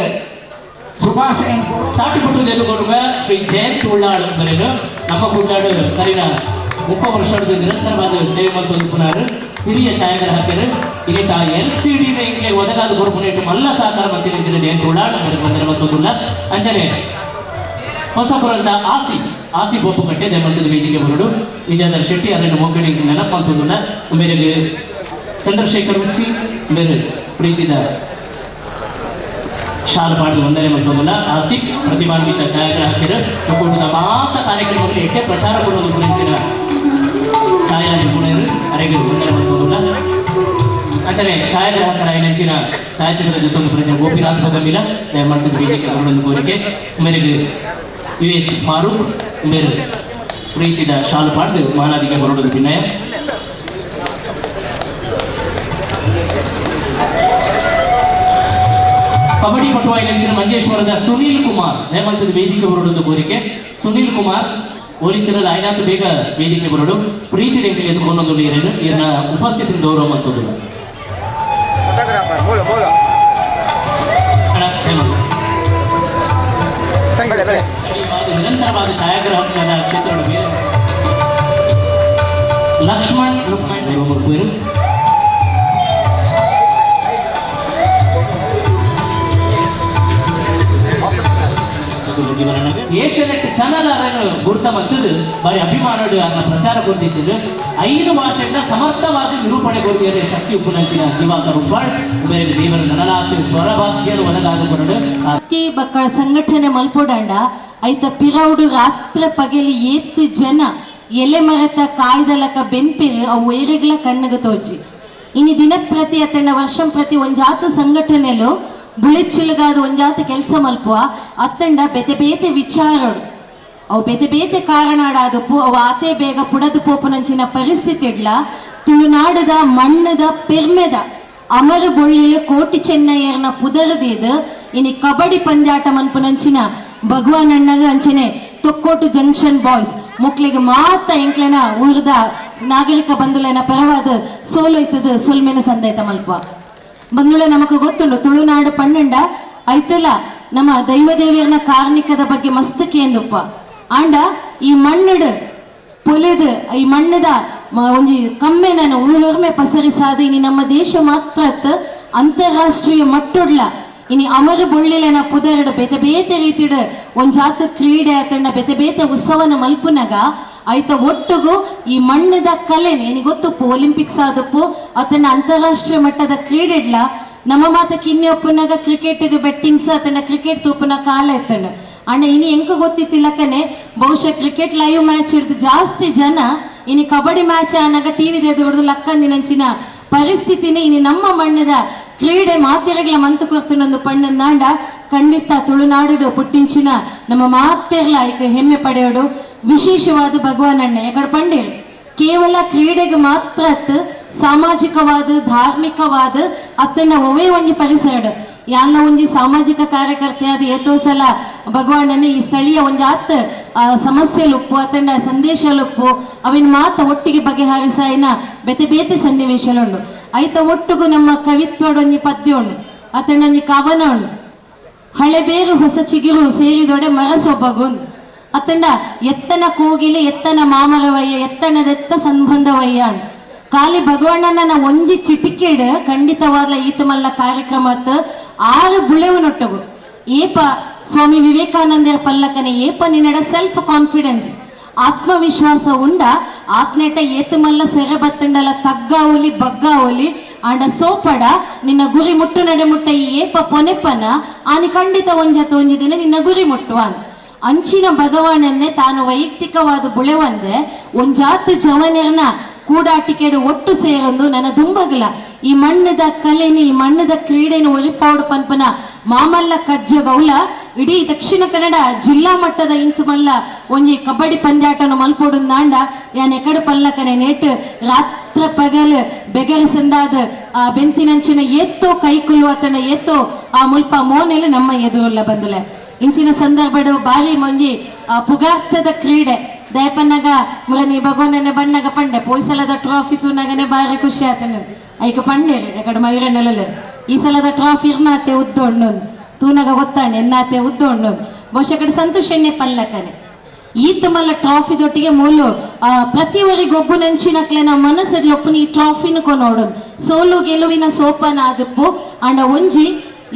Speaker 14: ಶುಭಾಶಯ
Speaker 10: ಸಾಟಿಪಟ್ಟು ನೆಲುಕೊಡುವ ಶ್ರೀ ಜಯಂತ್ ಉಳ್ಳಾಳು ಬರೆದು ನಮ್ಮ ಕುಳ್ಳಾಡು ಕರಿನ 30 ವರ್ಷದ ನಿರಂತರವಾದ ಸೇವೆ ಮತ್ತು ಪುನರ್ ಹಿರಿಯ ಛಾಯಾಗ್ರಾಹಕರು ಇಲ್ಲಿ ತಾ ಎಲ್ ಸಿ ಡಿ ಇಂಗ್ಲೆ ಒದಗಾದ ಗುರುಪುನೇಟು ಮಲ್ಲ ಸಹಕಾರ ಮತ್ತು ಜಯಂತ್ ಉಳ್ಳಾಳು ಬಂದರೆ ಮತ್ತೊಂದುಲ್ಲ ಅಂಜನೆ ಹೊಸಪುರದ ಆಸಿ ಆಸಿ ಬೋಪುಕಟ್ಟೆ ದಯಮಂತದ ವೇದಿಕೆ ಬರಡು ವಿಜಯಧರ ಶೆಟ್ಟಿ ಅದನ್ನು ಮೋಕಡಿ ನೆನಪಂತುಲ್ಲ ಮೇರೆಗೆ ಚಂದ್ರಶೇಖರ್ ಉಚ್ಚಿ ಮೇರೆ ಪ್ರೀತಿದ ಶಾಲು ಪಾಡಲು ವಂದನೆ ಮತ್ತೊಂದಲ್ಲ ಆಸಿಫ್ ಪ್ರತಿಭಾನ್ವಿತ ಛಾಯಾಗ್ರಾಹಕರು ಕೂಡಿದ ಮಾತ ಕಾರ್ಯಕ್ರಮದಲ್ಲಿ ಎಷ್ಟೇ ಪ್ರಚಾರ ಕೊಡುವುದು ಗುರುತಿನ ಛಾಯಾ ನಿಪುಣರು ಅರೆಗೆ ವಂದನೆ ಮತ್ತೊಂದಲ್ಲ ಅಂತಾನೆ ಛಾಯಾಗ್ರಾಹಕರ ನೆಚ್ಚಿನ ಛಾಯಾಚಿತ್ರದ ಜೊತೆ ಪ್ರಜೆ ಗೋಪಿನಾಥ್ ಬಗಮಿಲ ದಯಮಾಡ್ತದ ವೇದಿಕೆ ಬರಡೊಂದು ಕೋರಿಕೆ ಮೇರೆಗೆ ಯು ಎಚ್ ಫಾರೂಕ್ ಮೇರೆ ಪ್ರೀತಿದ ಶಾಲು ಪಾಡ್ದು ಮಾನಾದಿಗೆ ಬರೋದು ವಿನಯ. ಕಬಡ್ಡಿ ಪಟುವ ನೆಚ್ಚಿನ ಮಂಜೇಶ್ವರದ ಸುನೀಲ್ ಕುಮಾರ್ ನೇಮಂತದ ವೇದಿಕೆ ಬರೋದು ಕೋರಿಕೆ. ಸುನೀಲ್ ಕುಮಾರ್ ಒಲಿತಿರಲು ಆಯ್ನಾತು ಬೇಗ ವೇದಿಕೆ ಬರೋಡು ಪ್ರೀತಿ ಎದುಕೊಂಡೊಂದು ಇದನ್ನ ಉಪಸ್ಥಿತಿ ಗೌರವ ಮಂತದ್ದು. ನಿರಂತರವಾದ ಛಾಯಾಗ್ರಾಹಕನ ಕ್ಷೇತ್ರ ಲಕ್ಷ್ಮಣ್ ರುಕ್ಮಣ್. ಕೊರೊಂದು ಜೀವನ ಏಷ್ಯಾನೆಟ್ ಚಾನಲ್ ಅರನ್ನು ಗುರ್ತ ಮಲ್ತದು ಬಾರಿ ಅಭಿಮಾನಡು ಅನ್ನ ಪ್ರಚಾರ ಕೊರ್ದಿತ್ತು 5 ಭಾಷೆನ ಸಮರ್ಥವಾದ ನಿರೂಪಣೆ ಕೊರ್ದಿದ್ದಾರೆ ಶಕ್ತಿ ಉಪ್ಪುನಂಚಿನ ದಿವಾಕರ್ ಉಪ್ಪಾಳ್ ಬೇರೆ ದೇವರ ನನಲಾತಿ ಸ್ವರಭಾಗ್ಯನು ಒದಗಾದ ಕೊರಡು
Speaker 15: ಬಕ್ಕ ಸಂಘಟನೆ ಮಲ್ಪೊಡಂಡ ಐತ ಪಿರೌಡು ರಾತ್ರಿ ಪಗೆಲಿ ಏತ್ ಜನ ಎಲೆ ಮರತ ಕಾಯ್ದಲಕ ಬೆನ್ಪಿರು ಅವು ಏರೆಗ್ಲ ಕಣ್ಣಗ ತೋಚಿ ಇನಿ ದಿನ ಪ್ರತಿ ಅತ್ತಂಡ ವರ್ಷಂ ಪ್ರತಿ ಒಂಜಾತ ಸಂಘಟನೆಲು ಬುಳೆಚಿಲ್ಗಾದ ಒಂಜಾತ ಕೆಲಸ ಮಲ್ಪುವ ಅತ್ತಂಡ ಬೇತೆ ಬೇತೆ ವಿಚಾರಡು ಅವು ಬೇತೆ ಬೇತೆ ಕಾರಣಾಡಾದಪ್ಪು ಅವು ಆತೆ ಬೇಗ ಪುಡದು ಪೋಪುನಂಚಿನ ಪರಿಸ್ಥಿತಿ ಇಡ್ಲ ತುಳುನಾಡದ ಮಣ್ಣದ ಪೆರ್ಮೆದ ಅಮರ ಬೊಳ್ಳಿಲ ಕೋಟಿ ಚೆನ್ನಯ್ಯರ್ನ ಪುದರದಿದು ಇನಿ ಕಬಡ್ಡಿ ಪಂದ್ಯಾಟ ಮನ್ಪುನಂಚಿನ ಭಗವಾನ್ ಅಣ್ಣಗ ಅಂಚನೆ ತೊಕ್ಕೋಟು ಜಂಕ್ಷನ್ ಬಾಯ್ಸ್ ಮೊಕ್ಲಿಗೆ ಮಾತ ಎಂಕ್ಲೆನ ಊರದ ನಾಗರಿಕ ಬಂಧುಲೆನ ಪರವಾದ ಸೋಲೈತದ ಸೊಲ್ಮೆನ ಸಂದೈತ ಮಲ್ಪ ಬಂಧುಳೆ ನಮಕ್ ಗೊತ್ತುಂಡು ತುಳುನಾಡು ಪಣ್ಣಂಡ ಐತಲ ನಮ್ಮ ದೈವದೇವಿಯರ್ನ ಕಾರ್ಣಿಕದ ಬಗ್ಗೆ ಮಸ್ತ್ ಕೇಂದುಪ್ಪ ಆಂಡ ಈ ಮಣ್ಣಡು ಪೊಲೆದು ಈ ಮಣ್ಣದ ಒಂಜಿ ಕಮ್ಮೆನ ಊರೊರ್ಮೆ ಪಸರಿಸಾದ ಇನಿ ನಮ್ಮ ದೇಶ ಮಾತ್ರ ಅಂತಾರಾಷ್ಟ್ರೀಯ ಮಟ್ಟೊಡ್ಲ ಇನಿ ಅಮರ ಬೊಳ್ಳಿಲೆನ ಪುದರಡು ಬೇತೆ ಬೇತೆ ರೀತಿಡು ಒಂಜಾತ ಕ್ರೀಡೆ ಆತಂಡ ಬೇತೆ ಬೇತೆ ಉತ್ಸವನ ಮಲ್ಪುನಗ ಐತ ಒಟ್ಟುಗು ಈ ಮಣ್ಣದ ಕಲೆನೆ ಏನಿ ಗೊತ್ತುಪ್ಪು ಒಲಿಂಪಿಕ್ಸ್ ಆದಪ್ಪು ಆತಂಡ ಅಂತಾರಾಷ್ಟ್ರೀಯ ಮಟ್ಟದ ಕ್ರೀಡೆಡ್ಲ ನಮ್ಮ ಮಾತ ಕಿನ್ನೆ ಒಪ್ಪುನಾಗ ಕ್ರಿಕೆಟ್ಗೆ ಬೆಟ್ಟಿಂಗ್ಸ್ ಆತಂಡ ಕ್ರಿಕೆಟ್ ತೂಪುನ ಕಾಲ ಎತ್ತಂಡ ಅಣ್ಣ ಇನಿ ಎಂಕ ಗೊತ್ತಿತ್ತಿಲ್ಲಕನೆ ಬಹುಶಃ ಕ್ರಿಕೆಟ್ ಲೈವ್ ಮ್ಯಾಚ್ ಹಿಡ್ದು ಜಾಸ್ತಿ ಜನ ಇನಿ ಕಬಡ್ಡಿ ಮ್ಯಾಚ್ ಆನಾಗ ಟಿವಿ ಎದುರು ಲಕ್ಕಂದಿನಂಚಿನ ಪರಿಸ್ಥಿತಿನೇ ಇನಿ ನಮ್ಮ ಮಣ್ಣದ ಕ್ರೀಡೆ ಮಾತೆರಗ್ಲ ಮಂತು ಕೊರ್ತುನೊಂದು ಪಣ್ಣಂದಾಂಡ ಖಂಡಿತ ತುಳುನಾಡು ಪುಟ್ಟಿಂಚಿನ ನಮ್ಮ ಮಾತೆರ್ಲ ಐಕ ಹೆಮ್ಮೆ ಪಡೆಯೋಡು ವಿಶೇಷವಾದ ಭಗವಾನ್ ಅಣ್ಣ ಯಾಕಡೆ ಪಂಡೇರು ಕೇವಲ ಕ್ರೀಡೆಗೆ ಮಾತ್ರ ಸಾಮಾಜಿಕವಾದ ಧಾರ್ಮಿಕವಾದ ಅತ್ತಣ್ಣ ಒವೇ ಒಂಜಿ ಪರಿಸರಡು ಯಾನ್ನ ಒಂಜಿ ಸಾಮಾಜಿಕ ಕಾರ್ಯಕರ್ತೆ ಅದು ಏತೋ ಸಲ ಭಗವಾನನ್ನ ಈ ಸ್ಥಳೀಯ ಒಂಜಾತ್ ಸಮಸ್ಯೆಲುಪ್ಪು ಅತ್ತಂಡ ಸಂದೇಶಲುಪ್ಪು ಅವಿನ ಮಾತ ಒಟ್ಟಿಗೆ ಬಗೆಹರಿಸಾಯಿನ ಬೇತೆ ಬೇತೆ ಸನ್ನಿವೇಶಲುಂಡು ಐತ ಒಟ್ಟುಗು ನಮ್ಮ ಕವಿತ್ವಡು ಒಂಜಿ ಪದ್ಯ ಉಂಡು ಅತ್ತಂಡ ಒಂಜಿ ಕವನ ಉಂಡು ಹಳೆ ಬೇರು ಹೊಸ ಚಿಗಿರು ಸೇರಿದೊಡೆ ಮರಸೊಬ್ಬಗುಂದು ಅತ್ತಂಡ ಎತ್ತನ ಕೋಗಿಲೆ ಎತ್ತನ ಮಾಮರವಯ್ಯ ಎತ್ತನದೆತ್ತ ಸಂಬಂಧವಯ್ಯ ಅಂತ ಖಾಲಿ ಭಗವಣ್ಣನ ಒಂಜಿ ಚಿಟಿಕೆಡ್ ಖಂಡಿತವಾದ ಈತಮಲ್ಲ ಕಾರ್ಯಕ್ರಮ 6 ಬುಳೆವು ನೊಟ್ಟಗು ಏಪ ಸ್ವಾಮಿ ವಿವೇಕಾನಂದರ ಪಲ್ಲಕನೆ ಏಪ ನಿನ್ನಡ ಸೆಲ್ಫ್ ಕಾನ್ಫಿಡೆನ್ಸ್ ಆತ್ಮವಿಶ್ವಾಸ ಉಂಡ ಆತ್ನೇಟ ಏತಮಲ್ಲ ಸೆರೆ ಬತ್ತಂಡಲ ತಗ್ಗಾವಲಿ ಬಗ್ಗಾವಲಿ ಆಂಡ ಸೋಪಡ ನಿನ್ನ ಗುರಿ ಮುಟ್ಟು ನಡೆ ಮುಟ್ಟ ಈ ಏಪ ಪೊನೆಪನ ಆನಿ ಖಂಡಿತ ಒಂಜತ್ತ ಒಂಜಿ ದಿನ ನಿನ್ನ ಗುರಿ ಮುಟ್ಟುವ ಅಂಚಿನ ಭಗವಾನನ್ನೇ ತಾನು ವೈಯಕ್ತಿಕವಾದ ಬುಳೆವಂದೆ ಒಂಜಾತ ಜವನೆರ್ನ ಕೂಡಾಟಿಕೆಡು ಒಟ್ಟು ಸೇರೊಂದು ನನ್ನ ದುಂಬಗಲ ಈ ಮಣ್ಣದ ಕಲೆನಿ ಈ ಮಣ್ಣದ ಕ್ರೀಡೆನು ಒಲಿಪಾಡು ಪನ್ಪನ ಮಾಮಲ್ಲ ಕಜ್ಜ ಗೌಲ ಇಡೀ ದಕ್ಷಿಣ ಕನ್ನಡ ಜಿಲ್ಲಾ ಮಟ್ಟದ ಇಂತು ಮಲ್ಲ ಒಂಜಿ ಕಬಡ್ಡಿ ಪಂದ್ಯಾಟನು ಮಲ್ಪೋಡು ನಾಂಡ ಯಾನ್ ಎಕಡು ಪಲ್ಲಕನೆ ನೇಟ್ ರಾತ್ರ ಪಗಲ್ ಬೆಗರ ಸಂದಾದ ಆ ಬೆಂತಿನಂಚಿನ ಏತ್ತೋ ಕೈಕುಲ್ವ ತಣ ಏತ್ತೋ ಆ ಮುಲ್ಪ ಮೋನೆಲು ನಮ್ಮ ಎದುರುಲ್ಲ ಬಂದುಲೆ ಇಂಚಿನ ಸಂದರ್ಭಡು ಬಾರಿ ಮಂಜಿ ಪುಗಾರ್ಥದ ಕ್ರೀಡೆ ದಯಪನ್ನಗ ಮುರನಿ ಭಗವನನೆ ಬಣ್ಣಗ ಪಂಡೆ ಪೋಯ್ಸಲದ ಟ್ರಾಫಿ ತೂನಗನೆ ಬಾರಿ ಖುಷಿ ಆತನ ಐಕ ಪಂಡೇರು ಎಕಡೆ ಮಯೂರಣ್ಣಲಲ್ಲಿ ಈ ಸಲದ ಟ್ರಾಫಿ ಇರ್ನಾತೆ ಉದ್ದೊಣ್ಣು ತೂನಗ ಗೊತ್ತಾಣೆ ಎನ್ನಾತೆ ಉದ್ದೊಣ್ಣು ಬಹುಶಃ ಕಡೆ ಸಂತೋಷ್ ಎಣ್ಣೆ ಪಲ್ಲಕನೆ ಈತ ಮಲ್ಲ ಟ್ರಾಫಿ ದೊಟ್ಟಿಗೆ ಮೂಲು ಪ್ರತಿವರಿಗೊಬ್ಬು ನಂಚಿನಕ್ಲೆನ ಮನಸ್ಸಡ್ಲೊಪ್ಪನ ಈ ಟ್ರಾಫಿನ ಕೊನೋಡೋದು ಸೋಲು ಗೆಲುವಿನ ಸೋಪಾನ ಆದಪ್ಪು ಅಂಡ ಒಂಜಿ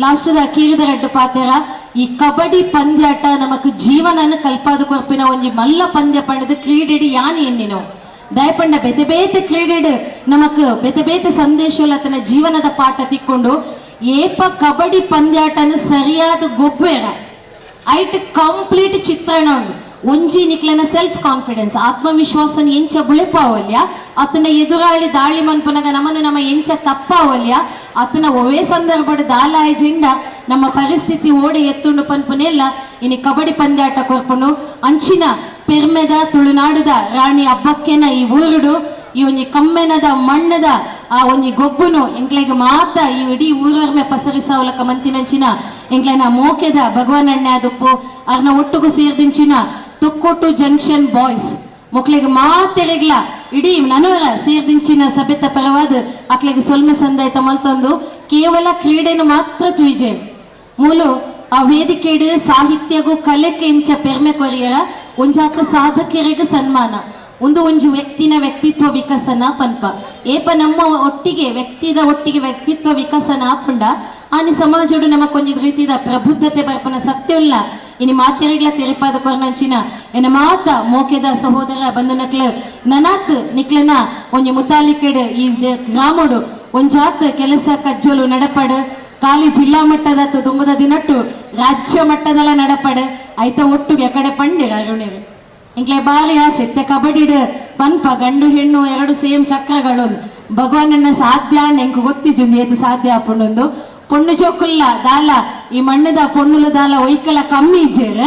Speaker 15: ಲಾಸ್ಟದ ಕೀರಿದ ರಡ್ಡು ಪಾತೆರ ಈ ಕಬಡ್ಡಿ ಪಂದ್ಯಾಟ ನಮಕ್ ಜೀವನನ ಕಲ್ಪಾದ ಕೊರ್ಪಿನ ಒಂಜಿ ಮಲ್ಲ ಪಂದ್ಯ ಪಂಡದ ಕ್ರೀಡೆಡಿ ಯಾನಿ ಎನ್ನಿನೋ ದಯಪಂಡ ಬೇತೆ ಬೇತೆ ಕ್ರೀಡೆಡ್ ನಮಕ್ ಬೇತೆ ಬೇತೆ ಸಂದೇಶಲ ತನ್ನ ಜೀವನದ ಪಾಠ ತಿಕ್ಕೊಂಡು ಏಪ ಕಬಡ್ಡಿ ಪಂದ್ಯಾಟನ ಸರಿಯಾದ ಗೊಬ್ಬೇರ ಐಟ್ ಕಂಪ್ಲೀಟ್ ಚಿತ್ರಣ ಉಂಡು ಒಂಜಿ ನಿಕ್ಲನ ಸೆಲ್ಫ್ ಕಾನ್ಫಿಡೆನ್ಸ್ ಆತ್ಮವಿಶ್ವಾಸನ ಎಂಚ ಬುಳೆಪಾವಲ್ಯ ಆತನ ಎದುರಾಳಿ ದಾಳಿ ಮನ್ಪನಗ ನಮನ ನಮ್ಮ ಎಂಚ ತಪ್ಪಾವಲ್ಯ ಆತನ ಒವೇ ಸಂದರ್ಭದ ದಾಲಾಯ ಜಿಂಡ ನಮ್ಮ ಪರಿಸ್ಥಿತಿ ಓಡಿ ಎತ್ತುಂಡು ಪನ್ಪುನೆಲ್ಲ ಇನಿ ಕಬಡ್ಡಿ ಪಂದ್ಯಾಟ ಕೊರ್ಪುನು ಅಂಚಿನ ಪೆರ್ಮೆದ ತುಳುನಾಡದ ರಾಣಿ ಅಬ್ಬಕ್ಕೆನ ಈ ಊರುಡು ಈ ಒಂಜಿ ಕಮ್ಮೆನದ ಮಣ್ಣದ ಆ ಒಂಜಿ ಗೊಬ್ಬುನು ಎಂಕ್ಲೆಗ್ ಮಾತ ಈ ಇಡೀ ಊರರ್ಮೆ ಪಸರಿಸಾವಲಕ ಮಂತಿನಂಚಿನ ಎಂಕ್ಲೆನ ಮೋಕೆದ ಭಗವಾನ್ ಅಣ್ಣೆ ಆದಪ್ಪು ಅರ್ನ ಒಟ್ಟುಗು ಸೇರ್ದಿಂಚಿನ ತೊಕ್ಕೋಟು ಜಂಕ್ಷನ್ ಬಾಯ್ಸ್ ಮೊಕ್ಲೆಗ್ ಮಾತೆರೆಗ್ಲ ಇಡೀ ನನವರ ಸೇರ್ದಿಂಚಿನ ಸಭೆತ ಪರವಾದ ಅಕ್ಲೆಗ್ ಸೊಲ್ಮೆ ಸಂದಾಯ್ತ ಮಲ್ತೊಂದು ಕೇವಲ ಕ್ರೀಡೆನು ಮಾತ್ರ ತುಯಿಜೆ ಮೂಲು ಆ ವೇದಿಕೆಡು ಸಾಹಿತ್ಯಗೂ ಕಲೆಕ್ಕೆ ಇಂಚ ಪೆರ್ಮೆ ಕೊರಿಯರ ಒಂಜಾತ ಸಾಧಕರಿಗೆ ಸನ್ಮಾನ ಒಂದು ಒಂಜಿ ವ್ಯಕ್ತಿನ ವ್ಯಕ್ತಿತ್ವ ವಿಕಸನ ಪನ್ಪ ಏಪ ನಮ್ಮ ಒಟ್ಟಿಗೆ ವ್ಯಕ್ತಿದ ಒಟ್ಟಿಗೆ ವ್ಯಕ್ತಿತ್ವ ವಿಕಸನ ಆಪುಂಡ ಆನಿ ಸಮಾಜಡು ನಮಕ್ ಒಂಜಿ ರೀತಿದ ಪ್ರಬುದ್ಧತೆ ಬರ್ಪನ ಸತ್ಯಲ್ಲ ಇನಿ ಮಾತೆರೆಗ್ಲ ತೆರಿಪಾದ ಕೊರ್ನಂಚಿನ ಎನ್ನ ಮಾತ ಮೋಕೆದ ಸಹೋದರ ಬಂಧುನಕ್ಲ ನನಾತ್ ನಿಕ್ಲನ ಒಂಜಿ ಮುತಾಲಿಕೆಡ್ ಈ ಗ್ರಾಮಡು ಒಂಜಾತ್ ಕೆಲಸ ಕಜ್ಜೋಲು ನಡಪಡು ಖಾಲಿ ಜಿಲ್ಲಾ ಮಟ್ಟದ ದುಂಬದ ದಿನಟ್ಟು ರಾಜ್ಯ ಮಟ್ಟದಲ್ಲ ನಡಪಡು ಐತ ಒಟ್ಟುಗೆ ಕಡೆ ಪಂಡಿರ ಅರುಣಿರು ಇಂಕ್ಲೆ ಬಾರಿ ಆಸೆ ಇತ್ತೆ ಕಬಡ್ಡಿಡ್ ಪನ್ಪ ಗಂಡು ಹೆಣ್ಣು ಎರಡು ಸೇಮ್ ಚಕ್ರಗಳು ಭಗವಾನನ್ನ ಸಾಧ್ಯ ಎಂಕ್ ಗೊತ್ತಿಜುಂದು ಏತ್ ಸಾಧ್ಯ ಆಪುಂಡೊಂದು ಪೊಣ್ಣು ಜೋಕುಲ್ಲ ದಾಲ ಈ ಮಣ್ಣದ ಪೊಣ್ಣುಲ ದಾಲ ಒಯ್ಕಲ ಕಮ್ಮಿ ಇಜ್ಜೆರ್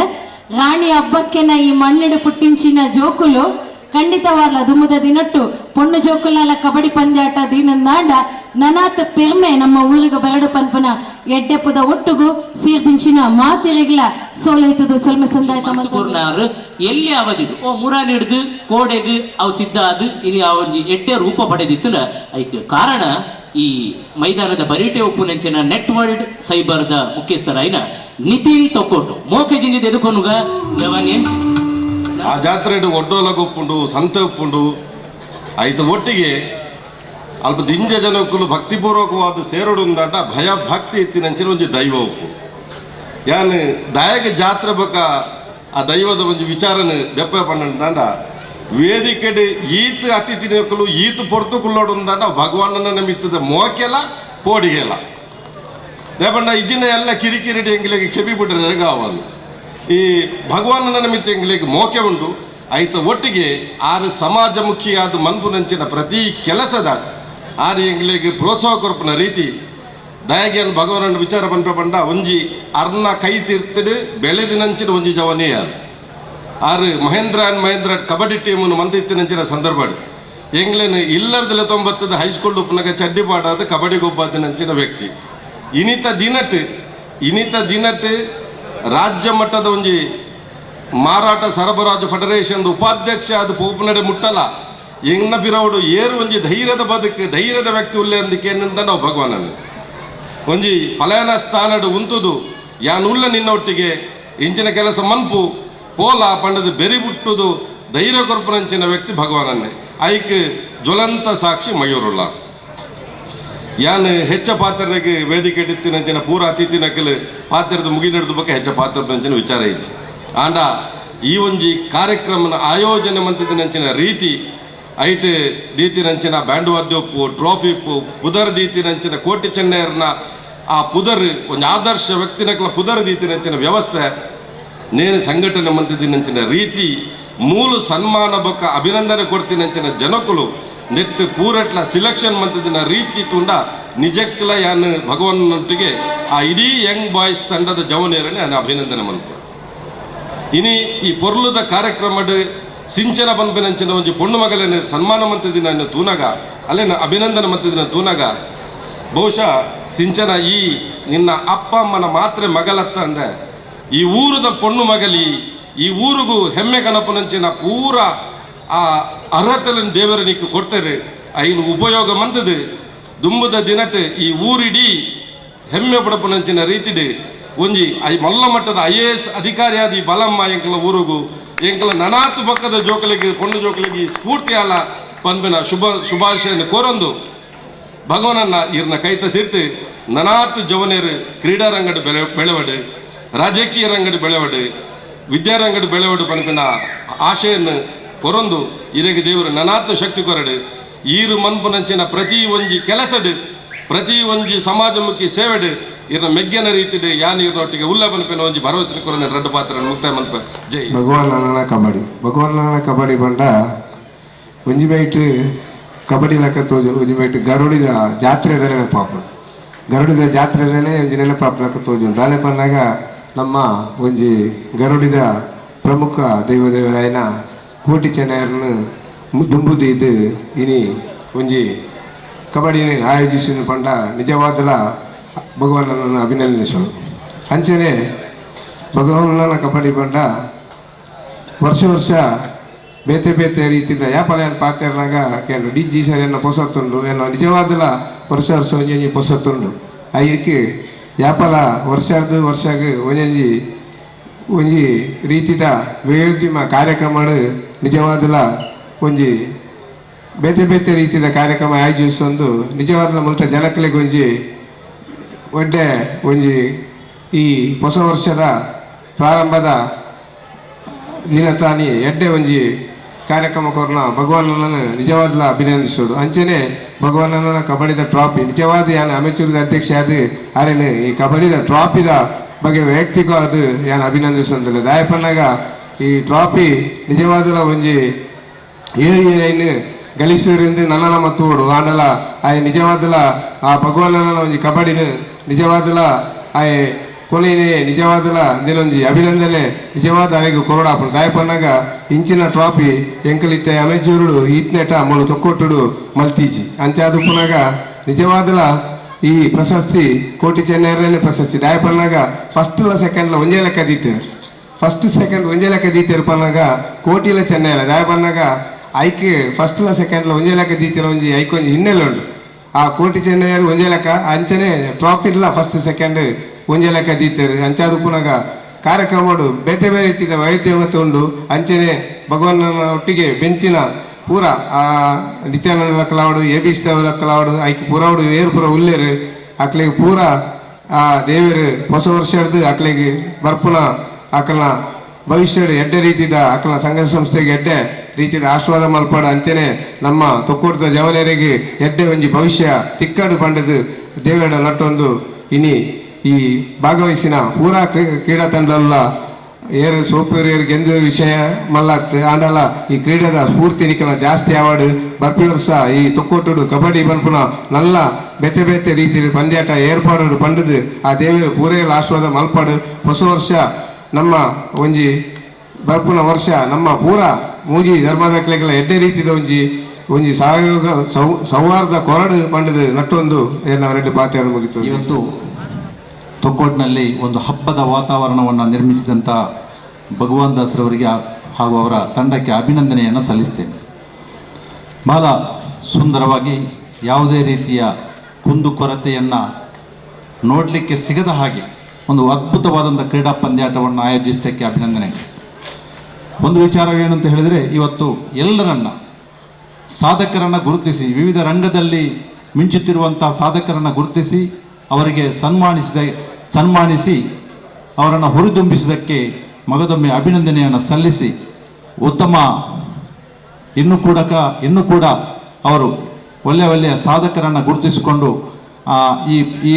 Speaker 15: ರಾಣಿ ಹಬ್ಬಕ್ಕೆನ ಈ ಮಣ್ಣಿಡು ಪುಟ್ಟಿಂಚಿನ ಜೋಕುಲು ಖಂಡಿತವಾದ ದುಮ್ಮದ ದಿನಟ್ಟು ಪೊಣ್ಣು ಜೋಕುಲಾಲ ಕಬಡ್ಡಿ ಪಂದ್ಯಾಟ ದಿನಂದಾಂಡ ನನಾತ್ ಪೆರ್ಮೆ ನಮ್ಮ ಊರಿಗೆ ಬರಡು ಪನ್ಪನ ಎಡ್ಡೆಪ್ಪದ ಒಟ್ಟುಗು ಸೀರ್ದಿಂಚಿನ ಮಾತಿರಿಗ್ಲ ಸೋಲೈತದ ಸೊಲ್ಮೆ ಸಂದಾಯ್ತ
Speaker 10: ಕೊರ್ನಾರು ಎಲ್ಲಿ ಅವಧಿಡು ಓ ಮುರಾನಿ ಹಿಡಿದು ಕೋಡೆಗ್ ಅವು ಸಿದ್ಧ ಅದು ಇನಿ ಆ ಒಂಜಿ ಎಡ್ಡೆ ರೂಪ ಪಡೆದಿತ್ತುನ ಐಕ್ ಕಾರಣ ಈ ಮೈದಾನದ ಬರಿಟೆ ಉಪ್ಪುನಂಚಿನ ನೆಟ್ ವರ್ಲ್ಡ್ ಸೈಬರ್ದ ಮುಖ್ಯಸ್ಥರಾಯಿನ ನಿತಿನ್ ತೊಕ್ಕೋಟು ಮೋಕೆ ಜಿಂಜಿದ ಎದುಕೊನುಗ ಜವಾನಿ
Speaker 16: ಆ ಜಾತ್ರೆಡು ಒಡ್ಡೋಲಗ ಉಪ್ಪುಂಡು ಸಂತೆ ಉಪ್ಪುಂಡು ಐತ ಒಟ್ಟಿಗೆ ಅಲ್ಪ ದಿಂಜ ಜನಕ್ಕೂ ಭಕ್ತಿಪೂರ್ವಕವಾದ ಸೇರೋಡುಂದಾಟ ಭಯ ಭಕ್ತಿ ಇತ್ತಿನಂಚಿನ ಒಂಜಿ ದೈವ ಉಪ್ಪು ಯಾನ್ ದಾಯಕ ಜಾತ್ರೆ ಬೊಕ ಆ ದೈವದ ಒಂಜಿ ವಿಚಾರನ ದೆಪ್ಪ ಪಂಡ ವೇದಿಕೆಡ್ ಈತ್ ಅತಿಥಿ ನಕಲು ಈತ್ ಪೊರ್ತು ಕುಲ್ಲೋಡುಂದಾಟ ಭಗವಾನನ ನಿಮಿತ್ತದ ಮೋಕೆಲ ಪೋಡಿಗೆಲ ದೇಪಂಡ ಇಜ್ಜಿನ ಎಲ್ಲ ಕಿರಿಕಿರಿಟಿ ಎಂಗ್ಲಿಗೆ ಕೆಬಿ ಬಿಡ್ರೆ ಗಾವಲು ಈ ಭಗವಾನನ ನಿಮಿತ್ತ ಎಂಗ್ಲಿಗೆ ಮೋಕೆ ಉಂಟು ಐತ ಒಟ್ಟಿಗೆ ಆರು ಸಮಾಜಮುಖಿಯಾದ ಮನ್ಪುನಂಚಿನ ಪ್ರತಿ ಕೆಲಸದ ಆರು ಎಂಗ್ಲಿಗೆ ಪ್ರೋತ್ಸಾಹ ಕೊರ್ಪುನ ರೀತಿ ದಯಗೆಯನ್ನು ಭಗವಾನನ ವಿಚಾರ ಪನ್ಪೆ ಪಂಡ ಒಂಜಿ ಅರ್ನ ಕೈ ತೀರ್ತಿಡು ಬೆಳೆದಿನಂಚಿನ ಒಂಜಿ ಜವನೇ ಯಾರು ಆರು ಮಹೇಂದ್ರ ಆ್ಯಂಡ್ ಮಹೇಂದ್ರ ಕಬಡ್ಡಿ ಟೀಮನ್ನು ಮಂತಿತ್ತಿನಂಚಿನ ಸಂದರ್ಭ ಎಂಗ್ಲೇನು ಇಲ್ಲರ್ದಲೆ ತೊಂಬತ್ತದ ಹೈಸ್ಕೂಲ್ ಉಪ್ಪನಾಗ ಚಡ್ಡಿ ಪಾಡಾದ ಕಬಡ್ಡಿ ಗೊಬ್ಬಾದಿನಂಚಿನ ವ್ಯಕ್ತಿ ಇನಿತ ದಿನಟ್ ರಾಜ್ಯ ಮಟ್ಟದ ಒಂಜಿ ಮಾರಾಟ ಸರಬರಾಜು ಫೆಡರೇಷನ್ ಉಪಾಧ್ಯಕ್ಷ ಅದು ಪೋಪನಡೆ ಮುಟ್ಟಲ್ಲ ಎಂಗ್ನ ಬಿರವಡು ಏರು ಒಂಜಿ ಧೈರ್ಯದ ಬದುಕು ಧೈರ್ಯದ ವ್ಯಕ್ತಿ ಉಲ್ಲೆ ಅಂದಿಕೆ ನಾವು ಭಗವಾನನ್ನು ಒಂಜಿ ಫಲಾನ ಸ್ಥಾನಡು ಉಂತುದು ಯಾನುಲ್ಲ ನಿನ್ನ ಒಟ್ಟಿಗೆ ಇಂಚಿನ ಕೆಲಸ ಮನ್ಪು ಪೋಲ ಪಂಡದ ಬೆರಿ ಬಿಟ್ಟುದು ಧೈರ್ಯ ಕೊರ್ಪುನಂಚಿನ ವ್ಯಕ್ತಿ ಭಗವಾನನ್ನೇ ಐಕ್ ಜ್ವಲಂತ ಸಾಕ್ಷಿ ಮಯೂರುಲ್ಲ ಯಾನ್ ಹೆಚ್ಚ ಪಾತ್ರರಿಗೆ ವೇದಿಕೆ ಇತ್ತಿನಂಚಿನ ಪೂರ ಅತಿಥಿ ನಕಲು ಪಾತ್ರದ ಮುಗಿ ನಡೆದ ಬಗ್ಗೆ ಹೆಚ್ಚ ಪಾತ್ರದಂಚಿನ ವಿಚಾರ ಇಚ್ಚಿ ಆಂಡ ಈ ಒಂಜಿ ಕಾರ್ಯಕ್ರಮನ ಆಯೋಜನೆ ಮಂತಿದ್ದಿನಂಚಿನ ರೀತಿ ಐಟ್ ದೀತಿನಂಚಿನ ಬ್ಯಾಂಡ್ ವಾದ್ಯೋಪ್ಪು ಟ್ರೋಫಿಪ್ಪು ಪುದರ್ ದೀತಿನಂಚಿನ ಕೋಟಿ ಚೆನ್ನೈಯರ್ನ ಆ ಪುದರ್ ಒಂದು ಆದರ್ಶ ವ್ಯಕ್ತಿನಕ್ಲ ಪುದರ್ ದೀತಿನಂಚಿನ ವ್ಯವಸ್ಥೆ ನೇನು ಸಂಘಟನೆ ಮಂತಿದ್ದಿನಂಚಿನ ರೀತಿ ಮೂಲ ಸನ್ಮಾನ ಬೊಕ್ಕ ಅಭಿನಂದನೆ ಕೊಡ್ತಿನಂಚಿನ ಜನಕುಲು ನೆಟ್ ಪೂರಟ್ಲ ಸಿಲೆಕ್ಷನ್ ಮಂತಿದ್ದಿನ ರೀತಿ ತುಂಡ ನಿಜಕ್ಕಲ ಯಾನ್ ಭಗವನ್ನೊಟ್ಟಿಗೆ ಆ ಇಡೀ ಯಂಗ್ ಬಾಯ್ಸ್ ತಂಡದ ಜವನೇರನೆ ನಾನು ಅಭಿನಂದನೆ ಮನ್ಪು. ಇನಿ ಈ ಪೊರ್ಲುದ ಕಾರ್ಯಕ್ರಮಡ್ ಸಿಂಚನ ಪನ್ಪಿನಂಚಿನ ಒಂಜಿ ಪೊಣ್ಣು ಮಗಲೇನು ಸನ್ಮಾನ ಮಂತಿದ್ದಿನ ತೂನಗ ಅಲ್ಲೇನ ಅಭಿನಂದನೆ ಮಂತಿದ್ದಿನ ತೂನಗ ಬಹುಶಃ ಸಿಂಚನ ಈ ನಿನ್ನ ಅಪ್ಪ ಅಮ್ಮನ ಮಾತ್ರೆ ಮಗಲತ್ತ ಅಂದೆ ಈ ಊರದ ಪೊಣ್ಣು ಮಗಲಿ ಈ ಊರಿಗೂ ಹೆಮ್ಮೆ ಕನಪನಂಚಿನ ಪೂರ ಆ ಅರ್ಹತೆಯನ್ನು ದೇವರ ನಿಕ್ಕು ಕೊಡ್ತಾರೆ ಐನು ಉಪಯೋಗ ಮಂತದು ದುಂಬದ ದಿನಟ್ ಈ ಊರಿಡೀ ಹೆಮ್ಮೆ ಪಡಪನಂಚಿನ ರೀತಿಡು ಒಂಜಿ I ಮಲ್ಲ ಮಟ್ಟದ IAS ಅಧಿಕಾರಿಯಾದ ಈ ಬಲಮ್ಮ ಎಂಕಲ ಊರುಗು ಎಂಕಲ ನನಾತು ಪಕ್ಕದ ಜೋಕಲಿಗೆ ಪೊಣ್ಣು ಜೋಕಲಿಗೆ ಸ್ಫೂರ್ತಿ ಅಲ್ಲ ಪನ್ಪಿನ ಶುಭಾಶಯನ್ನು ಕೋರೊಂದು ಭಗವನನ್ನ ಇರ್ನ ಕೈತ ತೀರ್ತು ನನಾತು ಜವನೇರು ಕ್ರೀಡಾರಂಗಡು ಬೆಳೆವಡು ರಾಜಕೀಯ ರಂಗಡು ಬೆಳೆವಡು ವಿದ್ಯಾರಂಗಡು ಬೆಳೆವಡು ಪನ್ಪಿನ ಆಶೆಯನ್ನು ಕೊರೊಂದು ಇರೆಗೆ ದೇವರು ನನಾತು ಶಕ್ತಿ ಕೊರಡು ಈರು ಮನ್ಪುನಂಚಿನ ಪ್ರತಿ ಒಂಜಿ ಕೆಲಸಡು ಪ್ರತಿ ಒಂಜಿ ಸಮಾಜಮುಖಿ ಸೇವೆಡು ಇರ್ನ ಮೆಗ್ಗನ ರೀತಿಡು ಯಾನ್ ಇರ್ನೊಟ್ಟಿಗೆ ಉಲ್ಲ ಪನ್ಪಿನ ಒಂಜಿ ಭರವಸೆ ಕೊರೊಂದು ರಡ್ಡು ಪಾತ್ರ ಮುಕ್ತಾಯ ಮನ್ಪ. ಜೈ
Speaker 17: ಭಗವಾನ್ ಕಬಡ್ಡಿ. ಭಗವಾನ್ ಕಬಡ್ಡಿ ಬಂಡ ಒಂಜಿ ಬೈಟ್ ಕಬಡ್ಡಿ ಲೆಕ್ಕ ತೋಜು ಒಂಜಿ ಬೈಟ್ ಗರುಡಿದ ಜಾತ್ರೆ ನೆನಪಾಪ ಗರುಡಿದ ಜಾತ್ರೆದನೆ ಒಂಜಿ ನೆನಪಾಪ ಲೆಕ್ಕ ತೋಜು ದಾನೆ ಪನ್ನಾಗ ನಮ್ಮ ಒಂಜಿ ಗರುಡಿದ ಪ್ರಮುಖ ದೈವದೇವರಾಯನ ಕೋಟಿ ಚೆನ್ನೈಯರನ್ನು ದುಂಬುದು ಇನಿ ಒಂಜಿ ಕಬಡ್ಡಿನ ಆಯೋಜಿಸಿದ ಪಂಡ ನಿಜವಾದಲ ಭಗವಾನನ್ನು ಅಭಿನಂದಿಸಲು. ಅಂಚನೆ ಭಗವಾನನ ಕಬಡ್ಡಿ ಪಂಡ ವರ್ಷ ವರ್ಷ ಬೇತೆ ಬೇತೆ ರೀತಿದ ಯಾಪಲ ಏನು ಪಾತೆರ್ನಾಗ ಕೇಂದ್ರ ಡಿ ಜಿ ಸರ್ ಎನ್ನ ಪೊಸತ್ತುಂಡು ಎನ್ನ ನಿಜವಾದಲ ವರ್ಷ ವರ್ಷ ಒಂಜೊಂಜಿ ಪೊಸತ್ತುಂಡು ಐಕ್ಕೆ ಯಾಪಲ ವರ್ಷದ ವರ್ಷಾಗ ಒಂಜೊಂಜಿ ಒಂಜಿ ರೀತಿದ ವೈವಿಧ್ಯಮ ಕಾರ್ಯಕ್ರಮ ನಿಜವಾದಲ ಒಂಜಿ ಬೇತೆ ಬೇತೆ ರೀತಿಯ ಕಾರ್ಯಕ್ರಮ ಆಯೋಜಿಸೊಂದು ನಿಜವಾದ ಮುಲ್ತ ಜನಕ್ಲೆಗ್ ಒಂಜಿ ಒಡ್ಡೆ ಒಂಜಿ ಈ ಹೊಸ ವರ್ಷದ ಪ್ರಾರಂಭದ ದಿನತಾನಿ ಎಡ್ಡೆ ಒಂಜಿ ಕಾರ್ಯಕ್ರಮ ಕೊರ್ನ ಭಗವಾನನ್ನು ನಿಜವಾದಲ ಅಭಿನಂದಿಸೋದು. ಅಂಚನೆ ಭಗವಾನನ ಕಬಡ್ಡಿದ ಟ್ರಾಫಿ ನಿಜವಾದ ಯಾನ್ ಅಮೆಚೂರದ ಅಧ್ಯಕ್ಷ ಅದು ಅರೇನು ಈ ಕಬಡ್ಡಿದ ಟ್ರಾಫಿದ ಬಗ್ಗೆ ವೈಯಕ್ತಿಕ ಅದು ಯಾನ್ ಅಭಿನಂದಿಸೋದಿಲ್ಲ. ದಾಯಪನ್ನಾಗ ಈ ಟ್ರಾಫಿ ನಿಜವಾದಲ ಒಂಜಿ ಏನು ಗಳಿಸುವರಿಂದ ನನ್ನ ನಮ್ಮ ತೋಡು ಆಂಡಲ ಆಯ್ ನಿಜವಾದಲ ಆ ಭಗವಾನನ ಒಂಜಿ ಕಬಡ್ಡಿನ ನಿಜವಾದಲ ಆಯ್ ಕೊನೆಯೇ ನಿಜವಾದಲ ದಿನೊಂಜಿ ಅಭಿನಂದನೆ ನಿಜವಾದ ಅರೆಗೆ ಕೊರಡಾಪುಂಡು. ದಾಯಪನ್ನಾಗ ಇಂಚಿನ ಟ್ರಾಫಿ ಎಂಕಲಿತ್ತೆ ಅಮೆಚೂರುಡು ಈತ್ನೆಟ ಮೂಲು ತೊಕ್ಕೊಟ್ಟುಡು ಮಲ್ತೀಜಿ ಅಂಚಾದು ಪುನಗ ನಿಜವಾದಲ ಈ ಪ್ರಶಸ್ತಿ ಕೋಟಿ ಚೆನ್ನೈರನೇ ಪ್ರಶಸ್ತಿ. ದಾಯಪನ್ನಾಗ ಫಸ್ಟ್ಲ ಸೆಕೆಂಡ್ಲ ಒಂಜೇ ಲೆಕ್ಕ ದೀತೇರು, ಫಸ್ಟ್ ಸೆಕೆಂಡ್ ಒಂಜೇ ಲೆಕ್ಕ ದೀತೇರು ಪನ್ನಾಗ ಕೋಟಿಲ ಚೆನ್ನೈಲ. ದಾಯಪನ್ನಾಗ ಐಕ್ ಫಸ್ಟ್ಲ ಸೆಕೆಂಡ್ಲ ಒಂಜೇ ಲೆಕ್ಕ ದೀತಿರ ಒಂಜಿ ಐಕ್ ಒಂಜಿ ಹಿನ್ನೆಲೆ ಉಂಡು. ಆ ಕೋಟಿ ಚೆನ್ನೈರು ಒಂಜೇ ಲೆಕ್ಕ ಅಂಚನೆ ಟ್ರಾಫಿ ಇಲ್ಲ ಫಸ್ಟ್ ಸೆಕೆಂಡ್ ಒಂಜೇ ಲೆಕ್ಕ ದೀತೇರು. ಅಂಚಾದು ಪುನಗ ಕಾರ್ಯಕ್ರಮಡು ಬೇತೆ ಬೇರೆ ರೀತಿಯ ವೈವಿಧ್ಯಮತೆ ಉಂಡು. ಅಂಚನೆ ಭಗವಾನನ ಒಟ್ಟಿಗೆ ಬೆಂತಿನ ಪೂರ ಆ ನಿತ್ಯಾನಂದ ಲಕ್ಕಲಾವಡು, ಎ ಬಿ ಲಕ್ಕಲಾವಡು, ಐಕ್ ಪೂರಾವಡು ಏರು ಪೂರ ಉಲ್ಲೇರು ಅಕ್ಲೆಗ್ ಪೂರ ಆ ದೇವರು ಹೊಸ ವರ್ಷ ಹಿಡ್ದು ಅಕ್ಲೆಗ್ ಬರ್ಪುನ ಅಕಲ್ನ ಭವಿಷ್ಯದ ಎಡ್ಡೆ ರೀತಿದ ಅಕಲ್ನ ಸಂಘ ಸಂಸ್ಥೆಗೆ ಎಡ್ಡೆ ರೀತಿದ ಆಶೀರ್ವಾದ ಮಲ್ಪಾಡು. ಅಂಚನೆ ನಮ್ಮ ತೊಕ್ಕೋಟದ ಜವನರಿಗೆ ಎಡ್ಡೆ ಒಂಜಿ ಭವಿಷ್ಯ ತಿಕ್ಕಾಡು ಪಂಡದು ದೇವರ ನಟ್ಟೊಂದು ಇನಿ ಈ ಭಾಗವಹಿಸಿನ ಪೂರಾ ಕ್ರೀಡಾ ತಂಡಲ್ಲ ಏರು ಸೋಪೇರು ಏರು ಗೆಂದು ವಿಷಯ ಮಲ್ಲಾತ್ ಆಂಡಲ ಈ ಕ್ರೀಡೆದ ಸ್ಫೂರ್ತಿ ನಿಕಲ ಜಾಸ್ತಿ ಅವಾರ್ಡ್ ಬರ್ಪಿ ವರ್ಷ ಈ ತೊಕ್ಕೋಟುಡು ಕಬಡ್ಡಿ ಬನ್ಪುನ ನಲ್ಲ ಬೇತೆ ಬೇತೆ ರೀತಿ ಪಂದ್ಯಾಟ ಏರ್ಪಾಡು ಪಂಡದು ಆ ದೇವರು ಪೂರೇಲ ಆಶೀರ್ವಾದ ಮಲ್ಪಾಡು. ಹೊಸ ವರ್ಷ ನಮ್ಮ ಒಂಜಿ ಬರ್ಪುನ ವರ್ಷ ನಮ್ಮ ಪೂರಾ ಮೂಜಿ ಧರ್ಮದಾಖಲೆಗಳ ಎಡ್ಡೆ ರೀತಿದ ಒಂಜಿ ಒಂಜಿ ಸಹಯೋಗ ಸೌಹಾರ್ದ ಕೊರಡು ಪಂಡದು ನಟ್ಟೊಂದು ರೆಡ್ಡಿ ಪಾತೆಯನ್ನು ಮುಗಿತು.
Speaker 18: ಇವತ್ತು ತೊಕ್ಕೋಟ್ನಲ್ಲಿ ಒಂದು ಹಬ್ಬದ ವಾತಾವರಣವನ್ನು ನಿರ್ಮಿಸಿದಂಥ ಭಗವಾನ್ ದಾಸರವರಿಗೆ ಹಾಗೂ ಅವರ ತಂಡಕ್ಕೆ ಅಭಿನಂದನೆಯನ್ನು ಸಲ್ಲಿಸ್ತೇನೆ. ಬಹಳ ಸುಂದರವಾಗಿ ಯಾವುದೇ ರೀತಿಯ ಕುಂದುಕೊರತೆಯನ್ನು ನೋಡಲಿಕ್ಕೆ ಸಿಗದ ಹಾಗೆ ಒಂದು ಅದ್ಭುತವಾದಂಥ ಕ್ರೀಡಾ ಪಂದ್ಯಾಟವನ್ನು ಆಯೋಜಿಸಿದ್ದಕ್ಕೆ ಅಭಿನಂದನೆ. ಒಂದು ವಿಚಾರವೇನಂತ ಹೇಳಿದರೆ, ಇವತ್ತು ಎಲ್ಲರನ್ನ ಸಾಧಕರನ್ನು ಗುರುತಿಸಿ, ವಿವಿಧ ರಂಗದಲ್ಲಿ ಮಿಂಚುತ್ತಿರುವಂಥ ಸಾಧಕರನ್ನು ಗುರುತಿಸಿ ಅವರಿಗೆ ಸನ್ಮಾನಿಸಿ ಅವರನ್ನು ಹುರಿದುಂಬಿಸಿದ್ದಕ್ಕೆ ಮಗದೊಮ್ಮೆ ಅಭಿನಂದನೆಯನ್ನು ಸಲ್ಲಿಸಿ, ಉತ್ತಮ ಇನ್ನೂ ಕೂಡ ಅವರು ಒಳ್ಳೆಯ ಒಳ್ಳೆಯ ಸಾಧಕರನ್ನು ಗುರುತಿಸಿಕೊಂಡು ಈ ಈ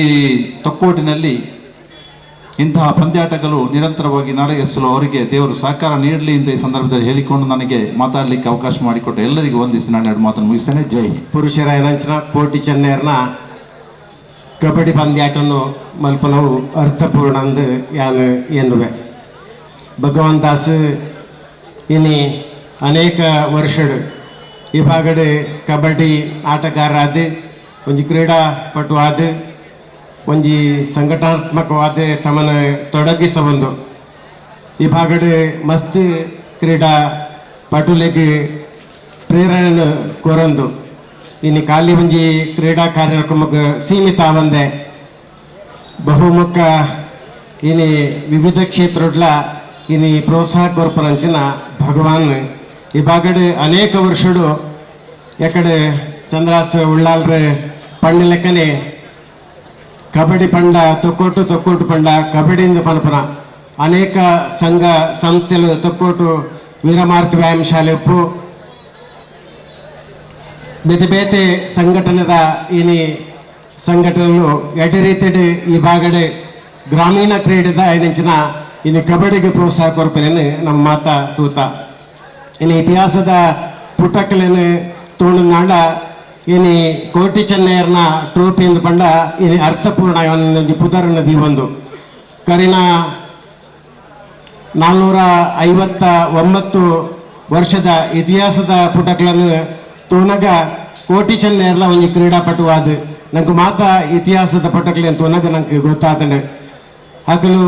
Speaker 18: ತೊಕ್ಕೋಟಿನಲ್ಲಿ ಇಂತಹ ಪಂದ್ಯಾಟಗಳು ನಿರಂತರವಾಗಿ ನಡೆಸಲು ಅವರಿಗೆ ದೇವರು ಸಹಕಾರ ನೀಡಲಿ ಅಂತ ಈ ಸಂದರ್ಭದಲ್ಲಿ ಹೇಳಿಕೊಂಡು ನನಗೆ ಮಾತಾಡಲಿಕ್ಕೆ ಅವಕಾಶ ಮಾಡಿಕೊಟ್ಟು ಎಲ್ಲರಿಗೂ ವಂದಿಸಿ ನಾನು ಎರಡು ಮಾತನ್ನು ಮುಗಿಸ್ತೇನೆ. ಜೈ ಹಿಂದ್.
Speaker 19: ಪುರುಷರ ಏನಂಚನ ಕೋಟಿ ಚೆನ್ನೈರ್ನ ಕಬಡ್ಡಿ ಪಂದ್ಯಾಟನ್ನು ಮಲ್ಪನವು ಅರ್ಥಪೂರ್ಣ ಅಂದು ಯಾನು ಎನ್ನುವೆ. ಭಗವಾನ್ ದಾಸ್ ಇನಿ ಅನೇಕ ವರ್ಷಡು ಈ ಭಾಗಡು ಕಬಡ್ಡಿ ಆಟಗಾರರಾದ ಒಂಜಿ ಕ್ರೀಡಾಪಟು ಆದ ಒಂಜಿ ಸಂಘಟನಾತ್ಮಕವಾದ ತಮ್ಮನ್ನು ತೊಡಗಿಸಬಂದು ಈ ಭಾಗಡು ಮಸ್ತ್ ಕ್ರೀಡಾ ಪಟುಲೆಗೆ ಪ್ರೇರಣೆ ಕೊರಂದು ಇನ್ನು ಖಾಲಿ ಒಂಜಿ ಕ್ರೀಡಾ ಕಾರ್ಯಕ್ರಮಕ್ಕೆ ಸೀಮಿತ ಆವಂದೆ ಬಹುಮುಖ ಇನಿ ವಿವಿಧ ಕ್ಷೇತ್ರಡ್ಲ ಇನಿ ಪ್ರೋತ್ಸಾಹ ಕೊರ್ಪನಂಚಿನ ಭಗವಾನ್ ಈ ಭಾಗಡು ಅನೇಕ ವರ್ಷಡು ಎಕಡೆ ಚಂದ್ರಾಸ ಉಳ್ಳಾಲ್ರ ಪಣ್ಣ ಲೆಕ್ಕನೆ ಕಬಡ್ಡಿ ಪಂಡ ತೊಕ್ಕೋಟು ತೊಕ್ಕೋಟು ಪಂಡ ಕಬಡ್ಡಿಯಿಂದ ಪನಪನ ಅನೇಕ ಸಂಘ ಸಂಸ್ಥೆಗಳು ತೊಕ್ಕೋಟು ವೀರಮಾರುತಿ ವ್ಯಾಯಾಮ ಶಾಲೆ ಉಪ್ಪು ಬೇತೆ ಬೇತೆ ಸಂಘಟನೆದ ಇನಿ ಸಂಘಟನೆಗಳು ಎಡ್ಡೆ ರೀತಿಯಡ್ ಈ ಭಾಗಡೆ ಗ್ರಾಮೀಣ ಕ್ರೀಡೆದ ಐದಿಂಚಿನ ಇನ್ನು ಕಬಡ್ಡಿಗೆ ಪ್ರೋತ್ಸಾಹ ಕೊರ್ಪನೇನು ನಮ್ಮ ಮಾತಾ ತೂತ. ಇನ್ನು ಇತಿಹಾಸದ ಪುಟಕಲೇನು ತೋಣನಾಡ ಇನಿ ಕೋಟಿ ಚೆನ್ನೈಯರ್ನ ಟ್ರೋಫಿ ಎಂದು ಪಂಡ ಇನಿ ಅರ್ಥಪೂರ್ಣ ಒಂದೊಂದು ಪುದರನ್ನ ದೀವೊಂದು ಕರಿನ 459 ವರ್ಷದ ಇತಿಹಾಸದ ಪುಟಗಳನ್ನು ತೋನಗ ಕೋಟಿ ಚೆನ್ನೈಯರ್ಲ ಒಂಜಿ ಕ್ರೀಡಾಪಟುವಾದ ನಂಗೆ ಮಾತಾ ಇತಿಹಾಸದ ಪಟಕಲೇನು ತೋನಗ ನಂಗೆ ಗೊತ್ತಾತಂಡೆ. ಅಕಲು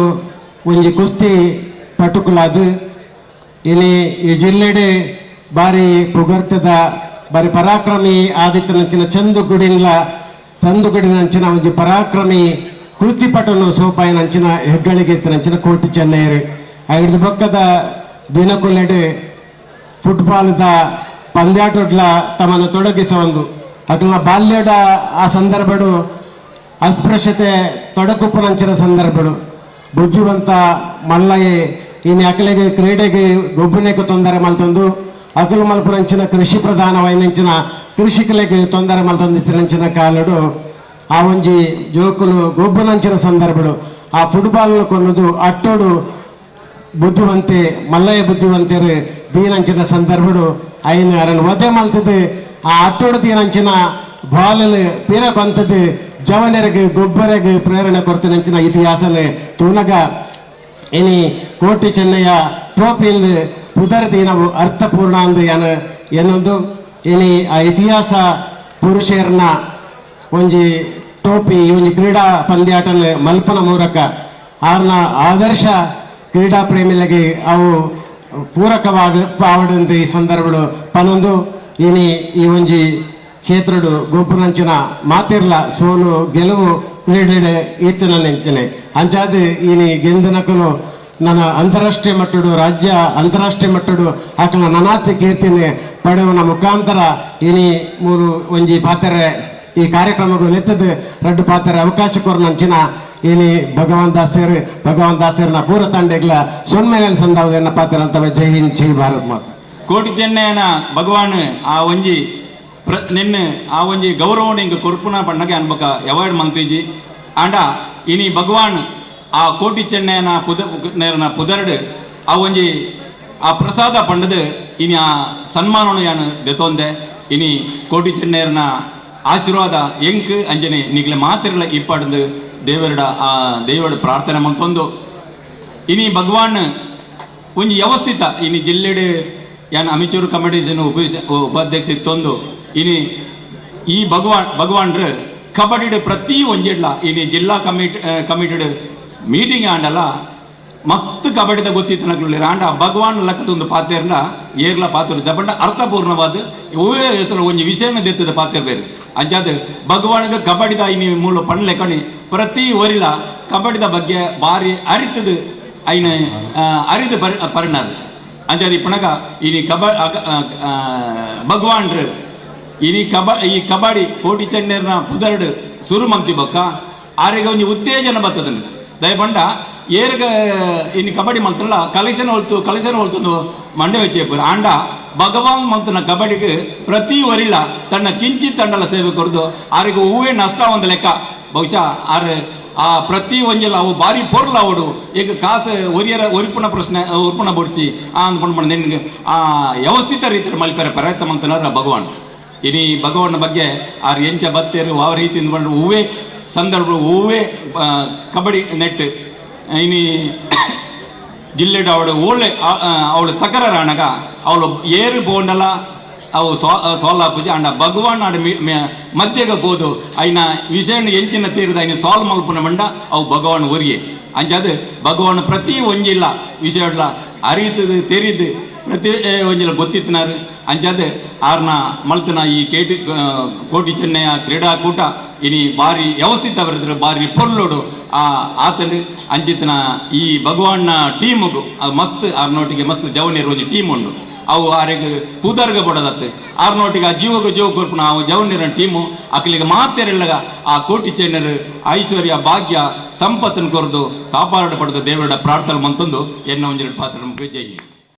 Speaker 19: ಒಂಜಿ ಕುಸ್ತಿ ಪಟುಕುಲಾದ ಇನಿ ಈ ಜಿಲ್ಲೆಡೆ ಬಾರಿ ಪುಗರ್ತದ ಬಾರಿ ಪರಾಕ್ರಮಿ ಆದಿತ್ಯನಂಚಿನ ಚಂದುಗುಡಿನ್ಲ ತಂದುಗುಡಿನಂಚಿನ ಒಂಜಿ ಪರಾಕ್ರಮಿ ಕೃತಿಪಟನು ಸೋಪಾಯನಂಚಿನ ಹೆಗ್ಗಳಿಗೆ ಇತ್ತನಂಚಿನ ಕೋಟಿ ಚೆನ್ನೈಯರು. ಐದು ಬೊಕ್ಕದ ದಿನಕುಲೆಡೆ ಫುಟ್ಬಾಲ್ದ ಪಂದ್ಯಾಟೊಡ್ಲ ತಮ್ಮನ್ನು ತೊಡಗಿಸೊಂದು ಅಕಲ್ನ ಬಾಲ್ಯದ ಆ ಸಂದರ್ಭಡು ಅಸ್ಪೃಶ್ಯತೆ ತೊಡಕುಪ್ಪನಂಚಿನ ಸಂದರ್ಭಡು ಬುದ್ಧಿವಂತ ಮಲ್ಲಯೆ ಇನ್ನು ಅಕಲೆಗೆ ಕ್ರೀಡೆಗೆ ಗೊಬ್ಬನೆಗೆ ತೊಂದರೆ ಮಲ್ತೊಂದು ಅಕಲು ಮಲ್ಪುನಂಚಿನ ಕೃಷಿ ಪ್ರಧಾನವಾಯಿನಂಚಿನ ಕೃಷಿಕಲೆಗೆ ತೊಂದರೆ ಮಲ್ತೊಂದಿತ್ತಿನಂಚಿನ ಕಾಲಡು ಆ ಒಂಜಿ ಜೋಕುಲು ಗೊಬ್ಬುನಂಚಿನ ಸಂದರ್ಭಡು ಆ ಫುಟ್ಬಾಲ್ ಕೊನ್ನದು ಅಟ್ಟೋಡು ಬುದ್ಧಿವಂತೆ ಮಲ್ಲಯ್ಯ ಬುದ್ಧಿವಂತೆರು ದೀನಂಚಿನ ಸಂದರ್ಭಡು ಐನ ಅರನ್ ಒದೆ ಮಲ್ತದೆ ಆ ಅಟ್ಟೋಡು ದೀನಂಚಿನ ಬಾಲಲು ಪೀರ ಬಂತದ್ದು ಜವನರಿಗೆ ಗೊಬ್ಬರಿಗೆ ಪ್ರೇರಣೆ ಕೊಡ್ತಿನಂಚಿನ ಇತಿಹಾಸನೆ ತೂನಗ ಇನಿ ಕೋಟಿ ಚೆನ್ನಯ್ಯ ಟ್ರೋಫಿಯಿಂದ ಪುದರ್ ದಿನವು ಅರ್ಥಪೂರ್ಣ ಅಂದು ಏನೊಂದು ಇನಿ ಆ ಇತಿಹಾಸ ಪುರುಷರನ್ನ ಒಂಜಿ ಟ್ರೋಫಿ ಒಂಜಿ ಕ್ರೀಡಾ ಪಂದ್ಯಾಟನ ಮಲ್ಪನ ಮೂಲಕ ಆರ್ನ ಆದರ್ಶ ಕ್ರೀಡಾ ಪ್ರೇಮಿಗಳಿಗೆ ಅವು ಪೂರಕವಾದ ಪಾವಡಂತ ಈ ಸಂದರ್ಭಗಳು ಪನೊಂದು ಇನಿ ಈ ಒಂಜಿ ಕ್ಷೇತ್ರಡು ಗೊಬ್ಬುನಂಚಿನ ಮಾತಿರ್ಲ ಸೋಲು ಗೆಲುವು ಕ್ರೀಡೆ ಈತನ ನೆಂಚನೆ ಅಂಚಾದ ಇನಿ ಗೆಂದನಕಲು ನನ್ನ ಅಂತಾರಾಷ್ಟ್ರೀಯ ಮಟ್ಟಡು ರಾಜ್ಯ ಅಂತಾರಾಷ್ಟ್ರೀಯ ಮಟ್ಟಡು ಆಕಲ ನನಾತಿ ಕೀರ್ತಿನಿ ಪಡೆಯುವ ಮುಖಾಂತರ ಇನಿ ಮೂರು ಒಂಜಿ ಪಾತ್ರೆ ಈ ಕಾರ್ಯಕ್ರಮಗಳು ಎತ್ತದು ರಡ್ಡು ಪಾತ್ರೆ ಅವಕಾಶ ಕೊರನಂಚಿನ ಇನಿ ಭಗವಾನ್ ದಾಸರು ಭಗವಾನ್ ದಾಸರನ ಪೂರ ತಂಡೆಗ್ಲ ಸೊನ್ಮೇಲೆ ಸಂದಾವದನ್ನ ಪಾತ್ರ ಅಂತ ಜೈ ಹಿಂದ್ ಜೈ ಭಾರತ್ ಮಾತಾ.
Speaker 7: ಕೋಟಿ ಚೆನ್ನಯ್ಯನ ಭಗವಾನ್ ಆ ಒಂಜಿ ನಿನ್ನೆ ಆ ಒಂಜಿ ಗೌರವನ ಇಂಗ ಕೊರ್ಪುನ ಪಣ್ಣಗೆ ಅನ್ಬಕ ಅವಾಯ್ಡ್ ಮಂತೀಜಿ ಆಂಡ ಇನಿ ಭಗವಾನ್ ಆ ಕೋಟಿ ಚೆನ್ನಯ್ಯನ ನೇರನ ಪುದರ್ಡು ಆ ಒಂಜಿ ಆ ಪ್ರಸಾದ ಪಂಡದು ಇನಿ ಆ ಸನ್ಮಾನನ ಯಾನು ದೆತೊಂದೆ ಇನಿ ಕೋಟಿ ಚೆನ್ನಯ್ಯನ ಆಶೀರ್ವಾದ ಎಂಕ್ ಅಂಜನೆ ನಿಗ್ಲೆ ಮಾತಿರಲ ಇಪ್ಪಾಡ್ದು ದೇವರಡ ಆ ದೇವರ ಪ್ರಾರ್ಥನೆ ಮಂತೊಂದು ಇನಿ ಭಗವಾನ್ ಒಂಜಿ ವ್ಯವಸ್ಥಿತ ಇನಿ ಜಿಲ್ಲೆಡು ಯಾನ್ ಅಮಿಚೂರು ಕಮಿಟೀಷನ್ ಉಪಾಧ್ಯಕ್ಷ ಇತ್ತೊಂದು ಇನಿ ಈ ಭಗವಾನ್ರು ಕಬಡ್ಡಿ ಪ್ರತಿ ಒಂಜಿಡ್ಲ ಇನಿ ಜಿಲ್ಲಾ ಕಮಿಟೆಡ್ ಮೀಟಿಂಗ್ ಆಂಡಲ್ಲ ಮಸ್ತ್ ಕಬಡ್ಡಿದ ಗೊತ್ತಿತ್ತು ನಗಲು ಆಂಡ ಭಗವಾನ್ ಲಕ್ಕದೊಂದು ಪಾತೆರ್ಲ ಏರ್ಲ ಪಾತ್ರ ದಪಂಡ ಅರ್ಥಪೂರ್ಣವಾದ ಒವ್ವೇ ಹೆಸರು ಒಂಜಿ ವಿಷಯನ ದೆತ್ತದ ಪಾತೆರ್ ಬೇರೆ ಅಂಚಾದ ಭಗವಾನ್ಗೆ ಕಬಡ್ಡಿದ ಇನಿ ಮೂಲ ಪಣ್ಲೆ ಕಣಿ ಪ್ರತಿ ಒರಿಲ ಕಬಡ್ಡಿದ ಬಗ್ಗೆ ಭಾರಿ ಅರಿತದು ಐನ ಅರಿದು ಪರಿಣಾದ ಅಂಚಾದ ಇಪ್ಪಣಗ ಇನಿ ಭಗವಾನ್ರು ಇನಿ ಈ ಕಬಡ್ಡಿ ಕೋಟಿ ಚೆನ್ನರ್ನ ಪುದರ್ಡು ಸುರುಮಂತಿ ಬೊಕ್ಕ ಆರಿಗೆ ಒಂಜಿ ಉತ್ತೇಜನ ಬರ್ತದನ್ನು ದಯಪಂಡ ಏರ್ಗ ಇನ್ನು ಕಬಡ್ಡಿ ಮಂತ್ರಲ್ಲ ಕಲೆಕ್ಷನ್ ಹೊಲ್ತು ಮಂಡೆ ವೆಚ್ಚೇಪುರ ಆಂಡ ಭಗವಾನ್ ಮಂತನ ಕಬಡ್ಡಿಗೆ ಪ್ರತಿ ವರಿಲ ತನ್ನ ಕಿಂಚಿತ್ ತಂಡಲ ಸೇವೆ ಕೊರದು ಆರಿಗೆ ಹೂವೇ ನಷ್ಟ ಒಂದು ಲೆಕ್ಕ ಬಹುಶಃ ಆರು ಆ ಪ್ರತಿ ಒಂಜೆಲ್ಲ ಅವು ಭಾರಿ ಪೊರ್ಲ ಅವಡು ಈಗ ಕಾಸು ಒರಿಯರ ಒರಿಪುಣ ಪ್ರಶ್ನೆ ಒರ್ಪುಣ ಬೊಡ್ಚಿ ಆ ಅಂದ್ಕೊಂಡು ನಿನ್ಗೆ ಆ ವ್ಯವಸ್ಥಿತ ರೀತಿಯ ಮಲ್ಪೆರ ಪ್ರಯತ್ನ ಮಂತನಾರ ಭಗವಾನ್ ಇನಿ ಭಗವಾನ್ ಬಗ್ಗೆ ಆರು ಎಂಚ ಬತ್ತೇರು ಆ ರೀತಿಯಿಂದ ಬಂದು ಹೂವೇ ಸಂದರ್ಭ ಹೂವೇ ಕಬಡ್ಡಿ ನೆಟ್ ಇನಿ ಜಿಲ್ಲೆಡು ಅವಳು ಓಳೆ ಅವಳು ತಕರಾರಣಗ ಅವಳು ಏರು ಬೋಂಡಲ ಅವು ಸೋಲಾಪುಜಿ ಅಂಡ ಭಗವಾನ್ ಆಡ ಮಧ್ಯಗ ಬೋದು ಐನ ವಿಷಯ ಎಂಚಿನ ತೀರದ ಐನ ಸಾಲ್ ಮಲ್ಪುನ ಮಂಡ ಅವು ಭಗವಾನ್ ಒರಿಯೆ ಅಂಚಾದ ಭಗವಾನ್ ಪ್ರತಿ ಒಂಜಿಲ್ಲ ವಿಷಯ ಅರಿತದು ತೆರಿದು ಪ್ರತಿ ಒಂಜಿಲ್ಲ ಗೊತ್ತಿತ್ತಿನಾರು ಅಂಚಾದ ಆರ್ನ ಮಲ್ತನ ಈ ಕೋಟಿ ಚೆನ್ನಯ್ಯ ಕ್ರೀಡಾಕೂಟ ಇನಿ ಭಾರಿ ವ್ಯವಸ್ಥಿತ ಬರೆದ್ರೆ ಭಾರಿ ಪೊರ್ಲೋಡು ಆ ಆತನು ಅಂಚಿತನ ಈ ಭಗವಾನ್ನ ಟೀಮುಗು ಮಸ್ತ್ ಆರ್ನೋಟಿಗೆ ಮಸ್ತ್ ಜವನಿರು ಒಂಜಿ ಟೀಮ್ ಉಂಡು ಅವು ಆರಿಗೆ ಪೂದರ್ಗ ಬಡದತ್ತು ಆರ್ನೋಟಿಗೆ ಆ ಜೀವಗ ಜೀವ ಕೊರ್ಪುನ ಅವು ಜವನಿರ ಟೀಮು ಅಕ್ಕಲಿಗೆ ಮಾತೆರೆಲ್ಲಗ ಆ ಕೋಟಿ ಚೆನ್ನರು ಐಶ್ವರ್ಯ ಭಾಗ್ಯ ಸಂಪತ್ತನ್ನು ಕೊರದು ಕಾಪಾಡಪಡೆದು ದೇವರ ಪ್ರಾರ್ಥನೆ ಮಂತೊಂದು ಎನ್ನ ಒಂಜೆರಡು ಪಾತ್ರ ನಮಗೆ ಜೈ.